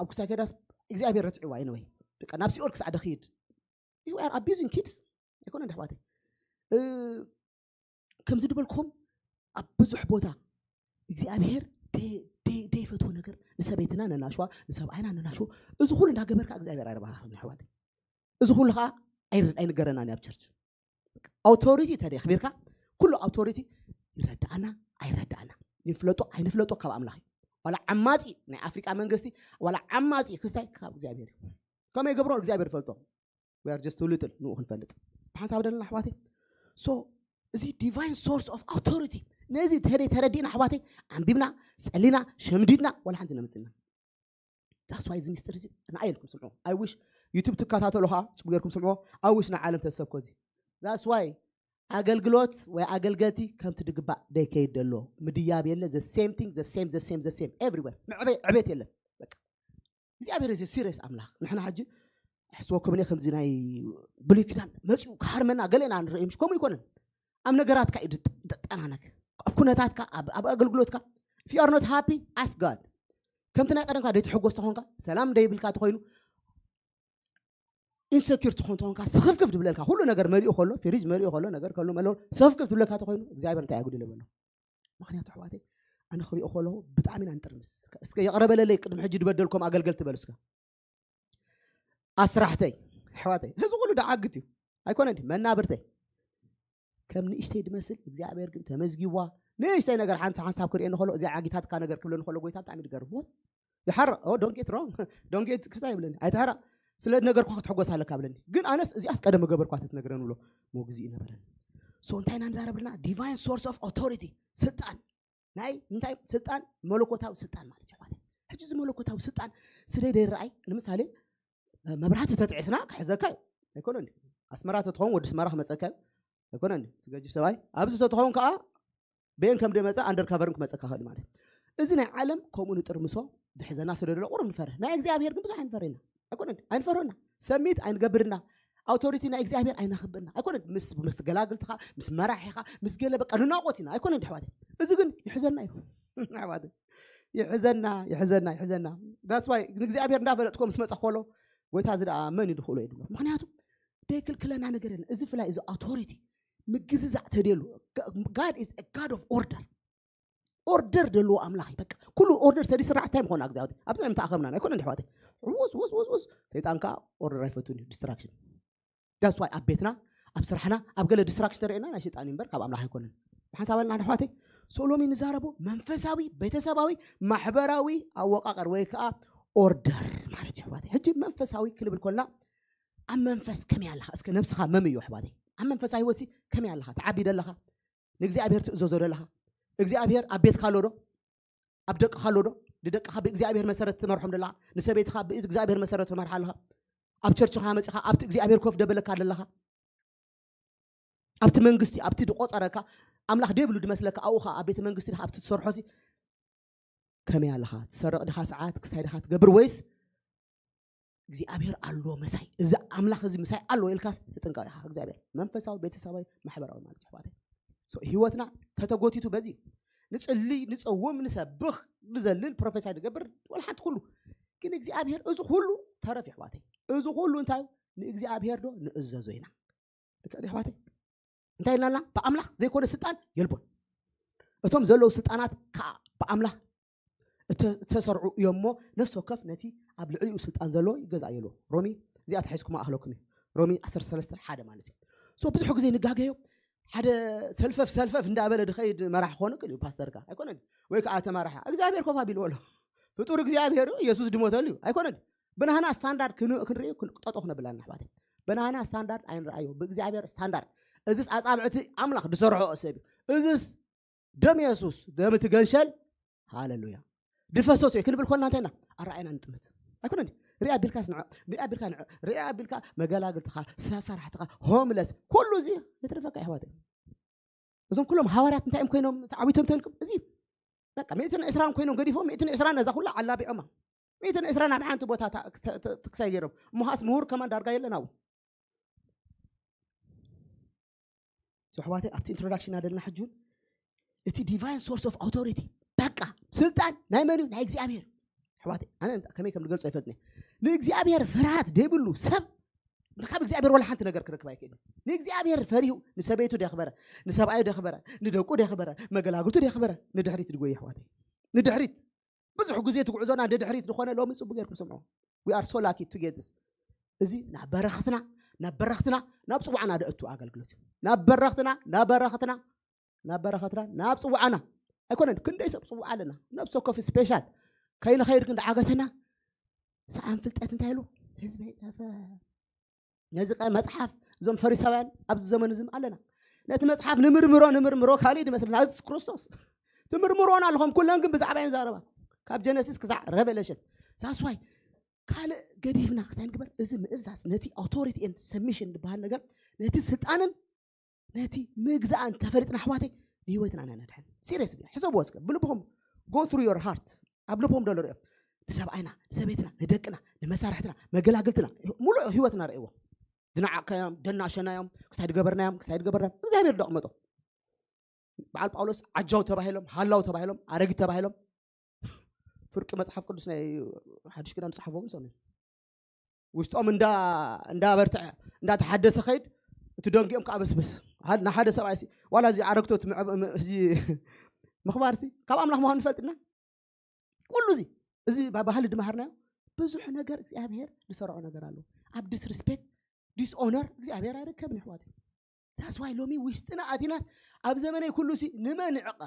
ኣብ ክስታይ ከይዳስ እግዚኣብሔር ረትዕዋ ይነወይ ደቀ ናብ ሲኦል ክሳዕ ደኽይድ you are abusing kids ኣይኮነ እንደ ኣሕዋተይ። ከምዚ ዝበልኩም ኣብ ብዙሕ ቦታ እግዚኣብሔር ደይፈትዎ ነገር ንሰበይትና ነናሽዋ ንሰብኣይና ነናሽዎ እዚ ኩሉ እንዳገበርካ እግዚኣብሔር ኣይረባሃኽን ኣሕዋተይ። እዚ ኩሉ ከዓ ኣይንገረናን ኣብ ቸርች ኣውቶሪቲ ተደይ ኣኽቢርካ ኩሉ ኣውቶሪቲ ይረዳኣና ኣይረዳኣና ንፍለጦ ኣይንፍለጦ ካብ ኣምላኽ እዩ። ዋላ ዓማፂ ናይ ኣፍሪቃ መንግስቲ ዋላ ዓማፂ ክስታይ ካብ እግዚኣብሔር እዩ። ከመይ ገብሮ እግዚኣብሔር ይፈልጦ። We are just too little ንኡ ክንፈልጥ ብሓንሳብ ደለና ኣሕዋተይ። So እዚ divine source of authority ነዚ ተደይ ተረዲእና ኣሕዋተይ ኣንቢብና ጸሊና ሸምዲድና ዋላ ሓንቲ ነምፅና that's why እዚ ሚስጥር እዚ ንኣየልኩም ስምዑ። I wish YouTube ትከታተሉ ከዓ ፅቡ ጌርኩም ስምዑ። I wish ንዓለም ተሰብኮ እዚ that's why ኣገልግሎት ወይ ኣገልገልቲ ከምቲ ድግባእ ደይከይድ ደሎ ምድያብ የለ the same thing the same the same the same everywhere ምዕበይ ዕቤት የለን። በቃ እግዚኣብሔር እዚ serious ኣምላኽ ንሕና ሕጂ ሕስወኩም እኔ ከምዚ ናይ ብሉይ ኪዳን መፂኡ ክሃርመና ገለና ንርኢ ምሽ ከምኡ ይኮነን። ኣብ ነገራትካ እዩ ዝጠናነክ ኣብ ኩነታትካ ኣብ ኣገልግሎትካ if you are not happy ask God። ከምቲ ናይ ቀደምካ ደይትሕጎስ ተኾንካ ሰላም ደይብልካ ተኾይኑ ኢንሰኪር ትኾን ተኾንካ ስኽፍክፍ ድብለልካ ኩሉ ነገር መሊኡ ከሎ ፍሪጅ መሊኡ ከሎ ነገር ከሎ መሎ ስኽፍክፍ ድብለካ ተኾይኑ እግዚኣብሔር እንታይ ኣጉድለ በሎ። ምክንያቱ ኣሕዋተይ ኣነ ክሪኦ ከለኹ ብጣዕሚ ኢና ንጥርምስ። እስከ ይቕረ በለለይ ቅድሚ ሕጂ ድበደልኩም ኣገልገልቲ በሉ እስከ። ኣስራሕተይ ኣሕዋተይ እዚ ኩሉ ደዓግት እዩ ኣይኮነ ድዩ መናብርተይ ከም ንእሽተይ ድመስል እግዚኣብሔር ግን ተመዝጊቧ ንእሽተይ ነገር ሓንሳ ሓንሳብ ክርእየኒ ከሎ እዚ ዓጊታትካ ነገር ክብለኒ ከሎ ጎይታ ብጣዕሚ ድገርም ወስ ይሓርቕ ኦ don't get wrong don't get ክስታ ይብለኒ ኣይትሕረቕ ስለ ነገርኳ ክትሕጎስ ኣለካ ብለኒ ግን ኣነስ እዚኣስ ቀደም ገበርኳ ተትነግረን ብሎ ሞ ግዜ ይነበረን so እንታይ ኢና ንዛረብልና divine source of authority ስልጣን ናይ እንታይ ስልጣን መለኮታዊ ስልጣን ማለት እዩ ሕጂ እዚ መለኮታዊ ስልጣን ስለ ደይረኣይ ንምሳሌ መብራህቲ ተጥዒስና ክሕዘካ እዩ ኣይኮነ ኣስመራ ተትኸውን ወዲ ስመራ ክመፀካ እዩ ኣይኮነ ትገጅፍ ሰብኣይ ኣብዚ ተትኸውን ከዓ በየን ከም ደመፀ ኣንደር ካቨርን ክመፀካ ክእል ማለት እዚ ናይ ዓለም ከምኡ ንጥርምሶ ድሕዘና ስለ ደሎ ቁሩብ ንፈርህ ናይ እግዚኣብሔር ግን ብዙሕ ኣይንፈርህና ኣይኮነ ኣይንፈርህና ሰሚት ኣይንገብርና ኣውቶሪቲ ናይ እግዚኣብሔር ኣይነኽብርና ኣይኮነ ምስ ምስ ገላግልትኻ ምስ መራሒኻ ምስ ገለ በቃ ንናቆት ኢና ኣይኮነ ድሕዋት እዚ ግን ይሕዘና እዩ ኣሕዋት ይሕዘና ይሕዘና ይሕዘና that's why ንእግዚኣብሔር እንዳፈለጥኮ ምስ መፀ ከሎ ጎይታ እዚ ደኣ መን እዩ ድኽእሎ እዩ ድብሎ ምክንያቱ ደይክልክለና ነገር የለን እዚ ፍላይ እዚ ኣውቶሪቲ ምግዝዛዕ ተደሉ God is a God of order ኦርደር ደለዎ ኣምላኽ እዩ በቃ ኩሉ ኦርደር ተዲስራሕ እንታይ ምኾና እግዚኣብሔር ኣብዚ ምተኣኸብና ኣይኮነ እንዲ ኣሕዋተይ ውስ ውስ ውስ ውስ ሰይጣን ከዓ ኦርደር ኣይፈቱን እዩ ዲስትራክሽን that's why ኣብ ቤትና ኣብ ስራሕና ኣብ ገለ ዲስትራክሽን ተርእየና ናይ ሰይጣን እዩ እምበር ካብ ኣምላኽ ኣይኮነን ብሓንሳብ ኣልና ኣሕዋተይ ሶሎሚ ንዛረቡ መንፈሳዊ ቤተሰባዊ ማሕበራዊ ኣወቃቀር ወይ ከዓ ኦርደር ማለት እዩ ኣሕዋተይ ሕጂ መንፈሳዊ ክንብል ኮልና ኣብ መንፈስ ከመይ ኣለኻ እስከ ነብስኻ መም እዩ ኣሕዋተይ ኣብ መንፈሳዊ ህይወትሲ ከመይ ኣለኻ ተዓቢ ደለኻ ንእግዚኣብሔር ትእዘዞ ደለኻ እግዚኣብሔር ኣብ ቤትካ ኣሎ ዶ ኣብ ደቅኻ ኣሎ ዶ ንደቅኻ ብእግዚኣብሔር መሰረት ትመርሖም ደለኻ ንሰበይትኻ ብእግዚኣብሔር መሰረት ትመርሓ ኣለኻ ኣብ ቸርችኻ መፂኻ ኣብቲ እግዚኣብሔር ኮፍ ደበለካ ደለኻ ኣብቲ መንግስቲ ኣብቲ ድቆፀረካ ኣምላኽ ደብሉ ድመስለካ ኣብኡ ኸዓ ኣብ ቤተ መንግስቲ ድኻ ኣብቲ ትሰርሖ ሲ ከመይ ኣለኻ ትሰርቕ ድኻ ሰዓት ክስታይ ድኻ ትገብር ወይስ እግዚኣብሔር ኣሎ መሳይ እዚ ኣምላኽ እዚ ምሳይ ኣሎ ኢልካስ ትጥንቀቕ ኢኻ እግዚኣብሔር መንፈሳዊ ቤተሰባዊ ማሕበራዊ ማለት ኣሕዋተይ ህይወትና ተተጎቲቱ በዚ ንፅሊ ንፀውም ንሰብኽ ንዘልል ፕሮፌሳይ ንገብር ወላ ሓንቲ ኩሉ ግን እግዚኣብሔር እዚ ኩሉ ተረፍ ኣሕዋተይ እዚ ኩሉ እንታይ ንእግዚኣብሔር ዶ ንእዘዞ ኢና ኣሕዋተይ እንታይ ኢልና ብኣምላኽ ዘይኮነ ስልጣን የልቦን እቶም ዘለዉ ስልጣናት ከዓ ብኣምላኽ እተሰርዑ እዮም እሞ ነፍሲ ወከፍ ነቲ ኣብ ልዕሊኡ ስልጣን ዘለዎ ይገዛእ የልዎ ሮሚ እዚኣ ተሒዝኩማ ኣኽለኩም እዩ ሮሚ ዓሰርተ ሰለስተ ሓደ ማለት እዩ ሶ ብዙሕ ግዜ ንጋገዮ ሓደ ሰልፈፍ ሰልፈፍ እንዳበለ ድኸይድ መራሕ ክኾነ ክእል እዩ ፓስተርካ ኣይኮነን ወይ ከዓ ተማራሒ እግዚኣብሔር ኮፍ ኣቢልዎ ኣሎ ፍጡር እግዚኣብሔር እዩ የሱስ ድሞተሉ እዩ ኣይኮነን ብናህና ስታንዳርድ ክንርኢ ክንጠጦ ክነብላና ኣሕዋተይ ብናህና ስታንዳርድ ኣይንረኣዮ ብእግዚኣብሔር ስታንዳርድ እዚስ ኣፃብዕቲ ኣምላኽ ዝሰርሖ ሰብ እዩ እዚስ ደም የሱስ ደም እቲ ገንሸል ሃለሉያ ድፈሰሶ እዩ ክንብል ኮና እንታይ ኢና ኣረኣይና ንጥምት ኣይኮነን ሪኣ ቢልካ ስንዖ፣ ሪኣ ቢልካ ንዖ፣ ሪኣ ቢልካ መገላግልትኻ፣ ሰራሕትኻ፣ ሆምለስ፣ ኩሉ እዚ ይትርፈካ ኣሕዋተይ። እዞም ኩሎም ሃዋርያት እንታይ እዮም ኮይኖም ተዓዊቶም ተልኩም? እዚ በቃ ሚእትን ዕስራን ኮይኖም ገዲፎም፣ ሚእትን ዕስራን ነዛ ኩላ ዓላቢዖማ። ሚእትን ዕስራን ኣብ ሓንቲ ቦታ ክሳይ ገይሮም። እሞ ኸዓስ ምሁር ከማን ዳርጋ የለን ኣብኡ። ኣሕዋተይ ኣብቲ ኢንትሮዳክሽን ኣደልና ሕጂ እውን እቲ ዲቫይን ሶርስ ኦፍ ኣውቶሪቲ በቃ ስልጣን ናይ መን እዩ? ናይ እግዚኣብሔር። ኣሕዋተይ ኣነ ከመይ ከም ዝገልጾ ኣይፈልጥን። ንእግዚኣብሔር ፍርሃት ዘይብሉ ሰብ ካብ እግዚኣብሔር ወላ ሓንቲ ነገር ክረክብ ኣይክእልን። ንእግዚኣብሔር ፈሪሁ ንሰበይቱ ደኽበረ፣ ንሰብኣዩ ደኽበረ፣ ንደቁ ደኽበረ፣ መገላግልቱ ደኽበረ፣ ንድሕሪት ድጎይ ኣሕዋተይ፣ ንድሕሪት። ብዙሕ ግዜ እቲ ጉዕዞና ንድሕሪት ዝኾነ ሎሚ ጽቡቅ ጌርኩም ስምዑ። We are so lucky to get this። እዚ ናብ በረኸትና ናብ በረኸትና ናብ ጽዋዕና ደእቱ ኣገልግሎት እዩ። ናብ በረኸትና ናብ በረኸትና ናብ በረኸትና ናብ ጽዋዕና ኣይኮነን። ክንደይ ሰብ ጽዋዕ ኣለና። ነብሲ ወከፍ ስፔሻል ከይንኸይድ ግን ደዓገተና። ሰኣን ፍልጠት እንታይ ኢሉ? ህዝበይ ጠፈ ነዚ ቀ መጽሓፍ እዞም ፈሪሳውያን ኣብዚ ዘመን እዚ ኣለና። ነቲ መጽሓፍ ንምርምሮ ንምርምሮ ካልእ ድመስልና እዚ ክርስቶስ ትምርምሮና ኣለኹም። ኩለን ግን ብዛዕባ እየን ዛረባ ካብ ጀነሲስ ክሳዕ ሬቨሌሽን ሳስዋይ ካልእ ገዲፍና ክሳይ ንግበር። እዚ ምእዛዝ ነቲ ኣውቶሪቲ ኤን ሰሚሽን ዝበሃል ነገር ነቲ ስልጣንን ነቲ ምግዛእን ተፈሊጥና ኣሕዋተይ ንህይወትና ኢና ነድሕን። ሲሪየስ ሕሰብዎ እስከ ብልብኹም go through your heart። ኣብ ልብኹም ደሎ ሪኦም ንሰብኣይና ንሰበይትና ንደቅና ንመሳርሕትና መገላግልትና ሙሉእ ህይወትና ርእይዎ። ድናዓቅካዮም ደናሸናዮም ክሳይ ድገበርናዮም ክሳይ ድገበርናዮም እግዚኣብሔር ደቕመጦ። በዓል ጳውሎስ ዓጃው ተባሂሎም ሃላው ተባሂሎም ኣረጊት ተባሂሎም ፍርቂ መጽሓፍ ቅዱስ ናይ ሓድሽ ኪዳን ዝጽሓፎ እውን ሰሚዑ ውሽጦም እንዳ እንዳበርትዐ እንዳተሓደሰ ኸይድ እቲ ደንጊኦም ከዓ በስብስ። ሓደ- ንሓደ ሰብኣይ ሲ ዋላ እዚ ኣረግቶት ምዕብ- ም- እዚ ምኽባር ሲ ካብ ኣምላኽ ምዃኑ ንፈልጥና። ኩሉ እዚ እዚ ባ- ባህሊ ድመሃርናዮ ብዙሕ ነገር እግዚኣብሔር ዝሰርዖ ነገር ኣሎ። ኣብ ዲስሪስፔክት ዲስኦነር እግዚኣብሔር ኣይርከብን ኣሕዋት። ሳስዋይ ሎሚ ውሽጥና ኣቲናስ ኣብ ዘመነይ ኩሉ ሲ ንመን ዕቐ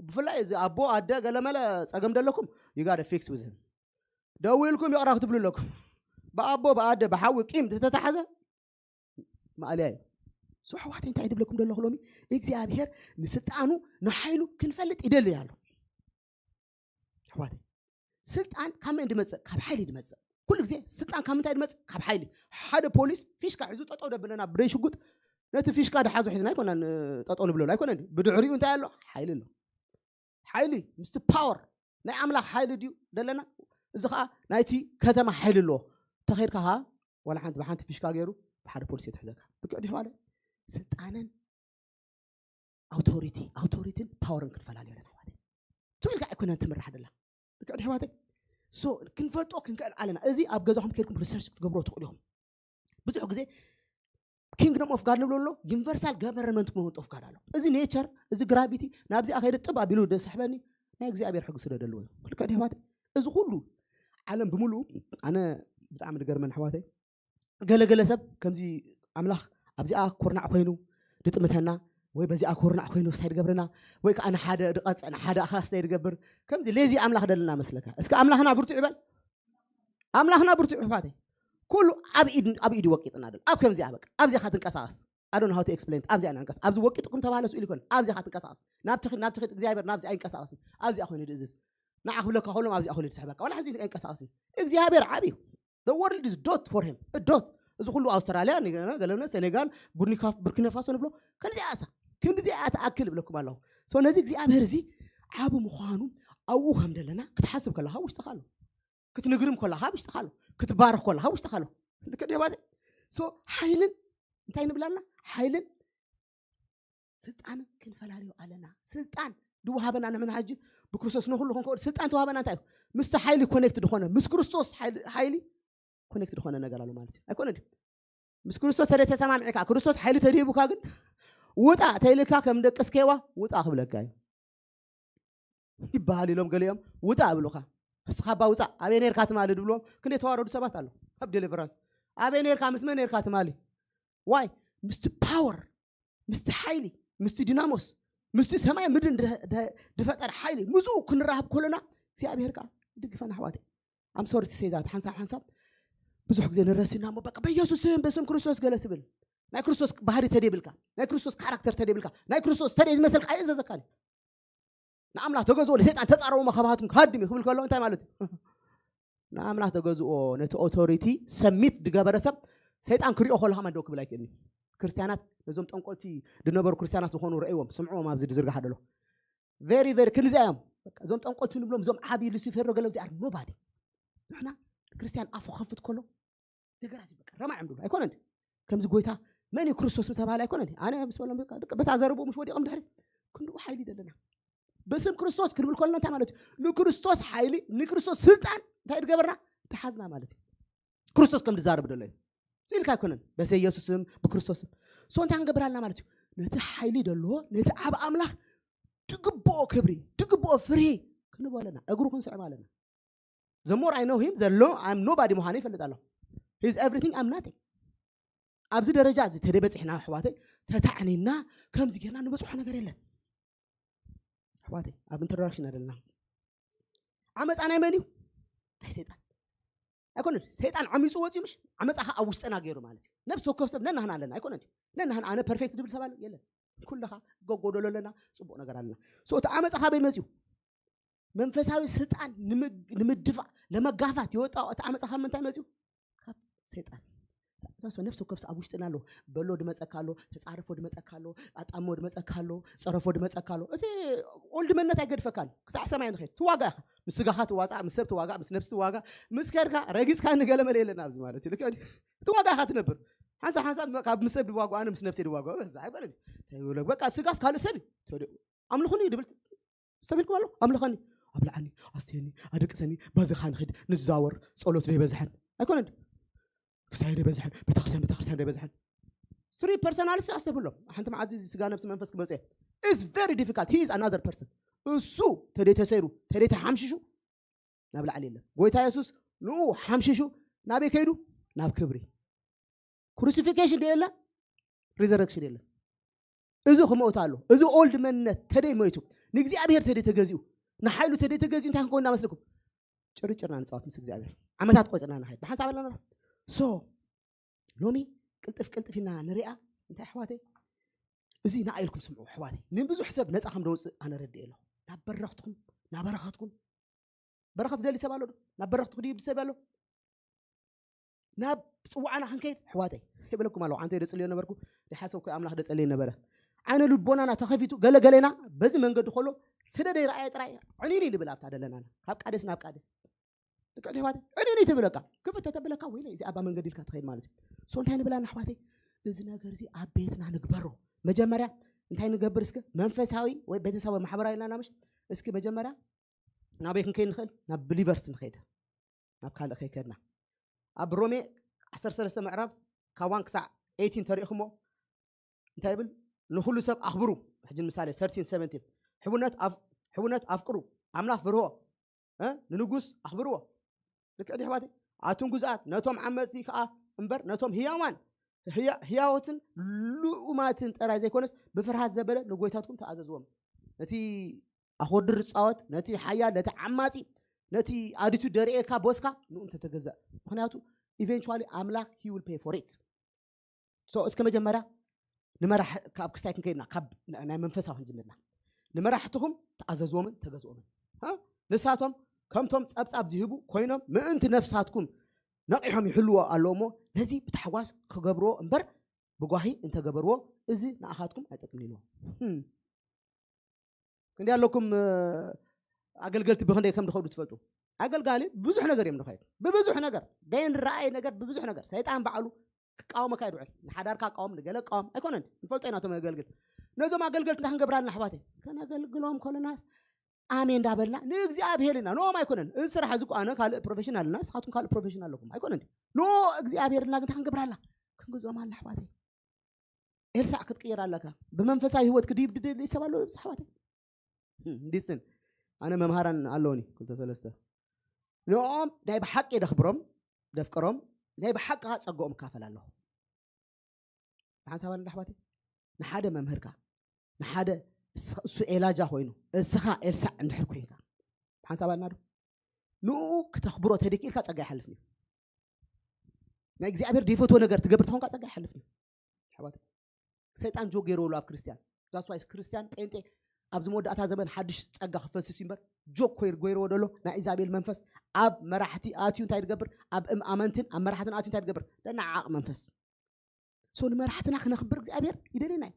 ብፍላይ እዚ ኣቦ ኣደ ገለመለ ጸገም ደለኩም ይጋደ ፊክስ ውዝን ደዊልኩም ይቕራ ክትብሉ ኣለኩም። ብኣቦ ብኣደ ብሓዊ ቂም ተተታሓዘ ማእለያ እዩ። ሶ ኣሕዋተይ እንታይ ድብለኩም ዘለኹ ሎሚ እግዚኣብሔር ንስልጣኑ ንሓይሉ ክንፈልጥ ይደሊ ኣሎ። ኣሕዋተይ ስልጣን ካብ መን ድመፅእ? ካብ ሓይሊ ድመፅእ። ኩሉ ግዜ ስልጣን ካብ ምንታይ ድመፅእ? ካብ ሓይሊ። ሓደ ፖሊስ ፊሽካ ሒዙ ጠጠው ደብለና ብደይ ሽጉጥ ነቲ ፊሽካ ድሓዞ ሒዝና ኣይኮናን ጠጠው ንብለሉ ኣይኮነን። ብድሕሪኡ እንታይ ኣሎ? ሓይሊ ኣሎ። ሓይሊ ምስቲ ፓወር ናይ ኣምላኽ ሓይሊ ድዩ ደለና? እዚ ከዓ ናይቲ ከተማ ሓይሊ ኣለዎ። ተኸይድካ ከዓ ዋላ ሓንቲ ብሓንቲ ፊሽካ ገይሩ ብሓደ ፖሊስ የትሕዘካ። ልክዕ ድዩ ኣሕዋለ? ስልጣንን ኣውቶሪቲ ኣውቶሪቲን ፓወርን ክንፈላለዩ ኣለና ኣሕዋተይ። ትው ኢልካ ኣይኮነን ትምራሕ ደላ። ልክዕ ድዩ ኣሕዋተይ? ሶ ክንፈልጦ ክንክእል ኣለና። እዚ ኣብ ገዛኹም ከይድኩም ሪሰርች ክትገብሮ ትኽእሉ ኢኹም። ብዙሕ ግዜ ኪንግደም ኦፍ ጋድ ንብሎ ኣሎ ዩኒቨርሳል ገቨርንመንት ሞመንት ኦፍ ጋድ ኣሎ። እዚ ኔቸር እዚ ግራቪቲ ናብዚኣ ከይደ ጥብ ኣቢሉ ደስሕበኒ ናይ እግዚኣብሔር ሕጊ ስደደልዎ እዩ። ልክዕ ድዩ ኣሕዋተይ? እዚ ኩሉ ዓለም ብምሉኡ ኣነ ብጣዕሚ ዝገርመን ኣሕዋተይ ገለገለ ሰብ ከምዚ ኣምላኽ ኣብዚኣ ኩርናዕ ኮይኑ ድጥምተና ወይ በዚኣ ኩርናዕ ኮይኑ ክሳይ ድገብርና ወይ ከዓ ንሓደ ድቐፅዕ ንሓደ ኣኻ ክሳይ ድገብር ከምዚ ሌዚ ኣምላኽ ደለና መስለካ። እስከ ኣምላኽና ብርቱዕ ይበል። ኣምላኽና ብርቱዕ ኣሕዋተይ ኩሉ ኣብ ኢድ ኣብ ኢድ ወቂጥና ደሎ ኣብ ከምዚኣ በቃ ኣብዚኣ ትንቀሳቐስ ኣዶን ሃው ኤክስፕሌን ኣብዚኣ ናንቀስ ኣብዚ ወቂጥኩም ተባሃለ ስኢሉ ይኮን ኣብዚኣ ትንቀሳቐስ ናብቲ ኺድ ናብቲ ኺድ እግዚኣብሔር ናብዚ ኣይንቀሳቐስን ኣብዚኣ ኮይኑ ድእዝዝ ንዓ ክብለካ ከሎም ኣብዚኣ ኮይኑ ድስሕበካ ዋላ ሕዚ ኣይንቀሳቐስን እግዚኣብሔር ዓብዩ the world is dot for him dot እዚ ኩሉ ኣውስትራልያ ገለነ ሴኔጋል ቡርኪና ፋሶ ንብሎ ከምዚኣ እሳ ክንዲዚኣ ትኣክል እብለኩም ኣለኹ። ሶ ነዚ እግዚኣብሔር እዚ ዓቢ ምዃኑ ኣብኡ ከም ዘለና ክትሓስብ ከለኻ ውሽጥኻ ኣሎ ክትንግርም ከለኻ ውሽጥኻ ኣሎ ክትባረኽ ከለኻ ውሽጥኻ ኣሎ። ልክዕ ድዩ ኣሕዋተይ? ሶ ሓይልን እንታይ ንብል ኣለና? ሓይልን ስልጣንን ክንፈላልዮ ኣለና። ስልጣን ዝወሃበና ንሕና ሕጂ ብክርስቶስ ንኹሉ ክንከውን ስልጣን ተዋህበና እንታይ እዩ? ምስቲ ሓይሊ ኮኔክት ዝኾነ ምስ ክርስቶስ ሓይሊ- ሓይሊ ኮኔክት ዝኾነ ነገር ኣሎ ማለት እዩ። ኣይኮነ ድዩ? ምስ ክርስቶስ ተደ ተሰማሚዕካ ክርስቶስ ሓይሊ ተዲህቡካ ግን ውጣ ተይልካ ከም ደቂ ስኬዋ ውጣ ክብለካ እዩ። ይበሃል ኢሎም ገሊኦም ውጣ እብሉኻ። እስኻ ባ ውፃእ ኣበይ ነርካ ትማሊ ድብልዎም ክንደይ ተዋረዱ ሰባት ኣለዉ ኣብ ዴሊቨራንስ ኣበይ ነርካ ምስ መን ነርካ ትማሊ ዋይ ምስቲ ፓወር ምስቲ ሓይሊ ምስቲ ዲናሞስ ምስቲ ሰማይ ምድርን ድፈጠር ሓይሊ ምስኡ ክንራህብ ከለና እግዚኣብሔር ከዓ ይድግፈና ኣሕዋተይ ኣምሶሪ ትሴዛት ሓንሳብ ሓንሳብ ብዙሕ ግዜ ንረሲና እሞ በቃ በኢየሱስ ስም በስም ክርስቶስ ገለ ስብል ናይ ክርስቶስ ባህሪ ተደብልካ ናይ ክርስቶስ ካራክተር ተደብልካ ናይ ክርስቶስ ተደ ዝመሰልካ ኣየዘዘካን ንኣምላኽ ተገዝኦ ንሰይጣን ተጻረውሞ ካባኻትኩም ክሃድም እዩ ክብል ከሎ እንታይ ማለት እዩ ንኣምላኽ ተገዝኦ፣ ነቲ ኦቶሪቲ ሰሚት ዝገበረ ሰብ ሰይጣን ክሪኦ ከሎ ከማን ደው ክብል ኣይክእልን እዩ። ክርስትያናት ነዞም ጠንቆልቲ ዝነበሩ ክርስትያናት ዝኾኑ ረእይዎም፣ ስምዕዎም፣ ኣብዚ ዝዝርጋሕ ደሎ ቨሪ ቨሪ ክንዚ እዮም። በቃ እዞም ጠንቆልቲ ንብሎም፣ እዞም ዓቢ ሉሲፌር ዶ ገለ፣ እዚኣ ኖባዲ። ንሕና ክርስትያን ኣፉ ክኸፍት ከሎ ነገራት እዩ፣ በቃ ረማዕ እንድሉ ኣይኮነ እንዲ። ከምዚ ጎይታ መን እዩ ክርስቶስ ዝተባህለ ኣይኮነ እንዲ። ኣነ ምስ በሎም በቃ ደቂ በታ ዘረብኡ ምስ ወዲቖም ድሕሪ ክንድኡ ሓይሊ ደለና። በስም ክርስቶስ ክንብል ከለና እንታይ ማለት እዩ? ንክርስቶስ ሓይሊ፣ ንክርስቶስ ስልጣን እንታይ ድገበርና? ድሓዝና ማለት እዩ። ክርስቶስ ከም ዝዛረብ ደሎ እዩ። ኢልካ ኣይኮነን፣ በሰ ኢየሱስ ስም፣ ብክርስቶስ ስም። ሶ እንታይ ክንገብር ኣለና ማለት እዩ? ነቲ ሓይሊ ደሎ፣ ነቲ ዓብ ኣምላኽ ድግብኦ ክብሪ፣ ድግብኦ ፍርሂ ክንቦ ኣለና። እግሩ ክንስዕብ ኣለና። The more I know him, the low I'm nobody ምዃነ ይፈልጥ ኣለኹ። He's everything, I'm nothing። ኣብዚ ደረጃ እዚ ተደይ በፂሕና ኣሕዋተይ፣ ተታዕኒና ከምዚ ጌርና ንበፅሖ ነገር የለን። ኣሕዋተይ፣ ኣብ ኢንትሮዳክሽን ኣለና። ዓመፃ ናይ መን እዩ? ናይ ሰይጣን። ኣይኮነን፣ ሰይጣን ዓሚፁ ወፂኡ ምሽ ዓመፃ ከዓ ኣብ ውሽጥና ገይሩ ማለት እዩ። ነብሲ ወከፍ ሰብ ነናህና ኣለና ኣይኮነን። ነናህና ኣነ ፐርፌክት ድብል ሰብ ኣሎ የለን። ኩልኻ ጎጎደሎ ኣለና፣ ፅቡቅ ነገር ኣለና። So እቲ ዓመፃ ካበይ መፅዩ? መንፈሳዊ ስልጣን ንምግ- ንምድፋእ ለመጋፋት የወጣው እቲ ዓመፃ ካብ ምንታይ መፅዩ? ካብ ሰይጣን። ተስፋ ነብሲ ወከፍ ኣብ ውሽጥና ኣሎ። በሎ ድመፀካ ኣሎ፣ ተፃረፎ ድመፀካ ኣሎ፣ ኣጣሞ ድመፀካ ኣሎ፣ ፀረፎ ድመፀካ ኣሎ። እቲ ኦልድ መነት ኣይገድፈካን። ክሳዕ ሰማይ ንኸይድ ትዋጋ ኢኻ። ምስ ስጋኻ ትዋፃእ፣ ምስ ሰብ ትዋጋ፣ ምስ ነብሲ ትዋጋ፣ ምስ ከድካ ረጊፅካ ንገለ መለ የለን ኣብዚ ማለት እዩ። ልክዕ ድዩ? ትዋጋ ኢኻ ትነብር። ሓንሳብ ሓንሳብ ካብ ምስ ሰብ ድዋጋ ኣነ ምስ ነብሲ ድዋጋ በዛ ኣይበለን። ተይብሎ በቃ ስጋስ ካልእ ሰብ እዩ። ተደ- ኣምልኹኒ ድብል ሰሚልኩም ኣሎ ኣምልኸኒ ኣብልዓኒ ኣስተየኒ ኣደቅሰኒ በዝኻ ንኽድ ንዛወር ጸሎት ዘይበዝሐን ኣይኮነን ክስታይ ዘይበዝሐን ቤተክርስትያን ቤተክርስትያን ዘይበዝሐን ስሪ ፐርሰናልስ ኣስተብሎ ሓንቲ መዓዚ እዚ ስጋ ነብሲ መንፈስ ክመጽእ is very difficult he is another person እሱ ተደይ ተሰይሩ ተደይ ተሓምሽሹ ናብ ላዕሊ የለን ጎይታ የሱስ ንኡ ሓምሽሹ ናበይ ከይዱ ናብ ክብሪ ክሩሲፊኬሽን ዶ የለ ሪዘረክሽን የለን እዚ ክመውት ኣሎ እዚ ኦልድ መንነት ተደይ ሞይቱ ንእግዚኣብሔር ተደይ ተገዚኡ ንሓይሉ ተደይ ተገዚኡ እንታይ ክንከውን እንዳመስልኩም ጭርጭርና ንፃወት ምስ እግዚኣብሔር ዓመታት ቆፅርና ንሓይል ብሓንሳብ ኣለና ሶ ሎሚ ቅልጥፍ ቅልጥፍ ኢና ንሪኣ እንታይ ኣሕዋተይ እዚ ንኣ ኢልኩም ስምዑ ኣሕዋተይ ንብዙሕ ሰብ ነፃ ከም ደውፅእ ኣነ ረድእ ኣለኹ ናብ በረኽትኩም ናበረኸትኩም በረኸት ደሊ ሰብ ኣሎ ናብ በረኽቱ ክድይብ ሰብ ኣሎ ናብ ፅዋዕና ክንከይድ ኣሕዋተይ ይብለኩም ኣለኹ ዓንተ ደፅልዮ ነበርኩ ደሓሰብኩ ኣምላኽ ደፀልየ ነበረ ዓይነ ልቦናና ተኸፊቱ ገለገሌና በዚ መንገዲ ከሎ ስደደይ ረኣየ ጥራይ ዕኒኒ ልብል ኣብታ ደለናና ካብ ቃደስ ናብ ቃደስ ልክዕ ኣሕዋተይ ዕኒኒ ትብለካ ክፍተ ተብለካ ወይ እዚ ኣባ መንገዲ ኢልካ ትኸይድ ማለት እዩ ሶ እንታይ ንብላና ኣሕዋተይ እዚ ነገር እዚ ኣብ ቤትና ንግበሮ መጀመርያ እንታይ ንገብር እስከ መንፈሳዊ ወይ ቤተሰባዊ ማሕበራዊ ኢልና ምሽ እስኪ መጀመርያ ናበይ ክንከይድ ንኽእል ናብ ብሊቨርስ ንኸይድ ናብ ካልእ ከይከድና ኣብ ሮሜ ዓሰርተ ሰለስተ ምዕራብ ካብ ዋን ክሳዕ ኤይቲን ተሪእኹሞ እንታይ ይብል ንኹሉ ሰብ ኣኽብሩ ሕጂ ምሳሌ ሰርቲን ሰቨንቲን ሕውነት ኣፍ- ሕውነት ኣፍቅሩ ኣምላኽ ፍርሆ እ? ንንጉስ ኣኽብርዎ ልክዕ ዲ ኣሕዋተይ ኣቱም ግዙኣት ነቶም ዓመፅቲ ከዓ እምበር ነቶም ህያዋን ህያ- ህያዎትን ልኡማትን ጥራይ ዘይኮነስ ብፍርሃት ዘበለ ንጎይታትኩም ተኣዘዝዎም ነቲ ኣኾድር ዝፃወት ነቲ ሓያል ነቲ ዓማፂ ነቲ ኣዲቱ ደርእየካ ቦስካ ንኡ እንተተገዛእ ምክንያቱ ኢቨንቹዋሊ ኣምላኽ he will pay for it so እስከ መጀመርያ ንመራሕ ካብ ክስታይ ክንከይድና ካብ ናይ መንፈሳዊ ክንጅምርና ንመራሕትኹም ተኣዘዝዎምን ተገዝኦምን እ? ንሳቶም ከምቶም ጸብጻብ ዝህቡ ኮይኖም ምእንቲ ነፍሳትኩም ነቒሖም ይሕልዎ ኣለዎ እሞ ነዚ ብታሕጓስ ክገብርዎ እምበር ብጓሂ እንተገበርዎ እዚ ንኣኻትኩም ኣይጠቅምን ኢልዎም ክንደይ ኣለኩም ኣገልገልቲ ብክንደይ ከም ዝኸዱ ትፈልጡ ኣገልጋሊ ብዙሕ ነገር እዮም ንኸይድ ብብዙሕ ነገር ደይን ረኣይ ነገር ብብዙሕ ነገር ሰይጣን ባዕሉ ክቃወመካ ይድውዕል ንሓዳርካ ቃወም ንገለ ቃወም ኣይኮነን ንፈልጦ ኢና ቶም ኣገልግል ነዞም ኣገልገልቲ እንዳ ክንገብራልና ኣሕዋተይ ከነገልግሎም ከለና ኣሜን እንዳበልና ንእግዚኣብሔር ኢና ንኦም ኣይኮነን እዚ ስራሕ እዚ ኣነ ካልእ ፕሮፌሽን ኣለና ንስኻትኩም ካልእ ፕሮፌሽን ኣለኩም ኣይኮነን ን እግዚኣብሔር እና ግን ክንገብራላ ክንግዝኦም ኣልና ኣሕዋተይ ኤልሳዕ ክትቅየር ኣለካ ብመንፈሳዊ ህይወት ክድይብ ድደሊ ሰብ ኣሎ ይብዛ ኣሕዋተይ ዲስን ኣነ መምሃራን ኣለውኒ ክልተ ሰለስተ ንኦም ናይ ብሓቂ ደኽብሮም ደፍቅሮም ናይ ብሓቂ ጸግኦም እካፈል ኣለኹ ብሓንሳብ ኣለ ኣሕዋተይ ንሓደ መምህርካ ንሓደ እሱ ኤላጃ ኮይኑ እስኻ ኤልሳዕ እንድሕር ኮይንካ ብሓንሳብ ኣለና ዶ ንኡ ክተኽብሮ ተደኪልካ ጸጋ ይሓልፍ እዩ ናይ እግዚኣብሔር ዘይፈትዎ ነገር ትገብር ተኾንካ ጸጋ ይሓልፍ እዩ ኣሕዋተይ ሰይጣን ጆ ገይርዎ ኣብ ክርስትያን that's why ክርስትያን ጴንጤ ኣብዚ መወዳእታ ዘመን ሓድሽ ጸጋ ክፈስስ እዩ እምበር፣ ጆክ ኮይር ጎይርዎ ደሎ ናይ ኢዛቤል መንፈስ ኣብ መራሕቲ ኣትዩ እንታይ ትገብር? ኣብ እም ኣመንትን ኣብ መራሕትን ኣትዩ እንታይ ትገብር? ደናዓቕ መንፈስ። ሶ ንመራሕትና ክነኽብር እግዚኣብሔር ይደልየና እዩ።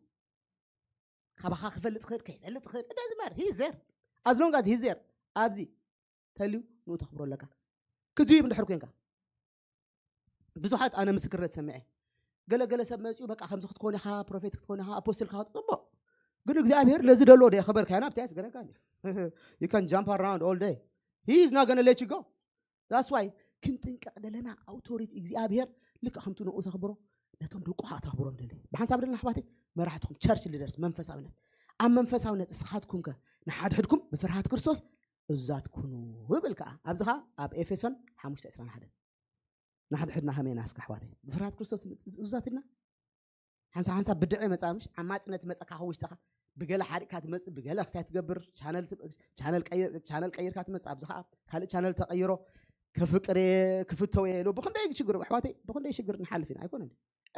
ካባኻ ክፈልጥ ትኽእል ከይፈልጥ ትኽእል ደዝመር ሂዘር ኣዝሎንጋዝ ሂዘር ኣብዚ ተልዩ ንኡ ተኽብሮ ኣለካ። ክድይብ እንድሕር ኮንካ ብዙሓት ኣነ ምስክርነት ሰሚዐ። ገለገለ ሰብ መፅኡ በቃ ከምዚ ክትኮን ኢኻ፣ ፕሮፌት ክትኮን ኢኻ፣ ኣፖስትል ክትኮን ጽቡቕ። ግን እግዚኣብሔር ነዚ ደሎ ደ የኸበርካዮ ናብቲ ያስገረካ you can jump around all day. He is not gonna let you go. That's why ክንጥንቀቕ ደለና። ኣውቶሪቲ እግዚኣብሔር ልክዕ ከምቲ ንኡ ተኽብሮ ነቶም ደቁ ከዓ ተኽብሮም ደሊ። ብሓንሳብ ደለና ኣሕዋተይ መራሕትኹም ቸርች ሊደርስ መንፈሳዊነት ኣብ መንፈሳዊነት እስኻትኩም ከ ንሓድሕድኩም ብፍርሃት ክርስቶስ እዛት ኩኑ ይብል ከዓ ኣብዚ ከዓ ኣብ ኤፌሶን ሓሙሽተ ዕስራን ሓደን ንሓድሕድና ከመይ ኢና እስከ ኣሕዋተይ ብፍርሃት ክርስቶስ እዛት ኢልና ሓንሳ ሓንሳ ብድዐ መፃ ምሽ ዓማፅነት መፀካ ከውሽጥኻ ብገለ ሓሪቕካ ትመፅእ ብገለ ክስታይ ትገብር ቻነል ቀይርካ ትመፅእ ኣብዚ ከዓ ካልእ ቻነል ተቐይሮ ከፍቅር እየ ክፍተው እየ ኢሉ ብክንደይ ሽግር ኣሕዋተይ ብክንደይ ሽግር ንሓልፍ ኢና ኣይኮነን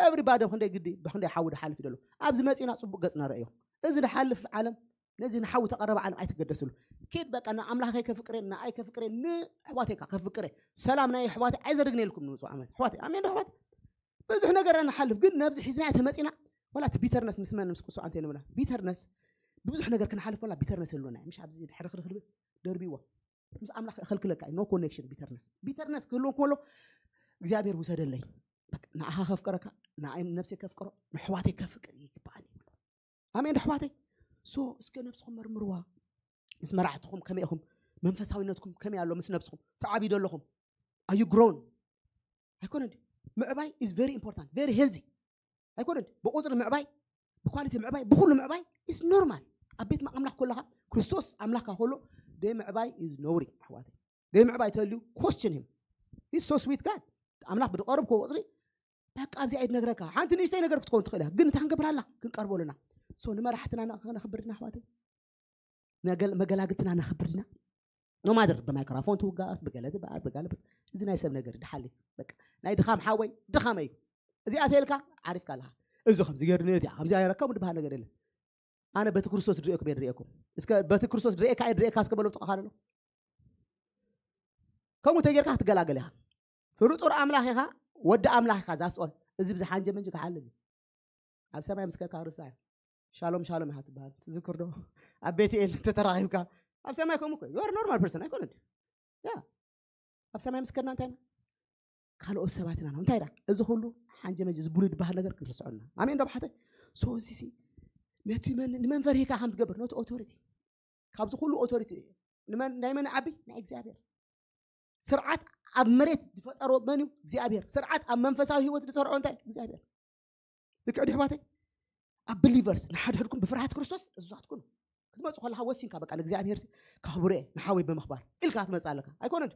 everybody ብክንደይ ግዲ ብክንደይ ሓዊ ድሓልፍ ይደሎ ኣብዚ መፂና ፅቡቅ ገፅና ረእዮ እዚ ድሓልፍ ዓለም ነዚ ንሓዊ ተቐረበ ዓለም ኣይትገደስሉ ኪድ በቃ ንኣምላኸይ ከፍቅሬ ንኣይ ከፍቅሬ ንኣሕዋተይ ከፍቅሬ ሰላም ናይ ኣሕዋተይ ኣይዘደግነልኩም ንውፁ ዓመት ኣሕዋተይ ኣሜን ኣሕዋት ብዙሕ ነገር ንሓልፍ ግን ነብዚ ሒዝና ተመፂና ዋላ እቲ ቢተርነስ ምስ መን ምስ ቅሱዓንተ ንብላ ቢተርነስ ብብዙሕ ነገር ክንሓልፍ ዋላ ቢተርነስ የልወና ምሽ ኣብዚ ድሕርኽርኽ ድብል ደርቢዎ ምስ ኣምላኽ ከልክለካ no connection ቢተርነስ ቢተርነስ ክህልዎ ከሎ እግዚኣብሔር ውሰደለይ ንኣኻ ከፍቅረካ ንኣይ ነብሰይ ከፍቅሮ ንሕዋተይ ከፍቅር ይግባኣኒ ኣሜን ኣሕዋተይ ሶ እስከ ነብስኹም መርምርዋ ምስ መራሕትኹም ከመይ ኢኹም መንፈሳዊነትኩም ከመይ ኣሎ ምስ ነብስኹም ተዓብዩ ኣለኹም ኣዩ ግሮን ኣይኮነ ምዕባይ is very important very healthy ኣይኮነ ብቁፅሪ ምዕባይ ብኳሊቲ ምዕባይ ብኩሉ ምዕባይ is normal ኣብ ቤት ኣምላኽ ከለኻ ክርስቶስ ኣምላኽካ ከሎ ደይ ምዕባይ is ነውሪ ኣሕዋተይ ደይ ምዕባይ ተልዩ question him is so sweet God ኣምላኽ ብድቀርብ ከ ቁፅሪ በቃ ኣብዚ ኣይድነግረካ ሓንቲ ንእሽተይ ነገር ክትከውን ትኽእል እያ ግን እታ ክንገብር ኣላ ክንቀርቦ ኣለና ሶ ንመራሕትና ከነኽብር ዲና ኣሕዋተይ መገላግልትና ነኽብር ዲና no matter ብማይክሮፎን ትውጋስ ብገለ ትበኣስ ብጋለ እዚ ናይ ሰብ ነገር ድሓሊ በቃ ናይ ድኻም ሓወይ ድኻመ እዩ እዚኣ ተልካ ዓሪፍካ ኣለኻ እዚ ከምዚ ገይሩ ነቲ ከምዚ ኣይረከቡ ድበሃል ነገር የለን ኣነ በቲ ክርስቶስ ድርእየኩም እየ ድርእየኩም እስከ በቲ ክርስቶስ ድርእየካ እየ ድርእየካ እስከ በሎ ጥቕኻ ኣሎ ከምኡ ተጌርካ ክትገላገል ኢኻ ፍርጡር ኣምላኽ ኢኻ ወዲ ኣምላኽ ኢኻ ዛስኦል እዚ ብዝሓንጀ መንጂ ክሓልል እዩ ኣብ ሰማይ ምስ ከድካ ክርስታ ሻሎም ሻሎም ኢኻ ትበሃል ትዝክር ዶ ኣብ ቤትኤል ተተራኺብካ ኣብ ሰማይ ከምኡ ኮ ዩር ኖርማል ፐርሰን ኣይኮነ ያ ኣብ ሰማይ ምስ ከድና እንታይ ኢና ካልኦት ሰባት ኢና እንታይ ዳ እዚ ኩሉ ሓንጀ መጅ እዚ ብሉይ ዝበሃል ነገር ክንርስዖ ኣለና ኣሜን ዶ ብሓተይ ሶ እዚ ሲ ነቲ ንመን ፈሪህካ ከም ትገብር ነቲ ኦቶሪቲ ካብዚ ኩሉ ኦቶሪቲ ናይ መን ዓቢ ናይ እግዚኣብሔር ስርዓት ኣብ መሬት ዝፈጠሮ መን እዩ እግዚኣብሔር ስርዓት ኣብ መንፈሳዊ ህይወት ዝሰርዖ እንታይ እግዚኣብሔር ልክዕ ድሕባተይ ኣብ ብሊቨርስ ንሓድሕድኩም ብፍርሃት ክርስቶስ እዙዛት ኩኑ ክትመፁ ከለካ ወሲንካ በቃ ንእግዚኣብሔር ሲ ከኽብሮ እየ ንሓወይ ብምኽባር ኢልካ ክትመፅእ ኣለካ ኣይኮነን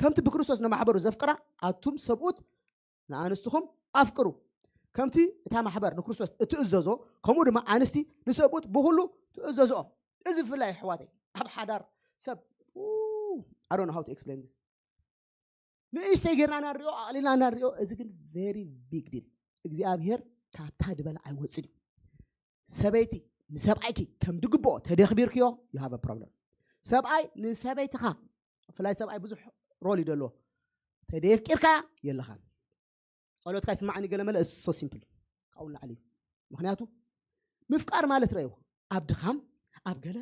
ከምቲ ብክርስቶስ ንማሕበሩ ዘፍቅራ ኣቱም ሰብኡት ንኣንስትኹም ኣፍቅሩ ከምቲ እታ ማሕበር ንክርስቶስ እትእዘዞ ከምኡ ድማ ኣንስቲ ንሰብኡት ብኩሉ ትእዘዝኦም እዚ ብፍላይ ኣሕዋተይ ኣብ ሓዳር ሰብ I don't know how to explain this ንእሽተይ ጌርና ናንሪኦ ኣቕሊልና ናንሪኦ እዚ ግን very big deal እግዚኣብሔር ካብታ ድበላ ኣይወፅን እዩ ሰበይቲ ንሰብኣይኪ ከም ድግብኦ ተደኽቢርክዮ you have problem ሰብኣይ ንሰበይትኻ ብፍላይ ሰብኣይ ብዙሕ ሮል እዩ ዘለዎ ተደፍቂርካ የለኻን ጸሎትካ ይስማዓኒ ገለ መለ so simple ካብኡ ንላዕሊ እዩ ምክንያቱ ምፍቃር ማለት ረእይዎ ኣብ ድኻም ኣብ ገለ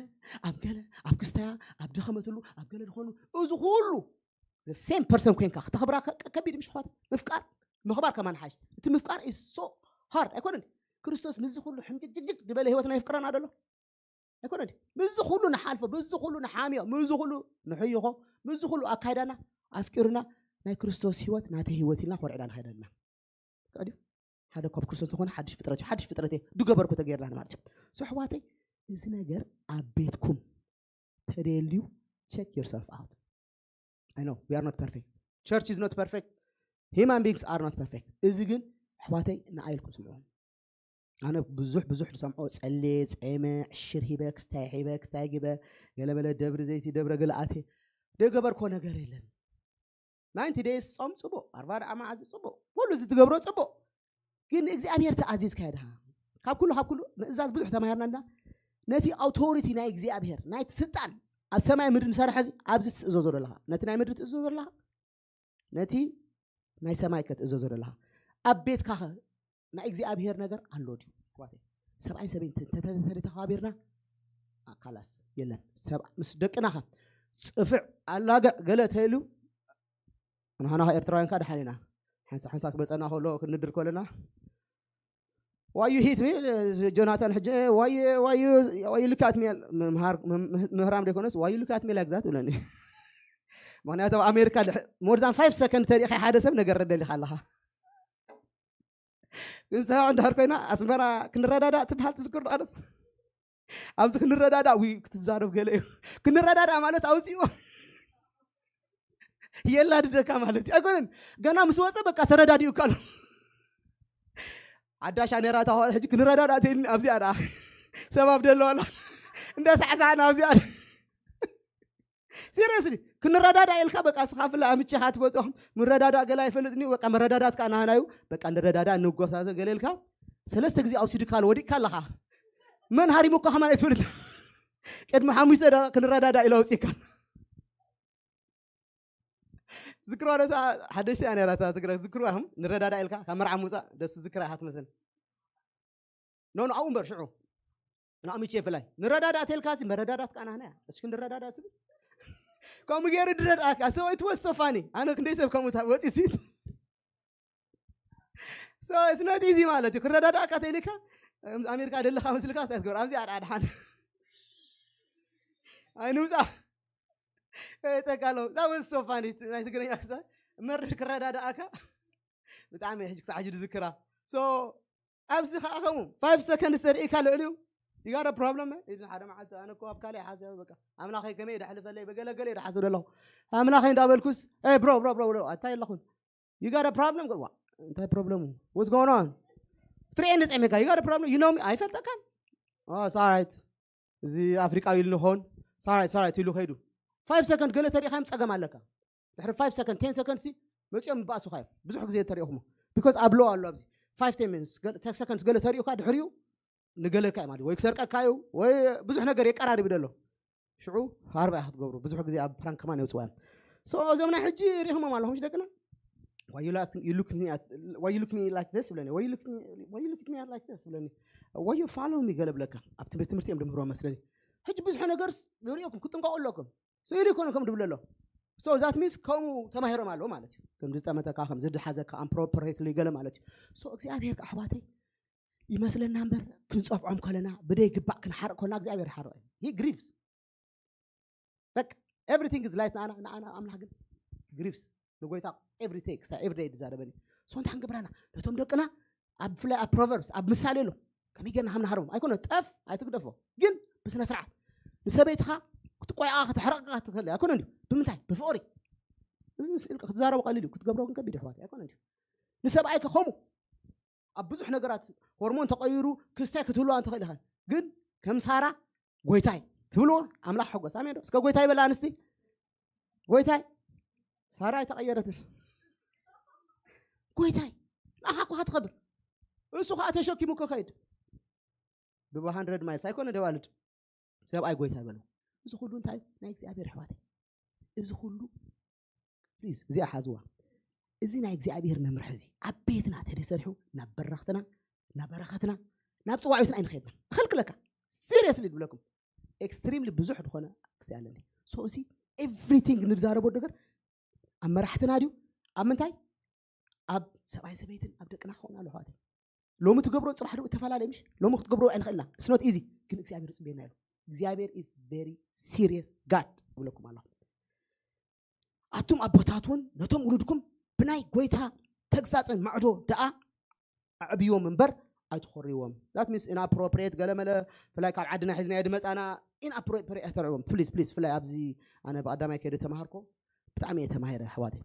ኣብ ገለ ኣብ ክስታያ ኣብ ድኸመትሉ ኣብ ገለ ዝኾኑ እዚ ኩሉ the same person ኮይንካ ክተኽብራ ከቢድ ምሽ ኳት ምፍቃር ምኽባር ከማን ሓሽ እቲ ምፍቃር is so hard ኣይኮነን ክርስቶስ ምስዚ ኩሉ ሕምጅግጅግ ዝበለ ህይወትና ይፍቅረና ደሎ ኣይኮነ ምስዚ ኩሉ ንሓልፎ ምስዚ ኩሉ ንሓምዮ ምስዚ ኩሉ ንሕይኾ ምስዚ ኩሉ ኣካይዳና ኣፍቂሩና ናይ ክርስቶስ ህይወት ናተይ ህይወት ኢልና ኮርዕና ንኸይደልና ሓደ ካብ ክርስቶስ ዝኾነ ሓድሽ ፍጥረት እዩ ሓድሽ ፍጥረት እየ ድገበርኩ ተገይርና ማለት እዩ ኣሕዋተይ እዚ ነገር ኣብ ቤትኩም ተደልዩ check yourself out I know we are not perfect church is not perfect human beings are not perfect እዚ ግን ኣሕዋተይ ንኣይልኩም ስምዑ ኣነ ብዙሕ ብዙሕ ዝሰምዖ ጸልየ ጸመ ዕሽር ሂበ ክስታይ ሒበ ክስታይ ግበ ገለበለ ደብሪ ዘይቲ ደብረ ገለኣቴ ደገበርኮ ነገር የለን ናይንቲ ደይስ ጾም ጽቡቕ ኣርባዕተ መዓልቲ ጽቡቕ ኩሉ እዚ ትገብሮ ጽቡቕ ግን እግዚኣብሔር ተኣዚዝካ ድኻ ካብ ኩሉ ካብ ኩሉ ምእዛዝ ብዙሕ ተማሂርና እንዳ ነቲ ኣውቶሪቲ ናይ እግዚኣብሔር ናይቲ ስልጣን ኣብ ሰማይ ምድሪ ዝሰርሐ እዚ ኣብዚ ትእዘዞ ዘለኻ፣ ነቲ ናይ ምድሪ ትእዘዞ ዘለኻ፣ ነቲ ናይ ሰማይ ከ ትእዘዞ ዘለኻ። ኣብ ቤትካ ኸ ናይ እግዚኣብሔር ነገር ኣሎ ድዩ? ኣሕዋተይ፣ ሰብኣይ ሰበይን ተ- ተ- ተ- ተተኸባቢርና፣ ኣ፣ ካላስ የለን። ሰብ ምስ ደቅና ኸ ጽፍዕ፣ ኣላግዕ ገለ ተይሉ፣ ንሕና ኸ ኤርትራውያን ከ ደሓን ኢና። ሓንሳ ሓንሳ ክመጸና ከሎ ክንድር ከለና፣ ዋዩ ሂት ሚ ጆናታን፣ ሕጂ ዋዩ ዋዩ ዋዩ ልካት ሚ፣ ምህራም ደይኮነስ ዋዩ ልካት ሚ ላግዛት ብለኒ። ምክንያቱ ኣብ ኣሜሪካ more than five ሰከንድ ተሪእኻ ሓደ ሰብ ነገር ረደሊኻ ኣለኻ። ክንሰ እንድሕር ኮይና ኣስመራ ክንረዳዳእ ትበሃል ትዝክር ዶ? ኣለም ኣብዚ ክንረዳዳእ ዊ ክትዛረብ ገለ እዩ። ክንረዳዳእ ማለት ኣውፅእዎ የላድደካ ማለት እዩ ኣይኮነን። ገና ምስ ወፀ በቃ ተረዳዲኡ ካሎ። ዓዳሻ ነራታ ሕጂ ክንረዳዳእ ተይልኒ ኣብዚኣ ደኣ ሰባብ ደለዋላ እንደ ሳዕሳዕና ኣብዚኣ። ሲሪየስሊ ክንረዳዳ ኢልካ በቃ ስኻ ፍላ ኣምቼኻ ትፈልጦም ምረዳዳ ገላ ይፈልጥኒ በቃ መረዳዳት ከዓ ናህናዩ። በቃ ንረዳዳ እንጎሳዘ ገለ ኢልካ ሰለስተ ግዜ ኣውሲድካ ወዲቅካ ኣለኻ። መን ሃሪሙካ ከማን ኣይትፈልጥ። ቅድሚ ሓሙሽተ ደቂቕ ክንረዳዳ ኢሉ ኣውፅእካ። ዝክርዋ ደሳ ሓደሽቲ እያ ነራ እታ ትግራይ። ዝክርዋ ህም ንረዳዳ ኢልካ ካብ መርዓ ምውፃእ ደስ ዝክራ ኢኻ ትመስል። ኖ ኖ ኣብኡ እምበር ሽዑ ንኣሚቼ ፍላይ ንረዳዳ ተልካ ሲ መረዳዳት ቃና ህና እያ። እስኪ ንረዳዳ ትብል ከምኡ ገይሩ ድረዳካ ሰው ኣይትወሶፋኒ ኣነ ክንደይ ሰብ ከምኡ ወፂ ሲ so it's not easy ማለት እዩ። ክረዳዳእካ ተይልካ ኣሜሪካ ደለካ መስልካ ስታይ ትገብር ኣብዚ ኣድሓድሓን ኣይንውፃ ጠቃሎ that was so funny ናይ ትግርኛ ክሳ መር ክረዳዳእካ ብጣዕሚ ሕጂ ክሳዕ ሕጂ ዝዝክራ። So ኣብዚ ከዓ ከምኡ five seconds ተርእካ ልዕሊኡ you got a problem ኢሉ ሓደ መዓልቲ ኣነ እኮ ኣብ ካልእ ሓሰብ በቃ ኣምላኸይ ከመይ ደሕልፈለይ በገለገለ ደሓስብ ኣለኹ ኣምላኸይ እንዳበልኩስ እ ብሮ ብሮ ብሮ ብሮ ኣታይ ኣለኹን you got a problem ዋ እንታይ problem was going on ትርእየኒ ጸሚካ you got a problem you know me ኣይፈልጠካን። It's alright እዚ ኣፍሪቃዊ ኢሉ ንኾን ሳራይት ሳራይት ኢሉ ከይዱ five ሰከንድ ገለ ተሪኻዮም ጸገም ኣለካ። ድሕሪ five ሰከንድ ten ሰከንድ ሲ መጺኦም ይባእሱኻ እዮም። ብዙሕ ግዜ ተሪእኹሞ because ኣብ ሎ ኣሎ ኣብዚ five ten minutes ሰከንድ ገለ ተሪኡካ ድሕሪኡ ንገለካ እዩ ማለት ወይ ክሰርቀካ እዩ ወይ ብዙሕ ነገር የቀራርብ ደሎ ሽዑ ሃርባ ክትገብሩ ብዙሕ ግዜ ኣብ ፕራንክ ከማን የውፅዋ እዮም። So እዞም ናይ ሕጂ ሪኹሞም ኣለኹም ደቅና why you like you look me at why you look me like this ብለኒ why you look me why you look at me like this ብለኒ why you follow me ገለ ብለካ ኣብ ትምህርቲ ትምህርቲ እዮም ድምህሮ መስለኒ። ሕጂ ብዙሕ ነገር ሪእኩም ክጥንቀቁ ኣለኩም ስኢሉ ይኮነ ከም ድብለ ኣሎ። So that means ከምኡ ተማሂሮም ኣለዉ ማለት እዩ። ከም ዝጠመተካ ከም ዝድሓዘካ ኣምፕሮፕሬትሊ ገለ ማለት እዩ። So እግዚኣብሔር ኣሕዋተይ ይመስለና እምበር ክንፀፍዖም ከለና ብደይ ግባእ ክንሓርቅ ከለና እግዚኣብሔር ይሓርቅ እዩ። He grieves በቃ everything is light ንኣና ንኣና ኣምላኽ ግን ግሪፍስ ንጎይታ every day ክሳብ every day ዝዛረበኒ so እንታይ ክንገብራና ነቶም ደቅና ኣብ ብፍላይ ኣብ ፕሮቨርብስ ኣብ ምሳሌ ኣሎ ከመይ ጌርና ከም ንሃርቦም ኣይኮነ ጠፍ ኣይትግደፎ ግን ብስነ ስርዓት ንሰበይትኻ ክትቆይኣ ከተሕረቕካ ትኽእል ኣይኮነ እንዲ ብምንታይ ብፍቕሪ እዚ ስኢልካ ክትዛረቡ ቀሊል እዩ ክትገብሮ ግን ከቢድ ኣሕዋት ኣይኮነ እንዲ ንሰብኣይከ ከምኡ ኣብ ብዙሕ ነገራት ሆርሞን ተቐይሩ ክስታይ ክትህልዋ እንትኽእል ኢኻ ግን ከም ሳራ ጎይታይ ትብልዎ ኣምላኽ ሕጎስ ኣሜን ዶ እስከ ጎይታይ በላ ኣንስቲ ጎይታይ ሳራ ኣይተቐየረትን ጎይታይ ንኣኻ እኳ ትኸብር እሱ ከዓ ተሸኪሙ ክኸይድ ብብ hundred miles ኣይኮነ ደዋልድ ሰብኣይ ጎይታ ይበሉ እዚ ኩሉ እንታይ ናይ እግዚኣብሔር ኣሕዋተይ እዚ ኩሉ ፕሊዝ እዚኣ ሓዝዋ እዚ ናይ እግዚኣብሔር መምርሒ እዚ ኣብ ቤትና ተደሰሪሑ ናብ በረኽትና ናብ በረኸትና ናብ ፅዋዒትና ኣይንኸድና እኸልክለካ ሲሪየስሊ ድብለኩም ኤክስትሪምሊ ብዙሕ ዝኾነ ክስቲ ኣለኒ so እዚ ኤቭሪቲንግ ንዛረቦ ነገር ኣብ መራሕትና ድዩ ኣብ ምንታይ ኣብ ሰብኣይ ሰበይትን ኣብ ደቅና ክኸውን ኣሎ ኣሕዋተይ ሎሚ ትገብሮ ፅባሕ ዶ እተፈላለየ ምሽ ሎሚ ክትገብሮ ኣይንኽእልና it's not easy ግን እግዚኣብሔር ፅቤና ኢሉ እግዚኣብሔር is very serious God እብለኩም ኣለኹ ኣቱም ኣቦታት እውን ነቶም ውሉድኩም ብናይ ጎይታ ተግሳፅን ማዕዶ ደኣ ኣዕብዮም እምበር ኣይትኾርይዎም that means inappropriate ገለመለ ብፍላይ ካብ ዓድና ሒዝናዮ ድመፃና inappropriate ኣይተርዕዎም please please ብፍላይ ኣብዚ ኣነ ብቀዳማይ ከይደ ተማሃርኮ ብጣዕሚ እየ ተማሂረ ኣሕዋተይ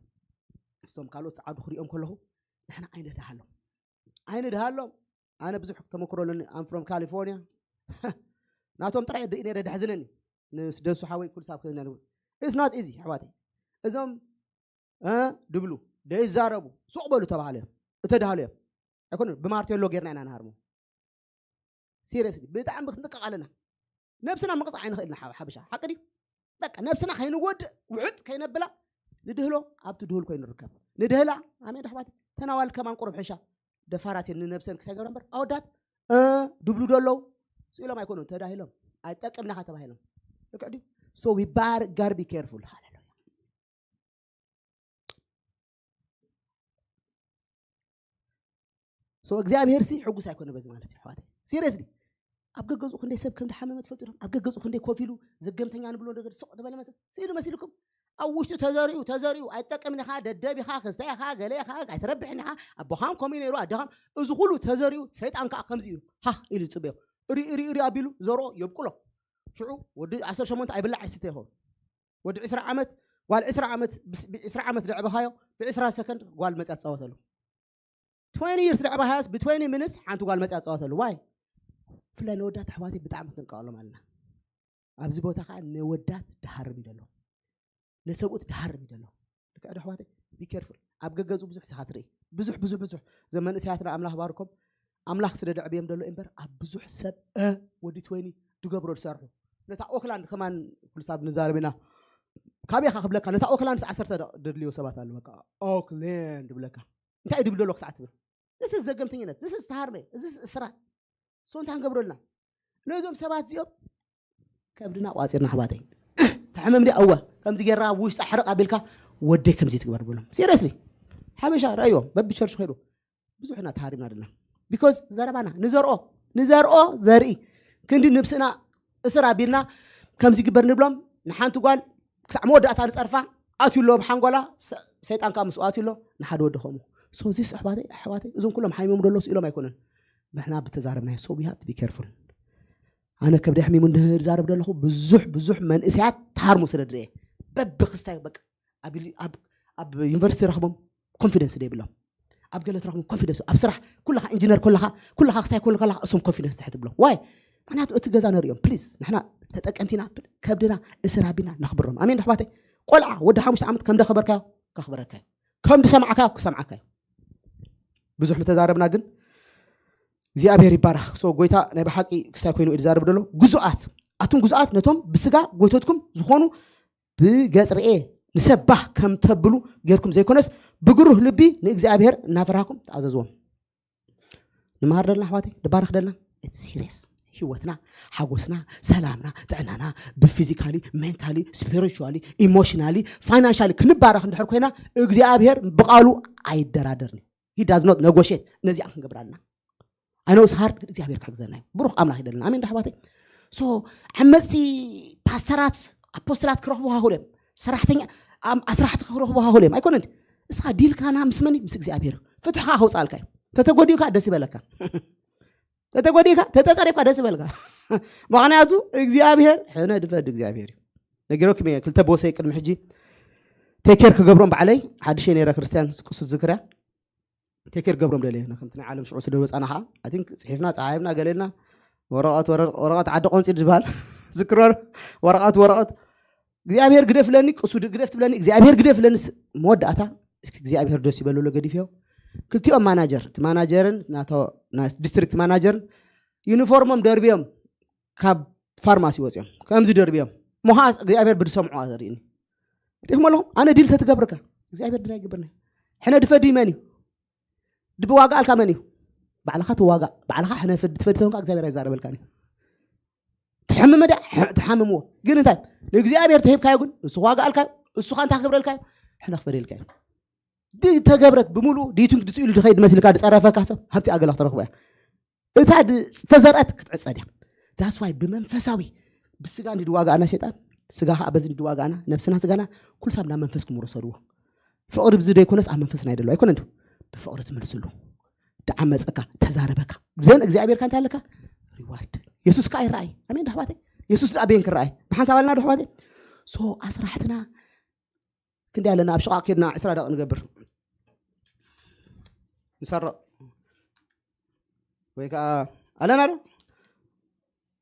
ምስቶም ካልኦት ፀዓዱ ክሪኦም ከለኹ ንሕና ኣይንድሃሎም ኣይንድሃሎም ኣነ ብዙሕ ተመክሮ ኣለኒ I'm from California ናቶም ጥራይ ድኢ ነረ ደሕዝነኒ ንስደሱ ሓወይ ኩሉ ሳብ ክህና ንብል it's not easy ኣሕዋተይ እዞም ድብሉ ደይዛረቡ ሱቕ በሉ ተባሃለ እዮም እተዳሃሉ እዮም ኣይኮነ ብማርቴሎ ጌርና ኢና ንሃርሞ ሲሪየስሊ ብጣዕሚ ክንጥቀቕ ኣለና ነብስና ምቕጻዕ ኣይንኽእልን ሓ- ሓበሻ ሓቂ ድዩ? በቃ ነብስና ከይንወድእ ውዕጥ ከይነብላ ንድህሎ ኣብቲ ድሁል ኮይኑ ንርከብ። ንድህላ ኣሜን ኣሕዋት ተናዋል ከማን ቁሩብ ሕሻ ደፋራት እየን ንነብሰን ክሳይ ገብራ እምበር ኣወዳት እ ድብሉ ዶ ኣለዉ ስኢሎም ኣይኮኑን ተዳሂሎም ኣይጠቅምናኻ ተባሂሎም ልክዕ ድዩ? So we bar gotta be careful ሃሌሉያ። So እግዚኣብሔር ሲ ሕጉስ ኣይኮነ በዚ ማለት እዩ ኣሕዋት። Seriously ኣብ ገገዝኡ ክንደይ ሰብ ከም ድሓመመ ትፈልጡ ዶ? ኣብ ገገዝኡ ክንደይ ኮፍ ኢሉ ዘገምተኛ ንብሎ ነገር ስቕ ዝበለ መሰ ስኢሉ መሲልኩም ኣብ ውሽጡ ተዘሪኡ ተዘሪኡ ኣይትጠቅምን ኢኻ ደደብ ኢኻ ክስታይ ኢኻ ገለ ኢኻ ኣይትረብሕን ኢኻ ኣቦኻም ከምኡ ነይሩ ኣደኻም እዚ ኩሉ ተዘሪኡ ሰይጣን ከዓ ከምዚ እዩ ሃህ ኢሉ ዝፅበዮ ሪ ሪ ሪ ኣቢሉ ዘርኦ የብቁሎ ሽዑ ወዲ ዓሰርተ ሸሞንተ ኣይብላዕ ኣይስተ ይኸውን ወዲ ዕስራ ዓመት ጓል ዕስራ ዓመት ብስ- ብዕስራ ዓመት ዘዕበኻዮ ብዕስራ ሰከንድ ጓል መፅያ ትፃወተሉ twenty years ዘዕበኻዮስ ብ twenty minutes ሓንቲ ጓል መፅያ ትፃወተሉ ዋይ ብፍላይ ነወዳት ኣሕዋተይ ብጣዕሚ ክንቀቐሎም ኣለና ኣብዚ ቦታ ከዓ ነወዳት ድሃርም እዩ ዘሎ ነሰብኡት ድሃርም እዩ ዘሎ ልክዕ ዶ ኣሕዋተይ be careful ኣብ ገገዝኡ ብዙሕ ስኻ ትርኢ ብዙሕ ብዙሕ ብዙሕ እዞም መንእሰያትና ኣምላኽ ባርኮም ኣምላኽ ስለ ደዕብዮም ዘሎ እምበር ኣብ ብዙሕ ሰብ እ ወዲ ትወይኒ ድገብሮ ዝሰርሑ ነታ ኦክላንድ ከማን ኩሉ ሳብ ንዛረብ ኢና ካበይ ኢኻ ክብለካ ነታ ኦክላንድ ዓሰርተ ደድልዮ ሰባት ኣሉ በቃ ኦክላንድ ብለካ እንታይ ድብል ዘሎ ክሳዕ ትብል this is ዘገምተኝነት this is ተሃርመ እዚ እስራት so እንታይ ክንገብረልና ነዞም ሰባት እዚኦም ከብድና ቋፂርና ኣሕዋተይ ተሕምም ዲ ኣወ ከምዚ ጌርና ውሽጢ ሕርቕ ኣቢልካ ወደይ ከምዚ ትግበር ብሎም seriously ሓበሻ ረእይዎም በቢ ቸርች ከይዱ ብዙሕ ኢና ተሃሪምና ደልና because ዘረባና ንዘርኦ ንዘርኦ ዘርኢ ክንዲ ንብስና እስር ኣቢልና ከምዚ ግበር ንብሎም ንሓንቲ ጓል ክሳዕ መወዳእታ ንፀርፋ ኣትዩ ኣሎ ብሓንጎላ ሰይጣን ከዓ ምስኡ ኣትዩ ኣሎ ንሓደ ወዲ ከምኡ so this ኣሕዋተይ ኣሕዋተይ እዞም ኩሎም ሓይሞም ደሎ ስኢሎም ኣይኮነን ንሕና ብተዛረብናዮ so we have to be careful ኣነ ከብደ ሕሚሙ እንድህር ዛረብ ደለኹ ብዙሕ ብዙሕ መንእሰያት ተሃርሙ ስለ ድርየ በብክስታይ በቃ ኣብ ዩኒቨርሲቲ ረኽቦም ኮንፊደንስ ደይብሎም ኣብ ገለ ትረኽቦም ኮንፊደንስ ኣብ ስራሕ ኩልኻ ኢንጂነር ኮለኻ ኩልኻ ክስታይ ኮለ ከለኻ እሶም ኮንፊደንስ ትሕት ብሎም ዋይ ምክንያቱ እቲ ገዛ ነሪኦም ፕሊዝ ንሕና ተጠቀምቲና ከብድና እስር ኣቢና ነኽብሮም ኣሜን ኣሕዋተይ ቆልዓ ወዲ ሓሙሽተ ዓመት ከም ደኸበርካዮ ከኽበረካዮ ከም ዝሰማዕካዮ ክሰምዓካዮ ብዙሕ ምተዛረብና ግን እግዚኣብሔር ይባረኽ so ጎይታ ናይ ብሓቂ ክስታይ ኮይኑ እዩ ዝዛረብ ዘሎ ግዙኣት ኣቱም ግዙኣት ነቶም ብስጋ ጎይቶትኩም ዝኾኑ ብገጽ ርኤ ንሰብ ባህ ከም ተብሉ ጌርኩም ዘይኮነስ ብግሩህ ልቢ ንእግዚኣብሔር እናፈራህኩም ተኣዘዝዎም ንመሃር ደልና ኣሕዋተይ ንባረኽ ደልና ሲሪየስ ህይወትና ሓጎስና ሰላምና ጥዕናና ብፊዚካሊ mentally spiritually emotionally financially ክንባረኽ እንድሕር ኮይና እግዚኣብሔር ብቃሉ ኣይደራደርን he does not negotiate ነዚኣ ክንገብራልና ኣነ ስሃር እግዚኣብሔር ክሕግዘና እዩ ብሩኽ ኣምላኽ ይደልና ኣሜን ዳሕዋተይ so ዓመፅቲ ፓስተራት ኣፖስትላት ክረኽቡ ሃሁል እዮም ሰራሕተኛ ኣስራሕቲ ክረኽቡ ሃሁል እዮም ኣይኮነን እስኻ ዲልካና ምስ መን ምስ እግዚኣብሔር ፍትሕኻ ከውፃልካ እዩ ተተጎዲእካ ደስ ይበለካ ተተጎዲእካ ተተፀሪፍካ ደስ ይበልካ ምክንያቱ እግዚኣብሔር ሕነ ድፈድ እግዚኣብሔር እዩ ነጊረኩም እየ ክልተ ቦሰይ ቅድሚ ሕጂ ቴኬር ክገብሮም ባዕለይ ሓድሸ ነይረ ክርስትያን ቅሱት ዝክርያ ቴኬር ገብሮም ደለየና ከምቲ ናይ ዓለም ሽዑ ስለ ወፃና ከዓ ኣቲንክ ፅሒፍና ፀሓይብና ገሌልና ወረቐት ወረቐት ዓዲ ቆንፂ ዝበሃል ዝክረር ወረቐት ወረቐት እግዚኣብሔር ግደፍለኒ ቅሱ ግደፍ ትብለኒ እግዚኣብሔር ግደፍለኒ መወዳእታ እግዚኣብሔር ደስ ይበልሎ ገዲፍዮ ክልቲኦም ማናጀር እቲ ማናጀርን ዲስትሪክት ማናጀርን ዩኒፎርሞም ደርብዮም ካብ ፋርማሲ ወፅኦም ከምዚ ደርብዮም ምዃስ እግዚኣብሔር ብዝሰምዑ ዘርእኒ ሪኢኹም ኣለኹም ኣነ ዲል ተትገብርካ እግዚኣብሔር ድና ይግብርና ሕነ ድፈዲ መን እዩ ድብዋጋ ኣልካ መን እዩ ባዕልኻ ትዋጋ ባዕልኻ ሕነ ትፈዲ ተንካ እግዚኣብሔር ኣይዛረበልካን እዩ ትሕምመ ዳ ትሓምምዎ ግን እንታይ ንእግዚኣብሔር ተሂብካዮ ግን እሱ ዋጋ ኣልካዮ እሱኻ እንታይ ክገብረልካዮ ሕነ ክፈደልካዮ ተገብረት ብምሉእ ዲቱን ክትስኢሉ ዝኸይድ መስልካ ዝፀረፈካ ሰብ ሃብቲ ኣገላ ክትረኽቦ እያ እታ ዝተዘርአት ክትዕፀድ እያ ዛስዋይ ብመንፈሳዊ ብስጋ እንዲ ድዋጋኣና ሴጣን ስጋ ከዓ በዚ እንዲ ድዋጋኣና ነብስና ስጋና ኩሉ ሳብ ናብ መንፈስ ክምውረሰድዎ ፍቕሪ ብዚ ዘይኮነስ ኣብ መንፈስና ይደሎ ኣይኮነ እንዲ ብፍቕሪ ትመልስሉ ደዓመፀካ ተዛረበካ ዘን እግዚኣብሔርካ እንታይ ኣለካ ሪዋርድ የሱስ ከዓ ይረኣይ ኣሜን ዳሕባተይ የሱስ ደኣ በየን ክረኣይ ብሓንሳብ ኣለና ዳሕባተይ ሶ ኣስራሕትና ክንደይ ኣለና ኣብ ሽቓቕ ኬድና ዕስራ ደቂ ንገብር ንሰርቕ ወይ ከዓ ኣለና ዶ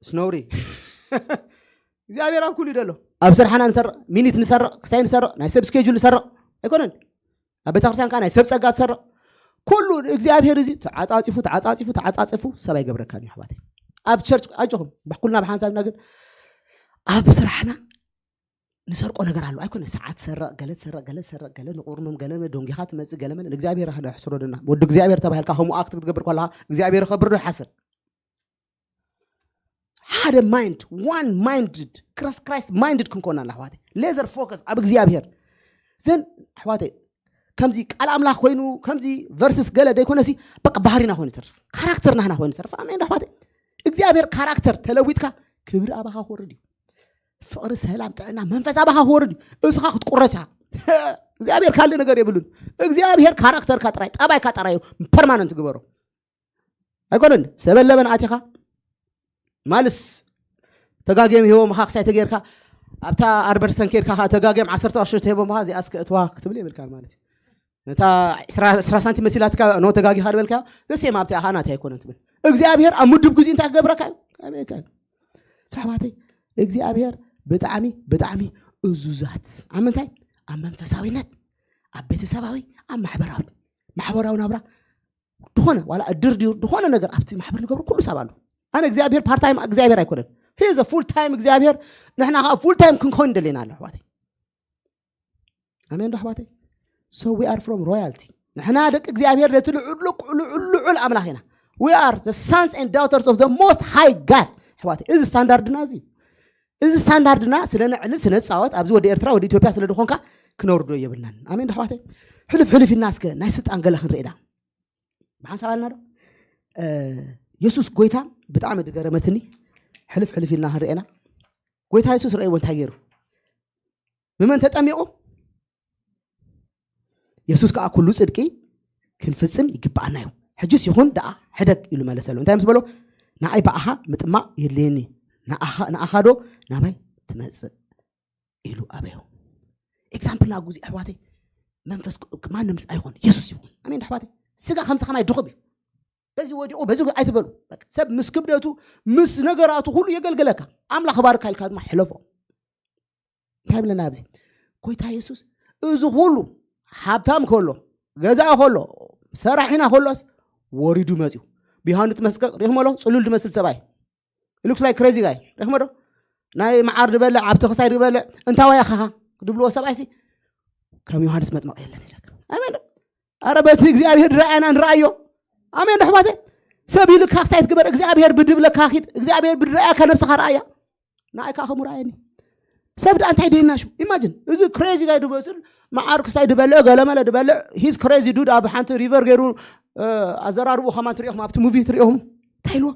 ስነውሪ እግዚኣብሔር ኣብ ኩሉ ደሎ ኣብ ስርሓና ንሰርቕ ሚኒት ንሰርቕ ክስታይ ንሰርቕ ናይ ሰብ ስኬጁል ንሰርቕ ኣይኮነን ኣብ ቤተክርስትያን ከዓ ናይ ሰብ ፀጋ ትሰርቕ ኩሉ እግዚኣብሔር እዚ ተዓፃፂፉ ተዓፃፂፉ ተዓፃፂፉ ሰብ ኣይገብረካን እዩ ኣሕዋተይ ኣብ ቸርች ኣጆኹም ኩልና ብሓንሳብ ኢና ግን ኣብ ስራሕና ንሰርቆ ነገር ኣሎ ኣይኮነ። ሰዓት ትሰርቕ፣ ገለ ትሰርቕ፣ ገለ ትሰርቕ፣ ገለ ንቑርኖም፣ ገለ ደንጊኻ ትመጽእ፣ ገለ መለ እግዚኣብሔር ኣህደ ሕስሮድና። ወዲ እግዚኣብሔር ተባሂልካ ከምኡ ኣክት ክትገብር ከለኻ እግዚኣብሔር ይኸብር ዶ ይሓስር? ሓደ ማይንድ፣ ዋን ማይንድድ፣ ክራይስት ማይንድድ ክንኮን ኣላ ኣሕዋተይ። ሌዘር ፎከስ ኣብ እግዚኣብሔር። ዘን ኣሕዋተይ፣ ከምዚ ቃል ኣምላኽ ኮይኑ፣ ከምዚ ቨርስስ ገለ ደይኮነሲ፣ በቃ ባህሪና ኮይኑ ተርፍ፣ ካራክተር ናህና ኮይኑ ተርፍ። ኣሜን ኣሕዋተይ። እግዚኣብሔር ካራክተር ተለዊጥካ ክብሪ ኣባኻ ክወርድ እዩ። ፍቕሪ፣ ሰላም፣ ጥዕና መንፈስ ኣባኻ ክወርድ እዩ። እስኻ ክትቁረስ ኢኻ። እግዚኣብሔር ካልእ ነገር የብሉን። እግዚኣብሔር ካራክተርካ ጥራይ፣ ጠባይካ ጥራይ እዩ ፐርማነንት ግበሮ። ኣይኮነን። ሰበን ለበን ኣቲኻ ማልስ ተጋግዮም ሂቦምኻ ክሳይ ተጌርካ ኣብታ ኣርበርሰን ኬድካ ከዓ ተጋግዮም ዓሰርተ ቅርሺ ተሂቦምኻ እዚኣ እስከ እትዋ ክትብል የብልካን ማለት እዩ። ነታ ዕስራ ሳንቲም መሲላትካ ኖ ተጋጊኻ ዝበልካ ዘሴም ኣብቲ ኣኻ ናት ኣይኮነን ትብል። እግዚኣብሔር ኣብ ምዱብ ግዜ እንታይ ክገብረካ እዩ? ኣበካ። ኣሕዋተይ፣ እግዚኣብሔር ብጣዕሚ ብጣዕሚ እዙዛት ኣብ ምንታይ? ኣብ መንፈሳዊነት፣ ኣብ ቤተሰባዊ፣ ኣብ ማሕበራዊ፣ ማሕበራዊ ናብራ ዝኾነ ዋላ እድር ድዩ ዝኾነ ነገር ኣብቲ ማሕበር ንገብሩ ኩሉ ሰብ ኣሎ። ኣነ እግዚኣብሔር ፓርታይም እግዚኣብሔር ኣይኮነን። ሂ ዘ ፉል ታይም እግዚኣብሔር። ንሕና ከዓ ፉል ታይም ክንኮን ደሌና ኣሎ ኣሕዋተይ። ኣሜን ዶ ኣሕዋተይ? So we are from royalty። ንሕና ደቂ እግዚኣብሔር ነቲ ልዑል ልዑል ኣምላኽ ኢና። We are the sons and daughters of the most high God። ኣሕዋተይ፣ እዚ ስታንዳርድና እዚ እዩ። እዚ ስታንዳርድና ስለ ነዕልል ስለ ንፃወት ኣብዚ ወዲ ኤርትራ ወዲ ኢትዮጵያ ስለ ዝኾንካ ክነውርዶ የብልናን። ኣሜን ዶ ኣሕዋተይ? ሕልፍ ሕልፍ ኢልና እስከ ናይ ስልጣን ገለ ክንርኢ ኢና። ብሓንሳብ ኣለና ዶ? የሱስ ጎይታ ብጣዕሚ ድገረመትኒ። ሕልፍ ሕልፍ ኢልና ክንርኢ ኢና። ጎይታ የሱስ ረእይዎ እንታይ ገይሩ? ብመን ተጠሚቑ? የሱስ ከዓ ኩሉ ጽድቂ ክንፍጽም ይግብኣና እዩ። ሕጅስ ይኹን ደኣ ሕደግ ኢሉ መለሰሉ። እንታይ ምስ በሎ? ንኣይ ብኣኻ ምጥማቕ የድልየኒ፣ ንኣኻ ዶ ናባይ ትመጽእ ኢሉ ኣበዮ። ኤግዛምፕል ናጉዚ ኣሕዋተይ መንፈስ ማንም ኣይኾን የሱስ ይኹን። ኣሜን ኣሕዋተይ። ስጋ ከምዚ ከማይ ድኹብ እዩ። በዚ ወዲቑ በዚ ኣይትበሉ። ሰብ ምስ ክብደቱ ምስ ነገራቱ ሁሉ የገልግለካ። ኣምላኽ ባርካ ኢልካ ድማ ሕለፎ። እንታይ ብለና ኣብዚ? ጎይታ የሱስ እዚ ሁሉ ሃብታም ከሎ፣ ገዛ ከሎ፣ ሰራሒና ከሎስ ወሪዱ መፅዩ። ብዮሃንስ መስቀል ሪኽሞ ኣሎ? ፅሉል ዝመስል ሰብኣይ። Looks like crazy guy። ሪኽሞ ዶ? ናይ መዓር ዝበልዕ፣ ኣብ ተኽስታይ ዝበልዕ፣ እንታዋይ ኣኻኻ ድብልዎ ሰብኣይሲ ከም ዮሃንስ መጥመቕ የለን ኢለካ። ኣሜን ዶ? ኣረ በቲ እግዚኣብሔር ድረኣየና ንረኣዮ። ኣሜን ዶ ኣሕዋተ? ሰብ ኢሉ ካክሳይት ግበር፣ እግዚኣብሔር ብድብለካ ኪድ፣ እግዚኣብሔር ብድረኣያካ ነብስኻ ረኣያ። ንኣይ ከዓ ከምኡ ረኣየኒ። ሰብ ደኣ እንታይ ደይናሹ? ኢማጅን እዚ ክሬዚ ጋይ ድመስል መዓር ክስታይ ድበልዕ ገለመለ ድበልዕ ሂዝ ክሬዚ ዱድ ኣብ ሓንቲ ሪቨር ገይሩ ኣዘራርቡ ከማን ትሪኦኹም ኣብቲ ሙቪ ትሪኦኹም እንታይ ኢልዎ?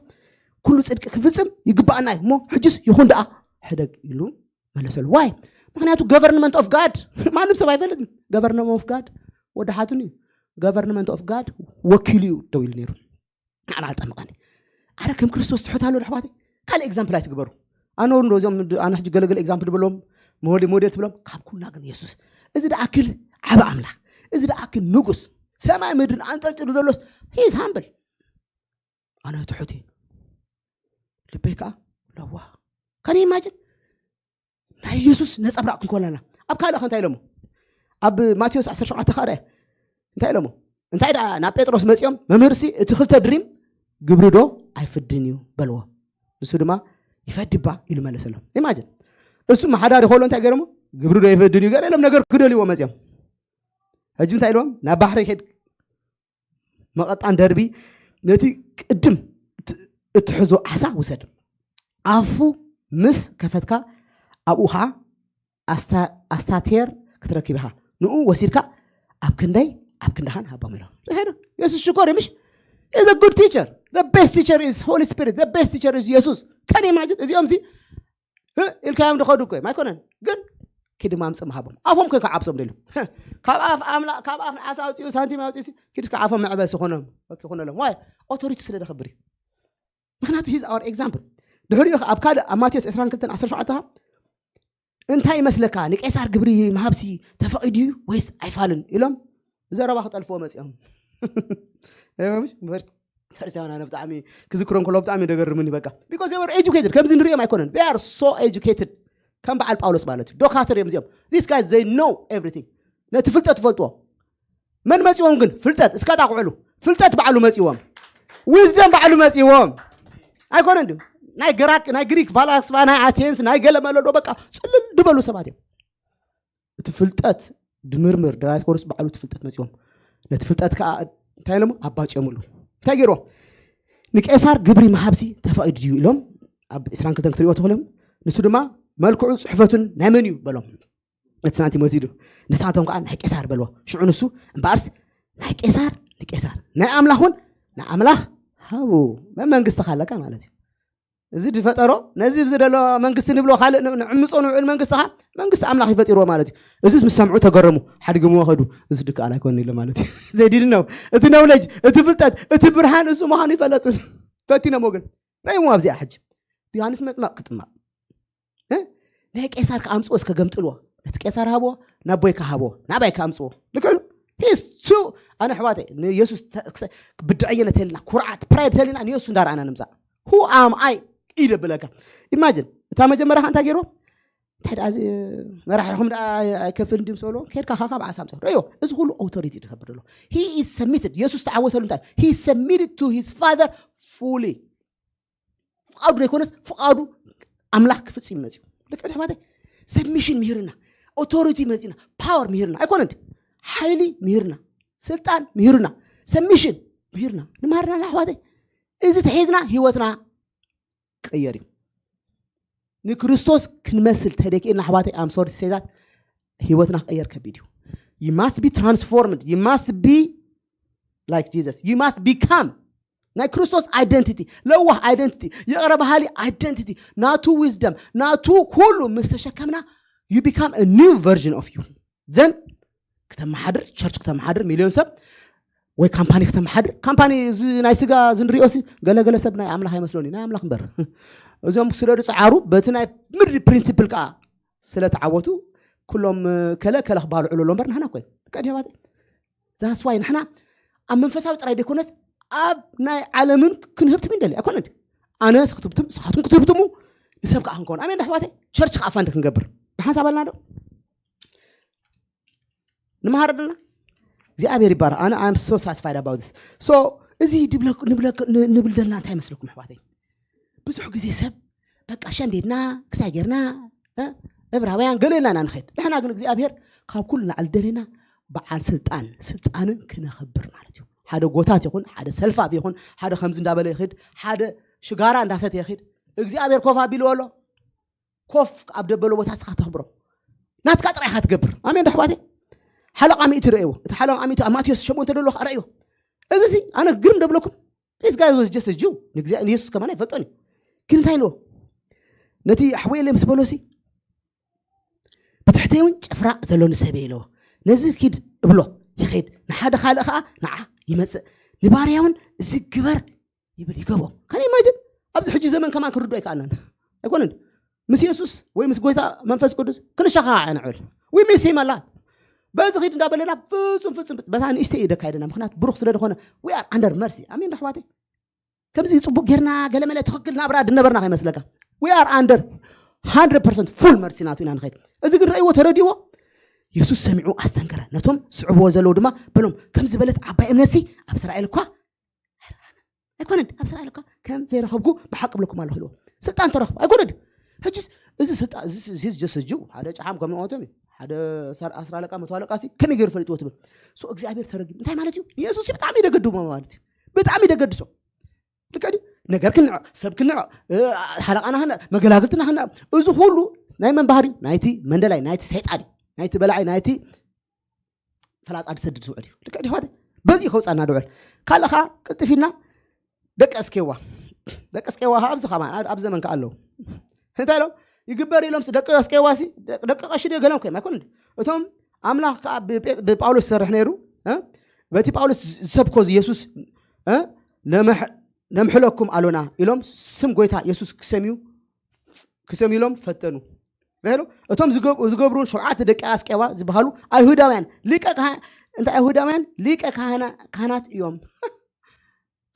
ኩሉ ጽድቂ ክፍጽም ይግባኣና እዩ እሞ ሕጅስ ይኹን ደኣ ሕደግ ኢሉ መለሰሉ። ዋይ? ምክንያቱ government of God ማንም ሰብ ኣይፈልጥን። Government of God ወዲ ሓትኑ እዩ። Government of God ወኪሉ እዩ ደው ኢሉ ነይሩ። ንዓና ኣጠምቐኒ። ኣረ ከም ክርስቶስ ትሑት ኣሎ ኣሕዋተይ። ካልእ ኤግዛምፕል ኣይትግበሩ። ኣነ እውን እዚኦም ኣነ ሕጂ ገለገለ ኤግዛምፕል ድብሎም ሞዴል ሞዴል ትብሎም ካብ ኩልና ግን የሱስ እዚ ደኣክል ዓቢ ኣምላኽ እዚ ደኣክል ንጉስ ሰማይ ምድርን ኣንጠልጢሉ ዘሎስ ሂዝ ሃምብል ኣነ ትሑት እየ ልበይ ከዓ ለዋ ከነ ኢማጅን ናይ የሱስ ነፀብራቕ ክንኮን ኣለና። ኣብ ካልእ ከ እንታይ ኢሎሞ? ኣብ ማቴዎስ ዓሰርተ ሸውዓተ ከዓ እንታይ ኢሎሞ? እንታይ ደኣ ናብ ጴጥሮስ መፂኦም መምህርሲ እቲ ክልተ ድሪም ግብሪ ዶ ኣይፍድን እዩ በልዎ። ንሱ ድማ ይፈዲ እባ ኢሉ መለሰሎም። ኢማጅን እሱ መሓዳሪ ከሎ እንታይ ገይሮሞ? ግብሪ ዶ ይፈድን እዩ ገለ ኢሎም ነገር ክደልይዎ መፂኦም። ሕጂ እንታይ ኢልዎም? ናብ ባሕሪ ሄድ መቐጣን ደርቢ ነቲ ቅድም እትሕዞ ዓሳ ውሰድ። ኣፉ ምስ ከፈትካ ኣብኡ ኸዓ ኣስታቴር ክትረክብ ኢኻ። ንኡ ወሲድካ ኣብ ክንደይ ኣብ ክንዳኻን ሃቦም ኢሎ። ሄዶ የሱስ ሽኮር ምሽ is a good teacher. The best teacher is Holy Spirit. The best teacher is የሱስ። Can you imagine? እዚኦም ሲ ኢልካዮም ዝኸዱ እኮ እዮም ኣይኮነን ግን ኪድ ማምፅእ ምሃቦም ኣፎም ከ ክዓብሶም ደልዩ ካብ ኣፍ ኣምላ ካብ ኣፍ ንዓሳ ኣውፅኡ ሳንቲም ኣውፅኡ ኪድ እስከ ዓፎም መዕበሲ ኮኖም ኮነሎም ዋይ ኦቶሪቲ ስለ ደኸብር እዩ ምክንያቱ ሂዝ ኣወር ኤግዛምፕል ድሕሪኡ ኣብ ካልእ ኣብ ማቴዎስ ዕስራን ክልተን ዓሰርተ ሸውዓተ እንታይ ይመስለካ ንቄሳር ግብሪ ምሃብሲ ተፈቒዱ እዩ ወይስ ኣይፋልን ኢሎም ብዘረባ ክጠልፍዎ መፂኦም ፈሪሳውያን ኣነ ብጣዕሚ ክዝክሮም ከሎ ብጣዕሚ ደገርምኒ በቃ because they were educated ከምዚ ንሪኦም ኣይኮነን they are so educated ከም በዓል ጳውሎስ ማለት እዩ ዶካተር እዮም እዚኦም these guys they know everything ነቲ ፍልጠት ይፈልጥዎ መን መፂዎም ግን ፍልጠት እስከ ጣቕዕሉ ፍልጠት ባዕሉ መፂዎም wisdom ባዕሉ መፂዎም ኣይኮነን ድዩ ናይ ግራክ ናይ ግሪክ ፋላስፋ ናይ ኣቴንስ ናይ ገለ መለዶ በቃ ጽልል ዝበሉ ሰባት እዮም። እቲ ፍልጠት ድምርምር ድራይኮርስ ባዕሉ እቲ ፍልጠት መጺኦም ነቲ ፍልጠት ከዓ እንታይ ኢሎም ኣባጭዮምሉ እንታይ ገይርዎም ንቄሳር ግብሪ መሃብሲ ተፈቒዱ ድዩ ኢሎም ኣብ ዕስራን ክልተን ክትሪኦ ትኽእሎም። ንሱ ድማ መልክዑ ጽሕፈቱን ናይ መን እዩ በሎም። እቲ ሳንቲም ወሲዱ ንሳቶም ከዓ ናይ ቄሳር በልዎ። ሽዑ ንሱ እምበኣርስ ናይ ቄሳር ንቄሳር ናይ ኣምላኽ እውን ንኣምላኽ ሃቡ። መመንግስቲ ካለካ ማለት እዩ። እዚ ዝፈጠሮ ነዚ ዝደሎ መንግስቲ ንብሎ ካልእ ንዕምፆ ንውዕል መንግስቲ ካ መንግስቲ ኣምላኽ ይፈጢርዎ ማለት እዩ። እዚ ምስ ሰምዑ ተገረሙ። ሓዲግምዎ ከዱ። እዚ ድከኣል ኣይኮን ኢሎ ማለት እዩ። ዘይዲድ ነው እቲ ነውለጅ እቲ ፍልጠት እቲ ብርሃን እሱ ምዃኑ ይፈለጡ። ፈቲኖሞ ግን ረይሞ ኣብዚኣ ሕጂ ዮሃንስ መጥመቕ ክጥመቕ ናይ ቄሳር ክኣምፅዎ እስከ ገምጥልዎ። ነቲ ቄሳር ሃብዎ ናብ ቦይካ ሃብዎ ናባይ ክኣምፅዎ ልክዕሉ ሂስቱ ኣነ ኣሕዋተይ ንየሱስ ብድዐየነት ተልና ኩርዓት ፕራይድ ተልና ንየሱስ እንዳረኣና ንምፃእ ሁ ኣም ኣይ ኢደ ብለካ ኢማጅን እታ መጀመርያ እንታይ ገይርዎ እንታይ ደኣ እዚ መራሒኹም ደኣ ኣይከፍል እንዲም ሰሎ ከድካ ካካ ብዓሳ ምፅኦ ረዮ እዚ ኩሉ ኦቶሪቲ ዝከብር ዘሎ ሂ ኢዝ ሰሚትድ የሱስ ተዓወተሉ እንታይ ሂ ሰሚትድ ቱ ሂዝ ፋዘር ፉሊ ፍቓዱ ዘይኮነስ ፍቓዱ ኣምላኽ ክፍፅም መፅዩ ልክዕ ኣሕዋተይ ሰብሚሽን ምሂርና ኦቶሪቲ መፂና ፓወር ምሂርና ኣይኮነ ሓይሊ ምሂርና ስልጣን ምሂርና ሰብሚሽን ምሂርና ንማርና ኣሕዋተይ እዚ ተሒዝና ህይወትና ቀየር እዩ ንክርስቶስ ክንመስል ተደኪእና ኣሕዋተይ ኣምሶሪ ሴዛት ህይወትና ክቀየር ከቢድ እዩ you must be transformed you must be like Jesus you must become ናይ ክርስቶስ identity ለዋህ identity ይቕረ ባህሊ identity ናቱ wisdom ናቱ ኩሉ ምስ ተሸከምና you become a new version of you then ክተመሓድር ቸርች ክተመሓድር ሚልዮን ሰብ ወይ ካምፓኒ ክተመሓድር ካምፓኒ እዚ ናይ ስጋ ዝንሪኦ ሲ ገለገለ ሰብ ናይ ኣምላኽ ኣይመስሎን እዩ ናይ ኣምላኽ እምበር እዚኦም ስለ ዝፀዓሩ በቲ ናይ ምድሪ ፕሪንሲፕል ከዓ ስለ ተዓወቱ ኩሎም ከለ ከለ ክበሃሉ ዕለሎ እምበር ንሕና ኮይን ቀዲባት ዛስዋይ ንሕና ኣብ መንፈሳዊ ጥራይ ዘይኮነስ ኣብ ናይ ዓለምን ክንህብትም እንደሊ ኣይኮነ ኣነስ ክትብትም ስኻትኩም ክትህብትሙ ንሰብ ከዓ ክንከውን ኣሜን ኣሕዋተይ ቸርች ከዓ ፋንድ ክንገብር ንሓንሳብ ኣልና ዶ ንመሃር ኣለና እግዚኣብሔር ይባረ ኣነ I'm so satisfied about this so እዚ ንብል ዘለና እንታይ መስለኩም ኣሕዋተይ ብዙሕ ግዜ ሰብ በቃ ሸምዴድና ክሳይ ጌርና እብራውያን ገለና ኢና ንኸድ ንሕና ግን እግዚኣብሔር ካብ ኩሉ ንላዕሊ ደለና በዓል ስልጣን ስልጣንን ክነኸብር ማለት እዩ ሓደ ጎታት ይኹን ሓደ ሰልፋብ ይኹን ሓደ ከምዚ እንዳበለ ይኽድ ሓደ ሽጋራ እንዳሰተ ይኽድ እግዚኣብሔር ኮፍ ኣቢልዎ ኣሎ ኮፍ ኣብ ደበሎ ቦታ ስኻ ተኽብሮ ናትካ ጥራይ ኢኻ ትገብር ኣሜን ዶ ኣሕዋተይ ሓለቓ ሚእቲ ረእይዎ እቲ ሓለቓ ሚእቲ ኣብ ማቴዎስ ሸሞንተ ደሎ ረእይዎ እዚ ሲ ኣነ ግርም ደብለኩም This guy was just a Jew ንግዜ ንየሱስ ከማን ኣይፈልጦን እዩ ግን እንታይ ኢልዎ ነቲ ኣሕወይለ ምስ በሎሲ ብትሕተይ እውን ጭፍራ ዘሎኒ ሰብ እየ ኢልዎ ነዚ ኪድ እብሎ ይኸይድ ንሓደ ካልእ ከዓ ንዓ ይመፅእ ንባርያ እውን እዚ ግበር ይብል ይገቦ ካን ኢማጅን ኣብዚ ሕጂ ዘመን ከማን ክርዱ ኣይከኣልናን ኣይኮነን ምስ የሱስ ወይ ምስ ጎይታ መንፈስ ቅዱስ ክንሸኻዓ ንዕብል we miss him a lot በዚ ኺድ እንዳበለና ፍጹም ፍጹም በታ ንእሽተይ ኢደ ካይደና ምክንያት ብሩኽ ስለ ዝኾነ we are under mercy ኣሜን ኣሕዋተይ ከምዚ ጽቡቅ ጌርና ገለመለ ትኽክል ናብራ ድነበርና ከይመስለካ we are under hundred percent full mercy ናቱ ኢና ንኸይድ እዚ ግን ረእይዎ ተረዲዎ የሱስ ሰሚዑ ኣስተንከረ ነቶም ስዕብዎ ዘለዉ ድማ በሎም ከም ዝበለት ዓባይ እምነትሲ ኣብ እስራኤል እኳ ኣይኮነን ኣብ እስራኤል እኳ ከም ዘይረኸብኩ ብሓቂ ብለኩም ኣለኹ ኢልዎ ስልጣን ተረኽቡ ኣይኮነን ሕጅስ እዚ ስልጣን እዚ ጀሰ ጅው ሓደ ጫሓም ከም ንቆቶም እዩ ሓደ ኣስራ ኣለቃ መቶ ኣለቃ ሲ ከመይ ገይሩ ፈሊጥዎ ትብል ሶ እግዚኣብሔር ተረጊም እንታይ ማለት እዩ ንየሱስ ብጣዕሚ ደገድሞ ማለት እዩ ብጣዕሚ ደገድሶ ልክዕ ነገር ክንዕ ሰብ ክንዕ ሓለቃና ክንዕ መገላግልትና ክንዕ እዚ ኩሉ ናይ መን ባህሪ ናይቲ መንደላይ ናይቲ ሰይጣን እዩ ናይቲ በላዓይ ናይቲ ፈላፃ ዝሰድድ ዝውዕል እዩ ልክዕ ዲሕዋት በዚ ከውፃና ድውዕል ካልእ ከዓ ቅልጥፊና ደቂ ኣስኬዋ ደቂ ኣስኬዋ ከዓ ኣብዚ ከማ ኣብ ዘመን ከዓ ኣለዉ እንታይ ኢሎም ይግበር ኢሎም ደቂ ኣስኬዋ ሲ ደቂ ቀሺ ዶ ገለም ኮይም ኣይኮን እቶም ኣምላኽ ከዓ ብጳውሎስ ዝሰርሕ ነይሩ በቲ ጳውሎስ ዝሰብኮ የሱስ ነምሕለኩም ኣሎና ኢሎም ስም ጎይታ የሱስ ክሰምዩ ክሰምዩሎም ፈተኑ ሄሎ እቶም ዝገብሩን ሸውዓተ ደቂ ኣስቄዋ ዝበሃሉ ኣይሁዳውያን ሊቀ እንታይ ኣይሁዳውያን ሊቀ ካህናት እዮም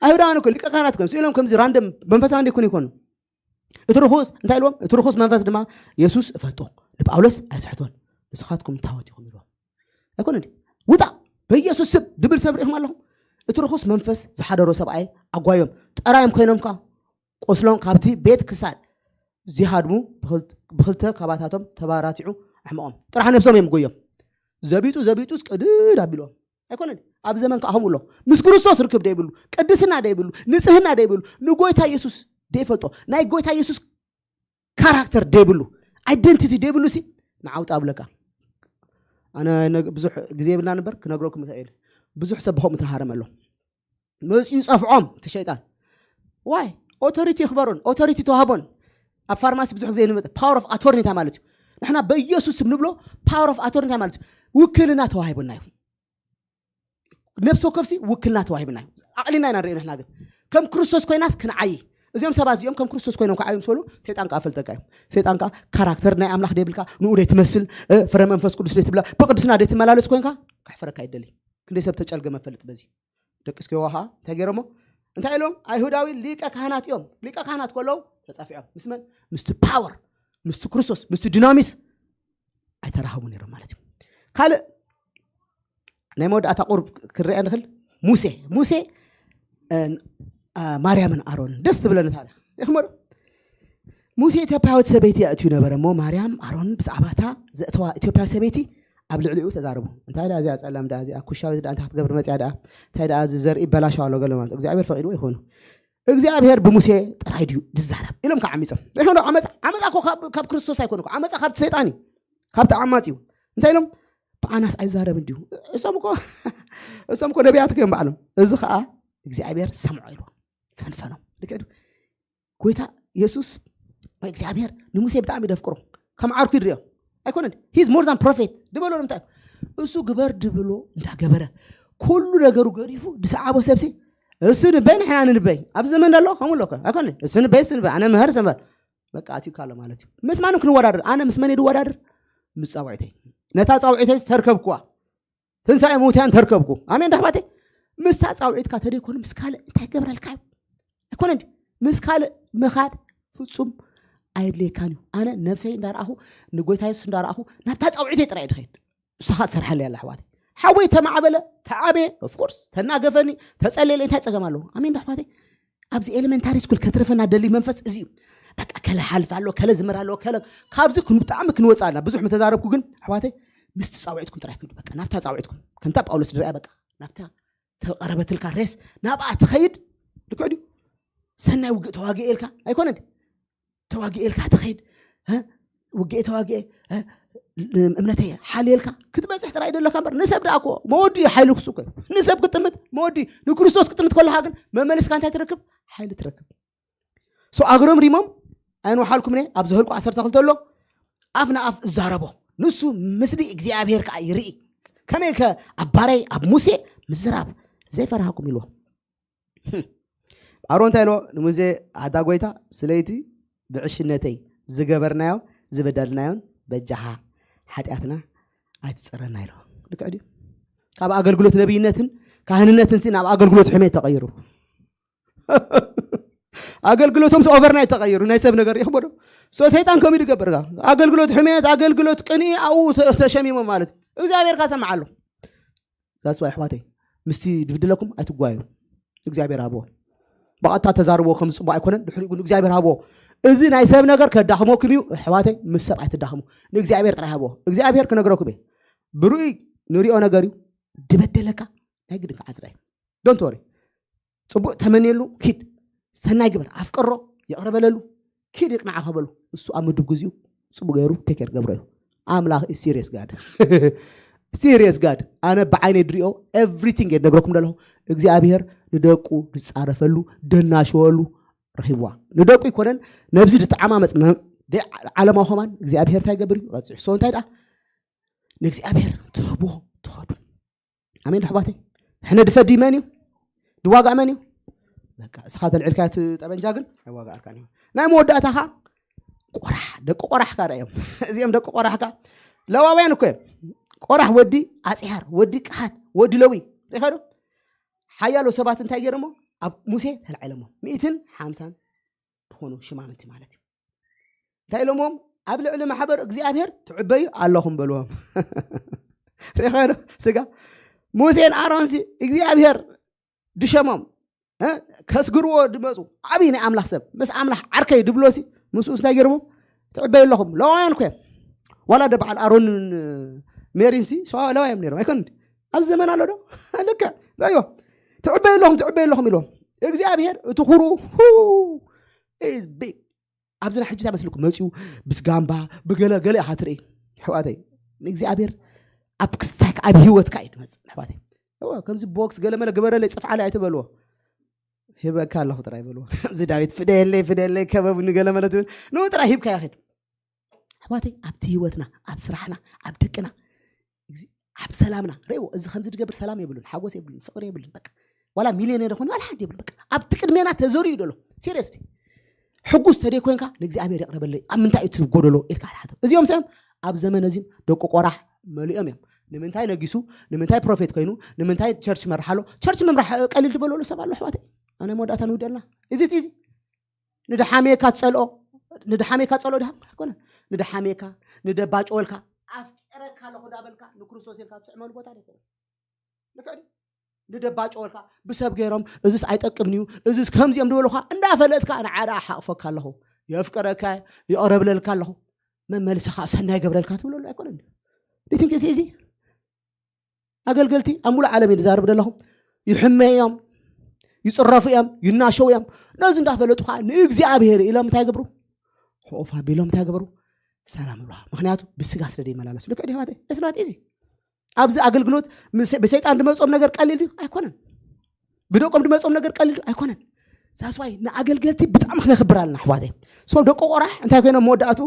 ኣይሁዳውያን እኮ ሊቀ ካህናት ከም ስኢሎም ከምዚ ራንደም መንፈሳዊ እንደ ይኮኑ ይኮኑ እቲ ርኹስ እንታይ ኢልዎም እቲ ርኹስ መንፈስ ድማ የሱስ እፈልጦ ንጳውሎስ ኣይስሕቶን ንስኻትኩም ታወት ኢኹም ኢልዎም ኣይኮነ ውጣ በኢየሱስ ስም ድብል ሰብ ርኢኹም ኣለኹም እቲ ርኹስ መንፈስ ዝሓደሮ ሰብኣይ ኣጓዮም ጠራዮም ኮይኖም ካ ቆስሎም ካብቲ ቤት ክሳድ ዝሃድሙ ብኽል- ብኽልተ ካባታቶም ተባራቲዑ ኣሕመቖም። ጥራሕ ነብሶም እዮም ጎዮም። ዘቢጡ ዘቢጡስ ቅድድ ኣቢሎም። ኣይኮነን። ኣብ ዘመን ከኣ ከምኡ ኣሎ። ምስ ክርስቶስ ርክብ ደይብሉ፣ ቅድስና ደይብሉ፣ ንጽህና ደይብሉ፣ ንጎይታ የሱስ ደይፈልጦ፣ ናይ ጎይታ የሱስ ካራክተር ደይብሉ፣ ኣይደንቲቲ ደይብሉ ሲ ንዓውጣ ኣብለካ። ኣነ ነግ- ብዙሕ ግዜ የብልና ነበር ክነግረኩም ይኽእል። ብዙሕ ሰብ ብኸምኡ ተሃረመ ኣሎ። መፅኡ ጸፍዖም እቲ ሸይጣን። ዋይ ኦቶሪቲ ይኽበሮን ኦቶሪቲ ተዋህቦን። ኣብ ፋርማሲ ብዙሕ ግዜ ንመ ፓወር ኦፍ ኣቶርኒ እንታይ ማለት እዩ? ንሕና በኢየሱስ ስም ንብሎ ፓወር ኦፍ ኣቶርኒ እንታይ ማለት እዩ? ውክልና ተዋሂቦና እዩ። ነብሲ ወከፍሲ ውክልና ተዋሂብና እዩ። ኣቕሊና ኢና ንርኢ ንሕና ግን ከም ክርስቶስ ኮይናስ ክንዓይ። እዚኦም ሰባት እዚኦም ከም ክርስቶስ ኮይኖም ክዓዩ ምስ በሉ ሰይጣን ከዓ ፈልጠካ እዩ። ሰይጣን ከዓ ካራክተር ናይ ኣምላኽ ደይብልካ ንኡ ደይትመስል እ፣ ፍረ መንፈስ ቅዱስ ደይትብላ ብቅድስና ደይትመላለስ ኮይንካ ከሕፍረካ ይደሊ። ክንደይ ሰብ ተጨልገመ ፈልጥ በዚ ደቂ እስኪዋ ከዓ እንታይ ገይሮሞ እንታይ ኢሎም? ኣይሁዳዊ ሊቀ ካህናት እዮም። ሊቀ ካህናት ከለዉ ተጻፊዖም ምስ መን? ምስቲ ፓወር፣ ምስቲ ክርስቶስ፣ ምስቲ ዲናሚስ ኣይተራኸቡ ነይሮም ማለት እዩ። ካልእ ናይ መወዳእታ ቁርብ ክረአ ንኽእል ሙሴ ሙሴ እ፣ አ፣ ማርያምን ኣሮን ደስ ትብለኒ ታሪክ ይኽመዶ። ሙሴ ኢትዮጵያዊት ሰበይቲ የእትዩ ነበረ እሞ ማርያም ኣሮን ብዛዕባታ ዘእተዋ ኢትዮጵያዊ ሰበይቲ ኣብ ልዕሊኡ ተዛረቡ። እንታይ ደኣ እዚኣ ጸላም ደኣ እዚኣ ኩሻዊት ደኣ እንታይ ክትገብር መጽያ ደኣ እንታይ ደኣ እዚ ዘርኢ በላሸው ኣሎ ገለ ማለት እግዚኣብሔር ፈቂድዎ ይኾኑ። እግዚኣብሔር ብሙሴ ጥራይ ድዩ ዝዛረብ ኢሎም ከዓ ዓሚፆም። ይኸዶ ዓመፃ ዓመፃ እኮ ካብ- ካብ ክርስቶስ ኣይኮነ እኮ ዓመፃ ካብቲ ሰይጣን እዩ ካብቲ ዓማፅ እዩ። እንታይ ኢሎም ብኣናስ ኣይዛረብን ድዩ? እሶም እኮ እሶም እኮ ነቢያት እዮም ባዕሎም። እዚ ከዓ እግዚኣብሔር ሰምዖ ኢልዎ ፈንፈኖም። ልክዕ ድዩ? ጎይታ የሱስ ወይ እግዚኣብሔር ንሙሴ ብጣዕሚ ደፍቅሮ ከም ዓርኩ ይድርዮ ኣይኮነን። He's more than prophet ድበሎ ንምንታይ እሱ ግበር ድብሎ እንዳገበረ ኩሉ ነገሩ ገዲፉ ድሰዓቦ ሰብሲ እሱ ንበይ ንሕና ንንበይ ኣብ ዘመን ዳሎ ከምኡ ኣለኮ ኣይኮነ እሱ ንበይ እሱ ንበይ ኣነ ምህር ሰንበር በቃ ኣትዩካ ኣሎ ማለት እዩ። ምስ ማንም ክንወዳደር ኣነ ምስ መን ድወዳደር ምስ ፃውዒተይ ነታ ፃውዒተይ ዝተርከብኩዋ ትንሳኤ ሙታን ተርከብኩ። ኣሜን ዳሕባቴ ምስታ ፃውዒትካ ተደይኮኑ ምስ ካልእ እንታይ ገብረልካ እዩ? ኣይኮነን ምስ ካልእ ምኻድ ፍጹም ኣየድልየካን እዩ። ኣነ ነብሰይ እንዳረኣኹ ንጎይታ የሱስ እንዳረኣኹ ናብታ ፃውዒተይ ጥራይ ድኸይድ እሳኻ ትሰርሓለይ ኣላ ኣሕዋተይ። ሓወይ ተማዕበለ ተዓበየ ኦፍኮርስ ተናገፈኒ ተፀለየለ እንታይ ፀገም ኣለዎ? ኣሜን ዳሕባቴ ኣብዚ ኤሌመንታሪ ስኩል ከትርፈና ደሊ መንፈስ እዚ እዩ። በቃ ከለ ሓልፍ ኣሎ ከለ ዝምር ኣሎ ከለ ካብዚ ክን ብጣዕሚ ክንወፅእ ኣላ ብዙሕ ምተዛረብኩ ግን ኣሕዋተይ ምስቲ ፃውዒትኩም ጥራይ ክዱ በቃ ናብታ ፃውዒትኩም ከምታ ጳውሎስ ድረያ በቃ ናብታ ተቐረበትልካ ሬስ ናብኣ ትኸይድ ልክዕ ድዩ? ሰናይ ውግእ ተዋግኤ ኢልካ ኣይኮነን ተዋግኤ ኢልካ ትኸይድ ውግኤ ተዋግኤ እምነተይ ሓልየልካ ክትበፅሕ ጥራይ ደለካ እምበር ንሰብ ደኣ እኮ መወዲ ሓይሊ ክሱ እኮ ንሰብ ክጥምት መወዲ ንክርስቶስ ክጥምት ከለካ ግን መመልስካ እንታይ ትረክብ ሓይሊ ትረክብ። ሶ ኣግሮም ሪሞም ኣይንውሓልኩም ነ ኣብ ዝህልቁ ዓሰርተ ክልተ ኣሎ ኣፍ ንኣፍ እዛረቦ ንሱ ምስሊ እግዚኣብሔር ከዓ ይርኢ ከመይ ከ ኣብ ባረይ ኣብ ሙሴ ምዝራብ ዘይፈራሃኩም ኢልዎ። ኣሮን እንታይ ኢልዎ ንሙሴ ኣታ ጎይታ ስለይቲ ብዕሽነተይ ዝገበርናዮ ዝበደልናዮን በጃኻ ሓጢኣትና ኣይትፀረና ኢልዎ። ልክዕ ድዩ? ካብ ኣገልግሎት ነብይነትን ካህንነትን ሲ ናብ ኣገልግሎት ሕሜት ተቐይሩ። ኣገልግሎቶም ሲ ኦቨርናይት ተቐይሩ ናይ ሰብ ነገር ይኽበዶ። ሶ ሰይጣን ከምኡ ዝገብር ጋ ኣገልግሎት ሕሜት ኣገልግሎት ቅንኢ ኣብኡ ተ- ተሸሚሞም ማለት እዩ። እግዚኣብሔር ካሰምዓሉ ዛስዋ ኣሕዋተይ ምስቲ ድብድለኩም ኣይትጓዩ እግዚኣብሔር ሃብዎ። ብቐጥታ ተዛርብዎ ከም ዝፅቡቅ ኣይኮነን ድሕሪኡ ግን እግዚኣብሔር ሃብዎ። እዚ ናይ ሰብ ነገር ከዳኽመኩም እዩ ኣሕዋተይ ምስ ሰብ ኣይትዳኽሙ። ንእግዚኣብሔር ጥራይ ሃብዎ። እግዚኣብሔር ክነግረኩም እየ ብርኡይ ንሪኦ ነገር እዩ። ድበደለካ ናይ ግድን ክዓፅዳ እዩ። ዶንት ወሪ ፅቡቅ ተመንየሉ ኪድ ሰናይ ግበር ኣፍቀሮ ይቕረ በለሉ ኪድ ይቕናዓ ከበሉ እሱ ኣብ ምድብ ግዚኡ ፅቡቅ ገይሩ ቴኬር ገብሮ እዩ። ኣምላኽ ሲሪየስ ጋድ ሲሪየስ ጋድ ኣነ ብዓይነ ድሪኦ ኤቭሪቲንግ የድነግረኩም ደለኹ። እግዚኣብሔር ንደቁ ዝፃረፈሉ ደናሸወሉ ረሂብዋ ንደቁ ይኮነን ነብዚ ዝተዓማመፅ ዓለማዊ ከማን እግዚኣብሔር እንታይ ገብር እዩ ረፅሑ ሰው እንታይ ደኣ ንእግዚኣብሔር ትህብዎ ትኸዱ ኣሜን ኣሕዋተይ። ሕነ ድፈዲ መን እዩ ድዋጋእ መን እዩ? በቃ እስኻ ተልዕልካ እቲ ጠበንጃ ግን ኣይዋጋኣልካን እዩ። ናይ መወዳእታኻ ቆራሕ ደቂ ቆራሕ ካ እዮም እዚኦም ደቂ ቆራሕ ካ ለዋውያን እኮ እዮም። ቆራሕ ወዲ ኣፅያር ወዲ ቅሃት ወዲ ለዊ ሪኸዶ ሓያሎ ሰባት እንታይ ገይሮሞ ኣብ ሙሴ ተላዒሎሞ ሚእትን ሓምሳን ዝኾኑ ሽማምንቲ ማለት እዩ። እንታይ ኢሎምዎም ኣብ ልዕሊ ማሕበር እግዚኣብሔር ትዕበዩ ኣለኹም በልዎም። ሪኸዶ ስጋ ሙሴን ኣሮንሲ እግዚኣብሔር ድሸሞም እ? ከስግርዎ ድመፁ። ዓብዪ ናይ ኣምላኽ ሰብ፣ ምስ ኣምላኽ ዓርከይ ድብሎሲ፣ ምስኡስ እንታይ ገይሮም? ትዕበዩ ኣለኹም። ለዋውያን እኮ እዮም። ዋላ ደ በዓል ኣሮንን ሜሪንሲ ሰዋለዋ እዮም ነይሮም። ኣይኮን እንዲ ኣብዚ ዘመን ኣሎ ዶ? ልክዕ። ረእይዎ። ትዕበዩ ኣለኹም፣ ትዕበዩ ኣለኹም ኢልዎም። እግዚኣብሔር እቲ ኩሩ is big። ኣብዚ ናይ ሕጂ እንታይ መስልኩም? መፂኡ ብስጋምባ ብገለ ገለ ኢኻ ትርኢ። ኣሕዋተይ፣ ንእግዚኣብሔር ኣብ ክሳክ ኣብ ህይወትካ እዩ ድመፅእ። ኣሕዋተይ፣ እወ፣ ከምዚ ቦክስ ገለ መለ ግበረለይ፣ ፅፍዓለይ ኣይትበልዎ። ሂበካ ኣለኹ ጥራይ በልዎ። ኣብዚ ዳዊት ፍደየለይ፣ ፍደየለይ፣ ከበቡ ንገለ መለ ትብል ንኡ ጥራይ ሂብካ ይኽድ። ኣሕዋተይ፣ ኣብቲ ህይወትና፣ ኣብ ስራሕና፣ ኣብ ደቅና፣ እዚ ኣብ ሰላምና ረእዎ። እዚ ከምዚ ዝገብር ሰላም የብሉን፣ ሓጎስ የብሉን፣ ፍቅሪ የብሉን። በቃ ዋላ ሚልዮነር ይኹን ዋላ ሓንቲ የብሉን። በቃ ኣብቲ ቅድሜና ተዘሪኡ ደሎ ሲሪየስሊ ሕጉስ ተደይ ኮንካ ንእግዚኣብሔር የቕረበለይ፣ ኣብ ምንታይ እዩ እቲ ጎደሎ ኢልካ ሓቶ። እዚኦም ሰም ኣብ ዘመን እዚ ደቂ ቆራሕ መሊኦም እዮም። ንምንታይ ነጊሱ? ንምንታይ ፕሮፌት ኮይኑ? ንምንታይ ቸርች መራሕ ኣሎ? ቸርች ምምራሕ እ፣ ቀሊል ዝበለሉ ሰብ ኣሎ ኣሕዋተይ። ኣብ ናይ መወዳእታ ንውደልና እዚ እቲ እዚ ንድሓሜካ ትጸልኦ ንድሓሜካ ትጸልኦ ድሃ ኣይኮነን። ንድሓሜካ ንደባጨወልካ ኣፍቀረካ ኣለኹ ዳበልካ ንክርስቶስ ኢልካ ትስዕመሉ ቦታ ኣይኮነን። ልክዕ ድዩ? ንደባጨወልካ ብሰብ ገይሮም እዚስ ኣይጠቅምንዩ እዚስ ከምዚኦም ዝበሉኻ እንዳፈለጥካ ንዓዳ ሓቕፈካ ኣለኹ። የፍቀረካ ይቕረብለልካ ኣለኹ። መመልስኻ ሰናይ ገብረልካ ትብለሉ ኣይኮነን። ድዩ ትንክ እዚ እዚ ኣገልገልቲ ኣብ ሙሉእ ዓለም እዩ ዝዛረብ ዘለኹ። ይሕመ እዮም፣ ይፅረፉ እዮም፣ ይናሸው እዮም። ነዚ እንዳፈለጡ ከዓ ንእግዚኣብሔር ኢሎም እንታይ ገብሩ? ሕቑፍ ኣቢሎም እንታይ ገብሩ? ሰላም ይብልዋ። ምክንያቱ ብስጋ ስለ ዘይመላለሱ። ልክዕ ድዩ ኣሕዋተይ? ስራት እዚ ኣብዚ ኣገልግሎት ምስ- ብሰይጣን ድመፆም ነገር ቀሊል ድዩ? ኣይኮነን። ብደቆም ድመፆም ነገር ቀሊል ድዩ? ኣይኮነን። ሳስዋይ ንኣገልገልቲ ብጣዕሚ ክነክብር ኣለና ኣሕዋተይ። ሶ ደቂ ቆራሕ እንታይ ኮይኖም መወዳእቱ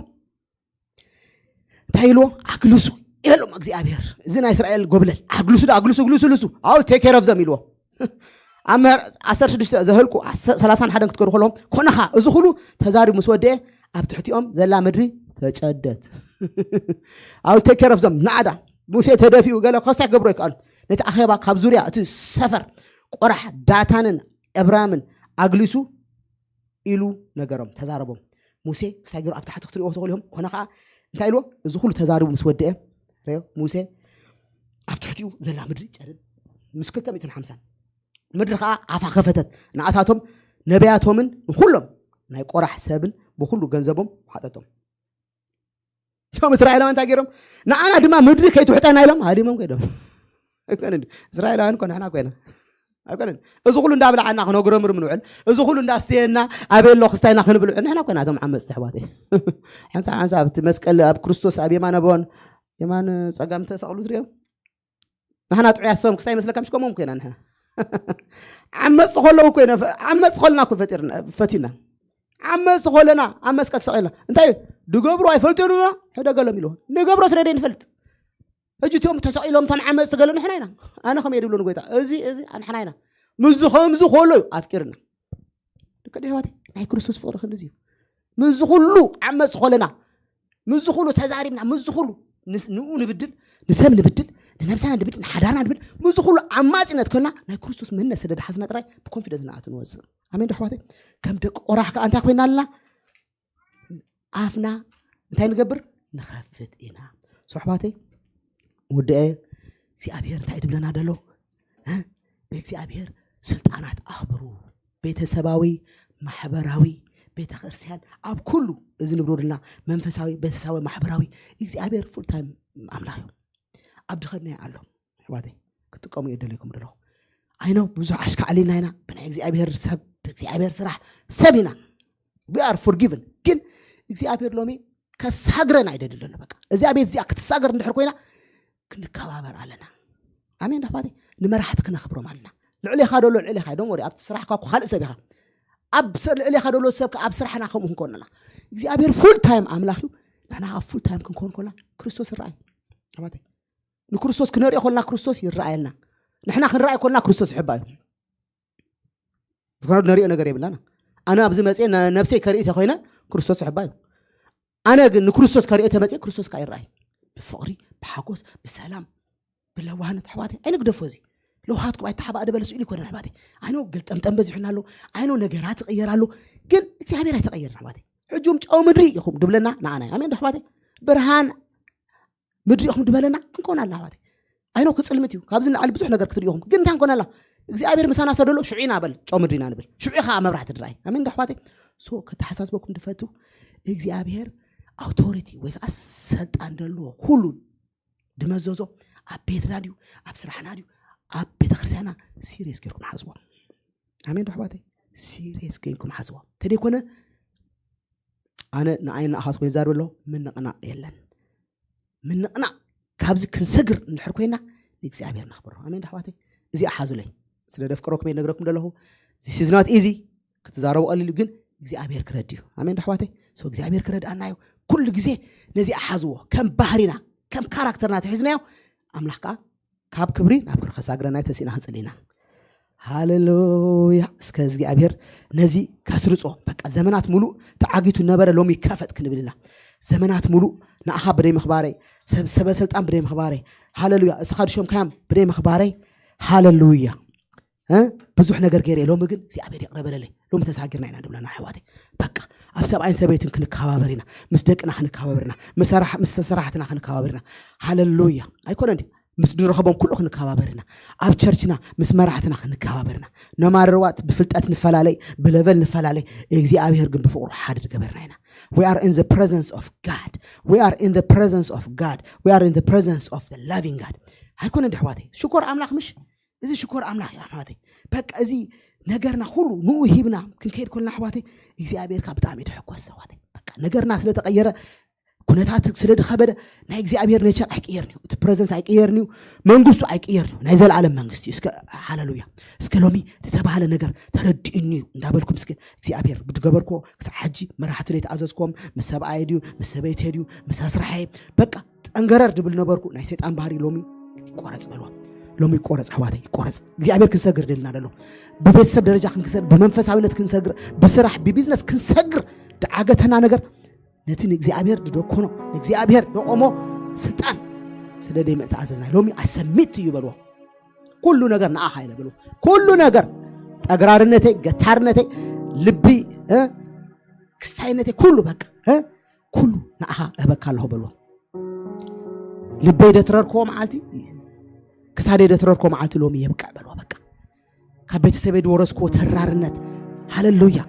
እንታይ ኢልዎ? ኣግልሱ ኢሎም እግዚኣብሔር። እዚ ናይ እስራኤል ጎብለል ኣግልሱ ዶ ኣግልሱ ግልሱ ልሱ ኣው ቴክ ኬር ኦፍ ዘም ኢልዎ። ኣብ ምር ዓሰርተ ሽዱሽተ ዘህልቁ ዓሰርተ- ሰላሳን ሓደን ክትከዱ ከለኹም ኮነኻ እዚ ኩሉ ተዛሪቡ ምስ ወደአ ኣብ ትሕቲኦም ዘላ ምድሪ ተጨደት። ኣው ቴክ ኬር ኦፍ ዘም ናዕዳ ሙሴ ተደፊኡ ገለ ኮስታይ ክገብሮ ይከኣሉ። ነቲ ኣኼባ ካብ ዙርያ እቲ ሰፈር ቆራሕ ዳታንን እብራምን ኣግሊሱ ኢሉ ነገሮም ተዛረቦም። ሙሴ ክሳይ ገይሩ ኣብ ታሕቲ ክትሪእዎ ትኽእሉ ኢኹም። ኮነ ከዓ እንታይ ኢልዎ? እዚ ኩሉ ተዛሪቡ ምስ ወደአ ረዮ ሙሴ ኣብ ትሕቲኡ ዘላ ምድሪ ጨድድ ምስ ክልተ ሚእትን ሓምሳን ምድሪ ከዓ ኣፋ ከፈተት። ንኣታቶም ነቢያቶምን ንኩሎም ናይ ቆራሕ ሰብን ብኩሉ ገንዘቦም ሓጠጦም። እቶም እስራኤላውያን እንታይ ገይሮም? ንዓና ድማ ምድሪ ከይትውሕጠና ኢሎም ሃዲሞም ከይዶም። ኣይኮነን ድዩ? እስራኤላውያን እኮ ንሕና ኮይና ኣይኮነን። እዚ ኩሉ እንዳብላዓና ክነጉረምርም ንውዕል፣ እዚ ኩሉ እንዳስተየና ኣበይ ኣሎ ክስታይና ክንብል ውዕል ንሕና ኮይና እቶም ዓመፅቲ ኣሕዋተይ። ሓንሳብ ሓንሳብ ኣብቲ መስቀል ኣብ ክርስቶስ ኣብ የማነ በወን የማን ፀጋም ተሰቕሉ ትሪኦም ንሕና ጥዑያት ሰም ክስታይ መስለካ ምሽ ከምኦም ኮይና ንሕና ዓመፅ ከለዉ ኮይነ ዓመፅ ከለና እኮ ፈጢርና ፈቲና ዓመፅ ከለና ኣብ መስቀል ተሰቒልና እንታይ ድገብሩ ኣይፈልጡና ሕደገሎም ኢልዎ ንገብሮ ስለ ደይ ንፈልጥ ሕጂ እቲኦም ተሰቒሎም እቶም ዓመፅ ትገለ ንሕና ኢና ኣነ ከመይ ድብሎ ንጎይታ እዚ እዚ ንሕና ኢና ምዚ ከምዚ ከሎ እዩ ኣፍቂርና ደቂ ኣሕዋተይ ናይ ክርስቶስ ፍቅሪ ክንድዚ እዩ ምዚ ኩሉ ዓመፅ ከለና ምዚ ኩሉ ተዛሪብና ምዚ ኩሉ ንኡ ንብድል ንሰብ ንብድል ንነብሰና ንብድል ንሓዳርና ንብል ምዚ ኩሉ ዓማፂነት ከልና ናይ ክርስቶስ መንነት ስለ ድሓዝና ጥራይ ብኮንፊደንስ ንኣቱ ንወፅእ ኣሜን ዶ ኣሕዋተይ ከም ደቂ ቆራሕ ከዓ እንታይ ኮይና ኣለና ኣፍና እንታይ ንገብር ንኸፍት ኢና ኣሕዋተይ ውድኤ እግዚኣብሔር እንታይ ድብለና ደሎ እግዚኣብሔር ስልጣናት ኣኽብሩ ቤተሰባዊ ማሕበራዊ ቤተክርስትያን ኣብ ኩሉ እዚ ንብሮ ድልና መንፈሳዊ ቤተሰባዊ ማሕበራዊ እግዚኣብሔር ፉል ታይም ኣምላኽ እዩ ኣብ ድኸድናዮ ኣሎ ኣሕዋተይ ክትጥቀሙ እየ ደለይኩም ደለኹ ኣይነው ብዙሕ ኣሽካዕሊና ኢና ብናይ እግዚኣብሔር ሰብ ብእግዚኣብሔር ስራሕ ሰብ ኢና we are forgiven ግን እግዚኣብሔር ሎሚ ከሳግረና ይደሊ ኣሎ በቃ እዚኣ ቤት እዚኣ ክትሳገር እንድሕር ኮይና ክንከባበር ኣለና ኣሜን ኣሕዋተይ ንመራሕቲ ክነኽብሮም ኣለና ልዕሌኻ ደሎ ልዕሌኻ ዶም ወሪ ኣብቲ ስራሕካ እኮ ካልእ ሰብ ኢኻ ኣብ ልዕሌኻ ደሎ ሰብ ኣብ ስራሕና ከምኡ ክንኮንና እግዚኣብሔር ፉል ታይም ኣምላኽ እዩ ንሕና ኣብ ፉል ታይም ክንኮን ኮና ክርስቶስ ይረኣይ ኣሕዋተይ ንክርስቶስ ክነሪኦ ኮልና ክርስቶስ ይረኣየልና ንሕና ክንረኣይ ኮልና ክርስቶስ ይሕባ እዩ ዝኮነ ነሪኦ ነገር የብላና ኣነ ኣብዚ መፅእ ነብሰይ ከርኢ ተኮይነ ክርስቶስ ይሕባ እዩ ኣነ ግን ንክርስቶስ ከሪኦ ተመፅእ ክርስቶስ ከዓ ይረኣይ ብፍቅሪ ብሓጎስ ብሰላም ብለዋህነት ኣሕዋተይ ኣይንግደፎ እዚ ለውሃትኩም ኣይተሓባእ ደበለ ስእሉ ይኮነ ኣሕዋተይ ኣይኖ ገልጠምጠም በዚሑና ኣሎ ኣይኖ ነገራት ይቅየር ኣሎ ግን እግዚኣብሔር ኣይተቀየርን ኣሕዋተይ ሕጁም ጨው ምድሪ ኢኹም ድብለና ንዓና ኣሜን ኣሕዋተይ ብርሃን ምድሪ ኢኹም ድበለና ክንከውን ኣላ ኣሕዋተይ ኣይኖ ክፅልምት እዩ ካብዚ ንላዕሊ ብዙሕ ነገር ክትርኢ ኢኹም ግን እንታይ ንኮን ኣላ እግዚኣብሔር ምሳና ሰደሎ ሽዑ ኢና በል ጨው ምድሪና ንብል ሽዑ ከዓ መብራህቲ ድራይ ኣሜን ዶ ኣሕዋተይ። ሶ ከተሓሳስበኩም ድፈቱ እግዚኣብሔር ኣውቶሪቲ ወይ ከዓ ሰልጣን ደለዎ ኩሉ ድመዘዞ ኣብ ቤትና ድዩ ኣብ ስራሕና ድዩ ኣብ ቤተክርስትያንና ሲሪየስ ገይርኩም ሓዝዎ። ኣሜን ዶ ኣሕዋተይ? ሲሪየስ ገይርኩም ሓዝዎ። ተደይኮነ ኣነ ንኣይ ንኣኻትኩም ይዛርብ ኣለኹ። ምንቕናቕ የለን። ምንቕናቕ ካብዚ ክንሰግር እንድሕር ኮይና ንእግዚኣብሔር ነኽብሮ። ኣሜን ዶ ኣሕዋተይ? እዚ ኣሓዙለይ ስለ ደፍቅረኩም እየ ነግረኩም ዘለኹ። This is not easy። ክትዛረቡ ቀሊል እዩ፣ ግን እግዚኣብሔር ክረድ እዩ። ኣሜን ዶ ኣሕዋተይ? So እግዚኣብሔር ክረድኣና እዩ። ኩሉ ግዜ ነዚ ኣሓዝዎ ከም ባህሪና ከም ካራክተርና ተሒዝናዮ ኣምላኽ ከዓ ካብ ክብሪ ናብ ክብሪ ከሳግረና ተሲእና ክንጽሊ ኢና። ሃሌሉያ። እስከ እግዚኣብሔር ነዚ ከስርጾ በቃ ዘመናት ሙሉእ ተዓጊቱ ነበረ ሎሚ ይከፈት ክንብል ኢና። ዘመናት ሙሉእ ንኣኻ ብደይ ምኽባረይ ሰብ ሰበ ስልጣን ብደይ ምኽባረይ ሃሌሉያ እስኻ ድሸምካዮም ብደይ ምኽባረይ ሃሌሉያ። እ? ብዙሕ ነገር ገይረ ሎሚ ግን እግዚኣብሔር ይቕረ በለለይ። ሎሚ ተሳጊርና ኢና ንብለና ኣሕዋተይ። በቃ ኣብ ሰብኣይን ሰበይትን ክንከባበር ኢና፣ ምስ ደቅና ክንከባበር ኢና፣ ምስ ሰራሕ- ምስ ሰራሕትና ክንከባበር ኢና። ሃሌሉያ። ኣይኮነ እንዲ ምስ ንረኸቦም ኩሉ ክንከባበር ኢና። ኣብ ቸርችና ምስ መራሕትና ክንከባበር ኢና። ነማርዋት ብፍልጠት ንፈላለይ ብለቨል ንፈላለይ እግዚኣብሔር ግን ብፍቅሩ ሓደ ዝገበርና ኢና። We are in the presence of God. We are in the presence of God. We are in the presence of the loving God. ኣይኮነ እንዲ ኣሕዋተይ ሽኮር ኣምላኽ ምሽ እዚ ሽኮር ኣምላኽ እዩ ኣሕዋተይ። በቃ እዚ ነገርና ኩሉ ንኡ ሂብና ክንከይድ ኮልና ኣሕዋተይ እግዚኣብሔር ካብ ብጣዕሚ ተሐኮስ ኣሕዋተይ። በቃ ነገርና ስለ ተቀየረ ኩነታት ስለ ድኸበደ ናይ እግዚኣብሔር ኔቸር ኣይቅየርን እዩ። እቲ ፕረዘንስ ኣይቅየርን እዩ። መንግስቱ ኣይቅየርን እዩ። ናይ ዘለኣለም መንግስቲ እዩ። እስከ ሃሌሉያ። እስከ ሎሚ ዝተባህለ ነገር ተረድእኒ እዩ እንዳበልኩም እስከ እግዚኣብሔር ብድገበርኮ ክሳብ ሕጂ መራሕቲ ዘይተኣዘዝኮም ምስ ሰብኣየ ድዩ ምስ ሰበይተ ድዩ ምስ ኣስራሐየ በቃ ጠንገረር ድብል ነበርኩ። ናይ ሰይጣን ባህሪ ሎሚ ይቆረጽ በልዋ። ሎሚ ይቆረጽ ኣሕዋተይ ይቆረጽ። እግዚኣብሔር ክንሰግር ደልና ደሎ ብቤተሰብ ደረጃ ክንሰግር ብመንፈሳዊነት ክንሰግር ብስራሕ ብቢዝነስ ክንሰግር ድዓገተና ነገር ነቲ ንእግዚኣብሔር ድደኮኖ ንእግዚኣብሔር ደቆሞ ስልጣን ስለ ደይ ምእተኣዘዝና ሎሚ ኣሰሚት እዩ በልዎ። ኩሉ ነገር ንኣኻ ኢለ በልዎ። ኩሉ ነገር ጠግራርነተይ ገታርነተይ ልቢ እ፣ ክስታይነተይ ኩሉ በቃ እ፣ ኩሉ ንኣኻ እህበካ ኣለኹ በልዎ። ልበይ ደትረርክዎ መዓልቲ ክሳደይ ደትረርክዎ መዓልቲ ሎሚ የብቅዕ በልዎ። በቃ ካብ ቤተሰበይ ዝወረስክዎ ተራርነት ሃሌሉያ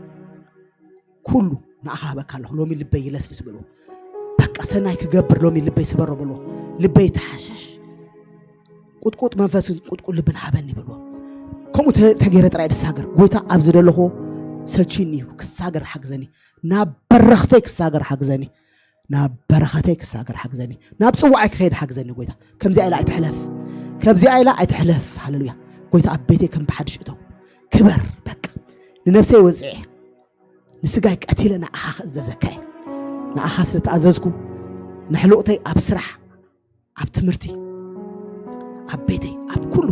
ኩሉ ንኣኻ እህበካ ኣለኹ። ሎሚ ልበይ ይለስልስ በልዎ። በቃ ሰናይ ክገብር ሎሚ ልበይ ስበሮ በልዎ። ልበይ ተሓሸሽ ቁጥቁጥ መንፈስን ቁጥቁጥ ልብን ሃበኒ በልዎ። ከምኡ ተ- ተገይረ ጥራይ ድሳገር ጎይታ ኣብ ዝደለኹ ሰልችኒ እዩ ክሳገር ሓግዘኒ ናብ በረኽተይ ክሳገር ሓግዘኒ ናብ በረኸተይ ክሳገር ሓግዘኒ ናብ ፅዋዓይ ክኸይድ ሓግዘኒ ጎይታ ከምዚኣ ኢላ ኣይትሕለፍ ከምዚኣ ኢላ ኣይትሕለፍ ሃሌሉያ። ጎይታ ኣብ ቤተይ ከም ብሓድሽ እተው ክበር በቃ ንነብሰይ ወፅዐ ንስጋይ ቀቲለ ንኣኻ ክእዘዘካ እየ ንኣኻ ስለ ተኣዘዝኩ ንሕሉቕተይ ኣብ ስራሕ ኣብ ትምህርቲ ኣብ ቤተይ ኣብ ኩሉ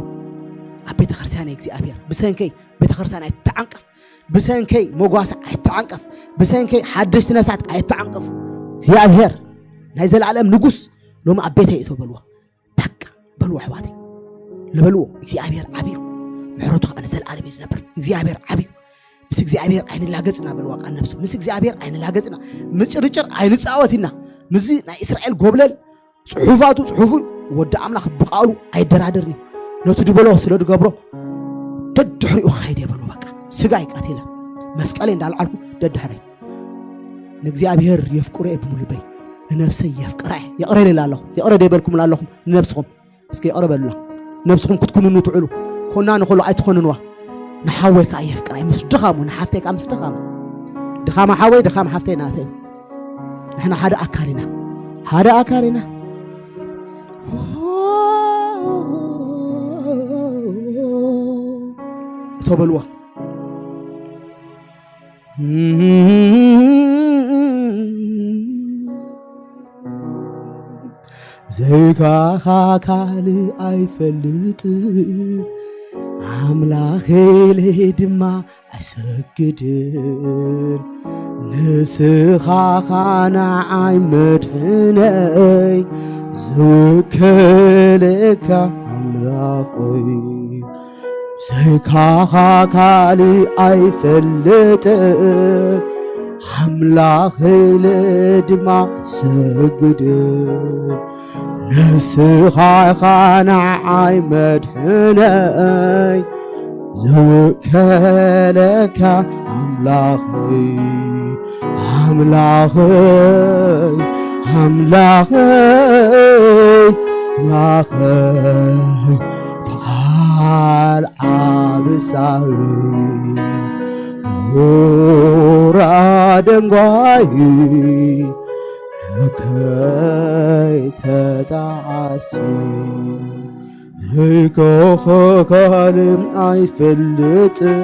ኣብ ቤተ ክርስቲያን እግዚኣብሔር ብሰንከይ ቤተ ክርስቲያን ኣይተዓንቀፍ ብሰንከይ መጓሳ ኣይተዓንቀፍ ብሰንከይ ሓደሽቲ ነፍሳት ኣይተዓንቀፉ እግዚኣብሔር ናይ ዘለኣለም ንጉስ ሎሚ ኣብ ቤተይ እቶ በልዎ በቃ በልዎ ኣሕዋተይ ልበልዎ እግዚኣብሔር ዓብዩ ምሕረቱ ከዓ ንዘለኣለም እዩ ዝነብር እግዚኣብሔር ዓብዩ ምስ እግዚኣብሔር ኣይንላገጽና በልዋ ቃል ነብሱ ምስ እግዚኣብሔር ኣይንላገጽና ምጭርጭር ኣይንጻወት ኢና ምስዚ ናይ እስራኤል ጎብለል ጽሑፋቱ ጽሑፉ ወዲ ኣምላኽ ብቃሉ ኣይደራደርኒ ነቲ ድበሎ ስለ ድገብሮ ደድሕሪኡ ክኸይድ የበሎ በቃ ስጋይ ቀቲለ መስቀለይ እንዳልዓልኩ ደድሕረይ ንእግዚኣብሔር የፍቅሮ እየ ብምሉበይ ንነብሰይ የፍቅራ እየ ይቕረ ኢለ ኣለኹ ይቕረ ደይበልኩምላ ኣለኹም ንነብስኹም እስኪ ይቕረ በሉላ ነብስኹም ክትኩንኑ ትዕሉ ኮና ንኸሎ ኣይትኾንንዋ ንሓወይ ከዓ የፍቅራ ምስ ድኻሙ ንሓፍተይ ከዓ ምስ ድኻማ ድኻማ ሓወይ ድኻማ ሓፍተይ ናተይ ንሕና ሓደ ኣካል ኢና ሓደ ኣካል ኢና እቶ በልዋ ዘይካኻ ካልእ ኣይፈልጥ ኣምላኸ ኢለ ድማ ኣይሰግድን ንስኻኻ ንዓይ መድሕነይ ዝውክልካ ኣምላኾይ ዘይካኻ ካልእ ኣይፈልጥን ኣምላኽ ኢለ ድማ ሰግድን ንስኻ ኢኻ ንዓይ መድሕነይ ዝውከለካ ኣምላኸይ ኣምላኸይ ኣምላኸይ ኣምላኸይ በዓል ዓቢ ሳህሪ ኖራ ደንጓይ ከይተጣዓሲ ዘይኮኸካልም ኣይፈልጥም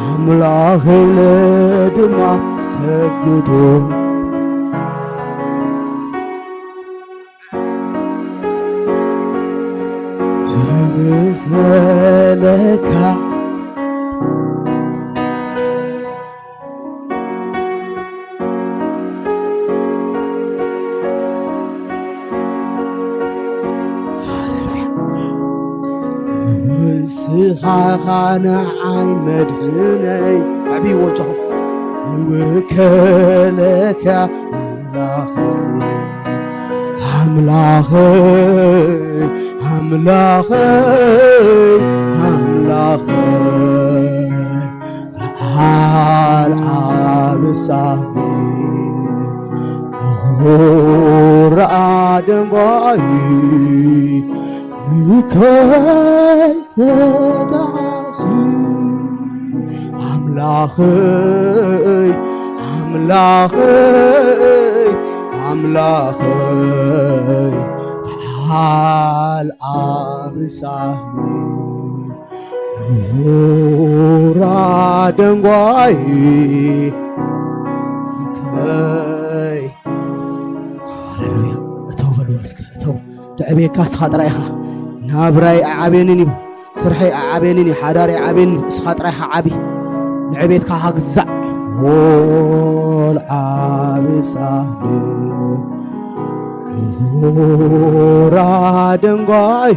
ኣምላኸይ ለድማ ሰግድም ዝብሰለካ ንስኻ ንዓይ መድሕነይ ዕብይዎ እጆኹም እውከለካ ኣምላኸይ ኣምላኸይ ኣምላኸይ ኣምላኸይ በዓል ዓቢ ሳህሪ ንኹራ ደንጓይ ንከይ ተጣዓሲ ኣምላኸይ ኣምላኸይ ኣምላኸይ በዓል ዓቢ ሳህሪ ኖራ ደንጓይ ከይ ሃሌሉያ እተው በልዎ እስከ እተው ደዕቤካ እስኻ ጥራይ ኢኻ ናብራይ ኣዓብየንን እዩ ስርሐይ ኣዓብየንን እዩ ሓዳረይ ኣዓብየንን እዩ እስኻ ጥራይ ኢኻ ዓቢ ንዕቤትካ ሃግዛዕ ወል ዓቢ ጻህሪ ኖራ ደንጓይ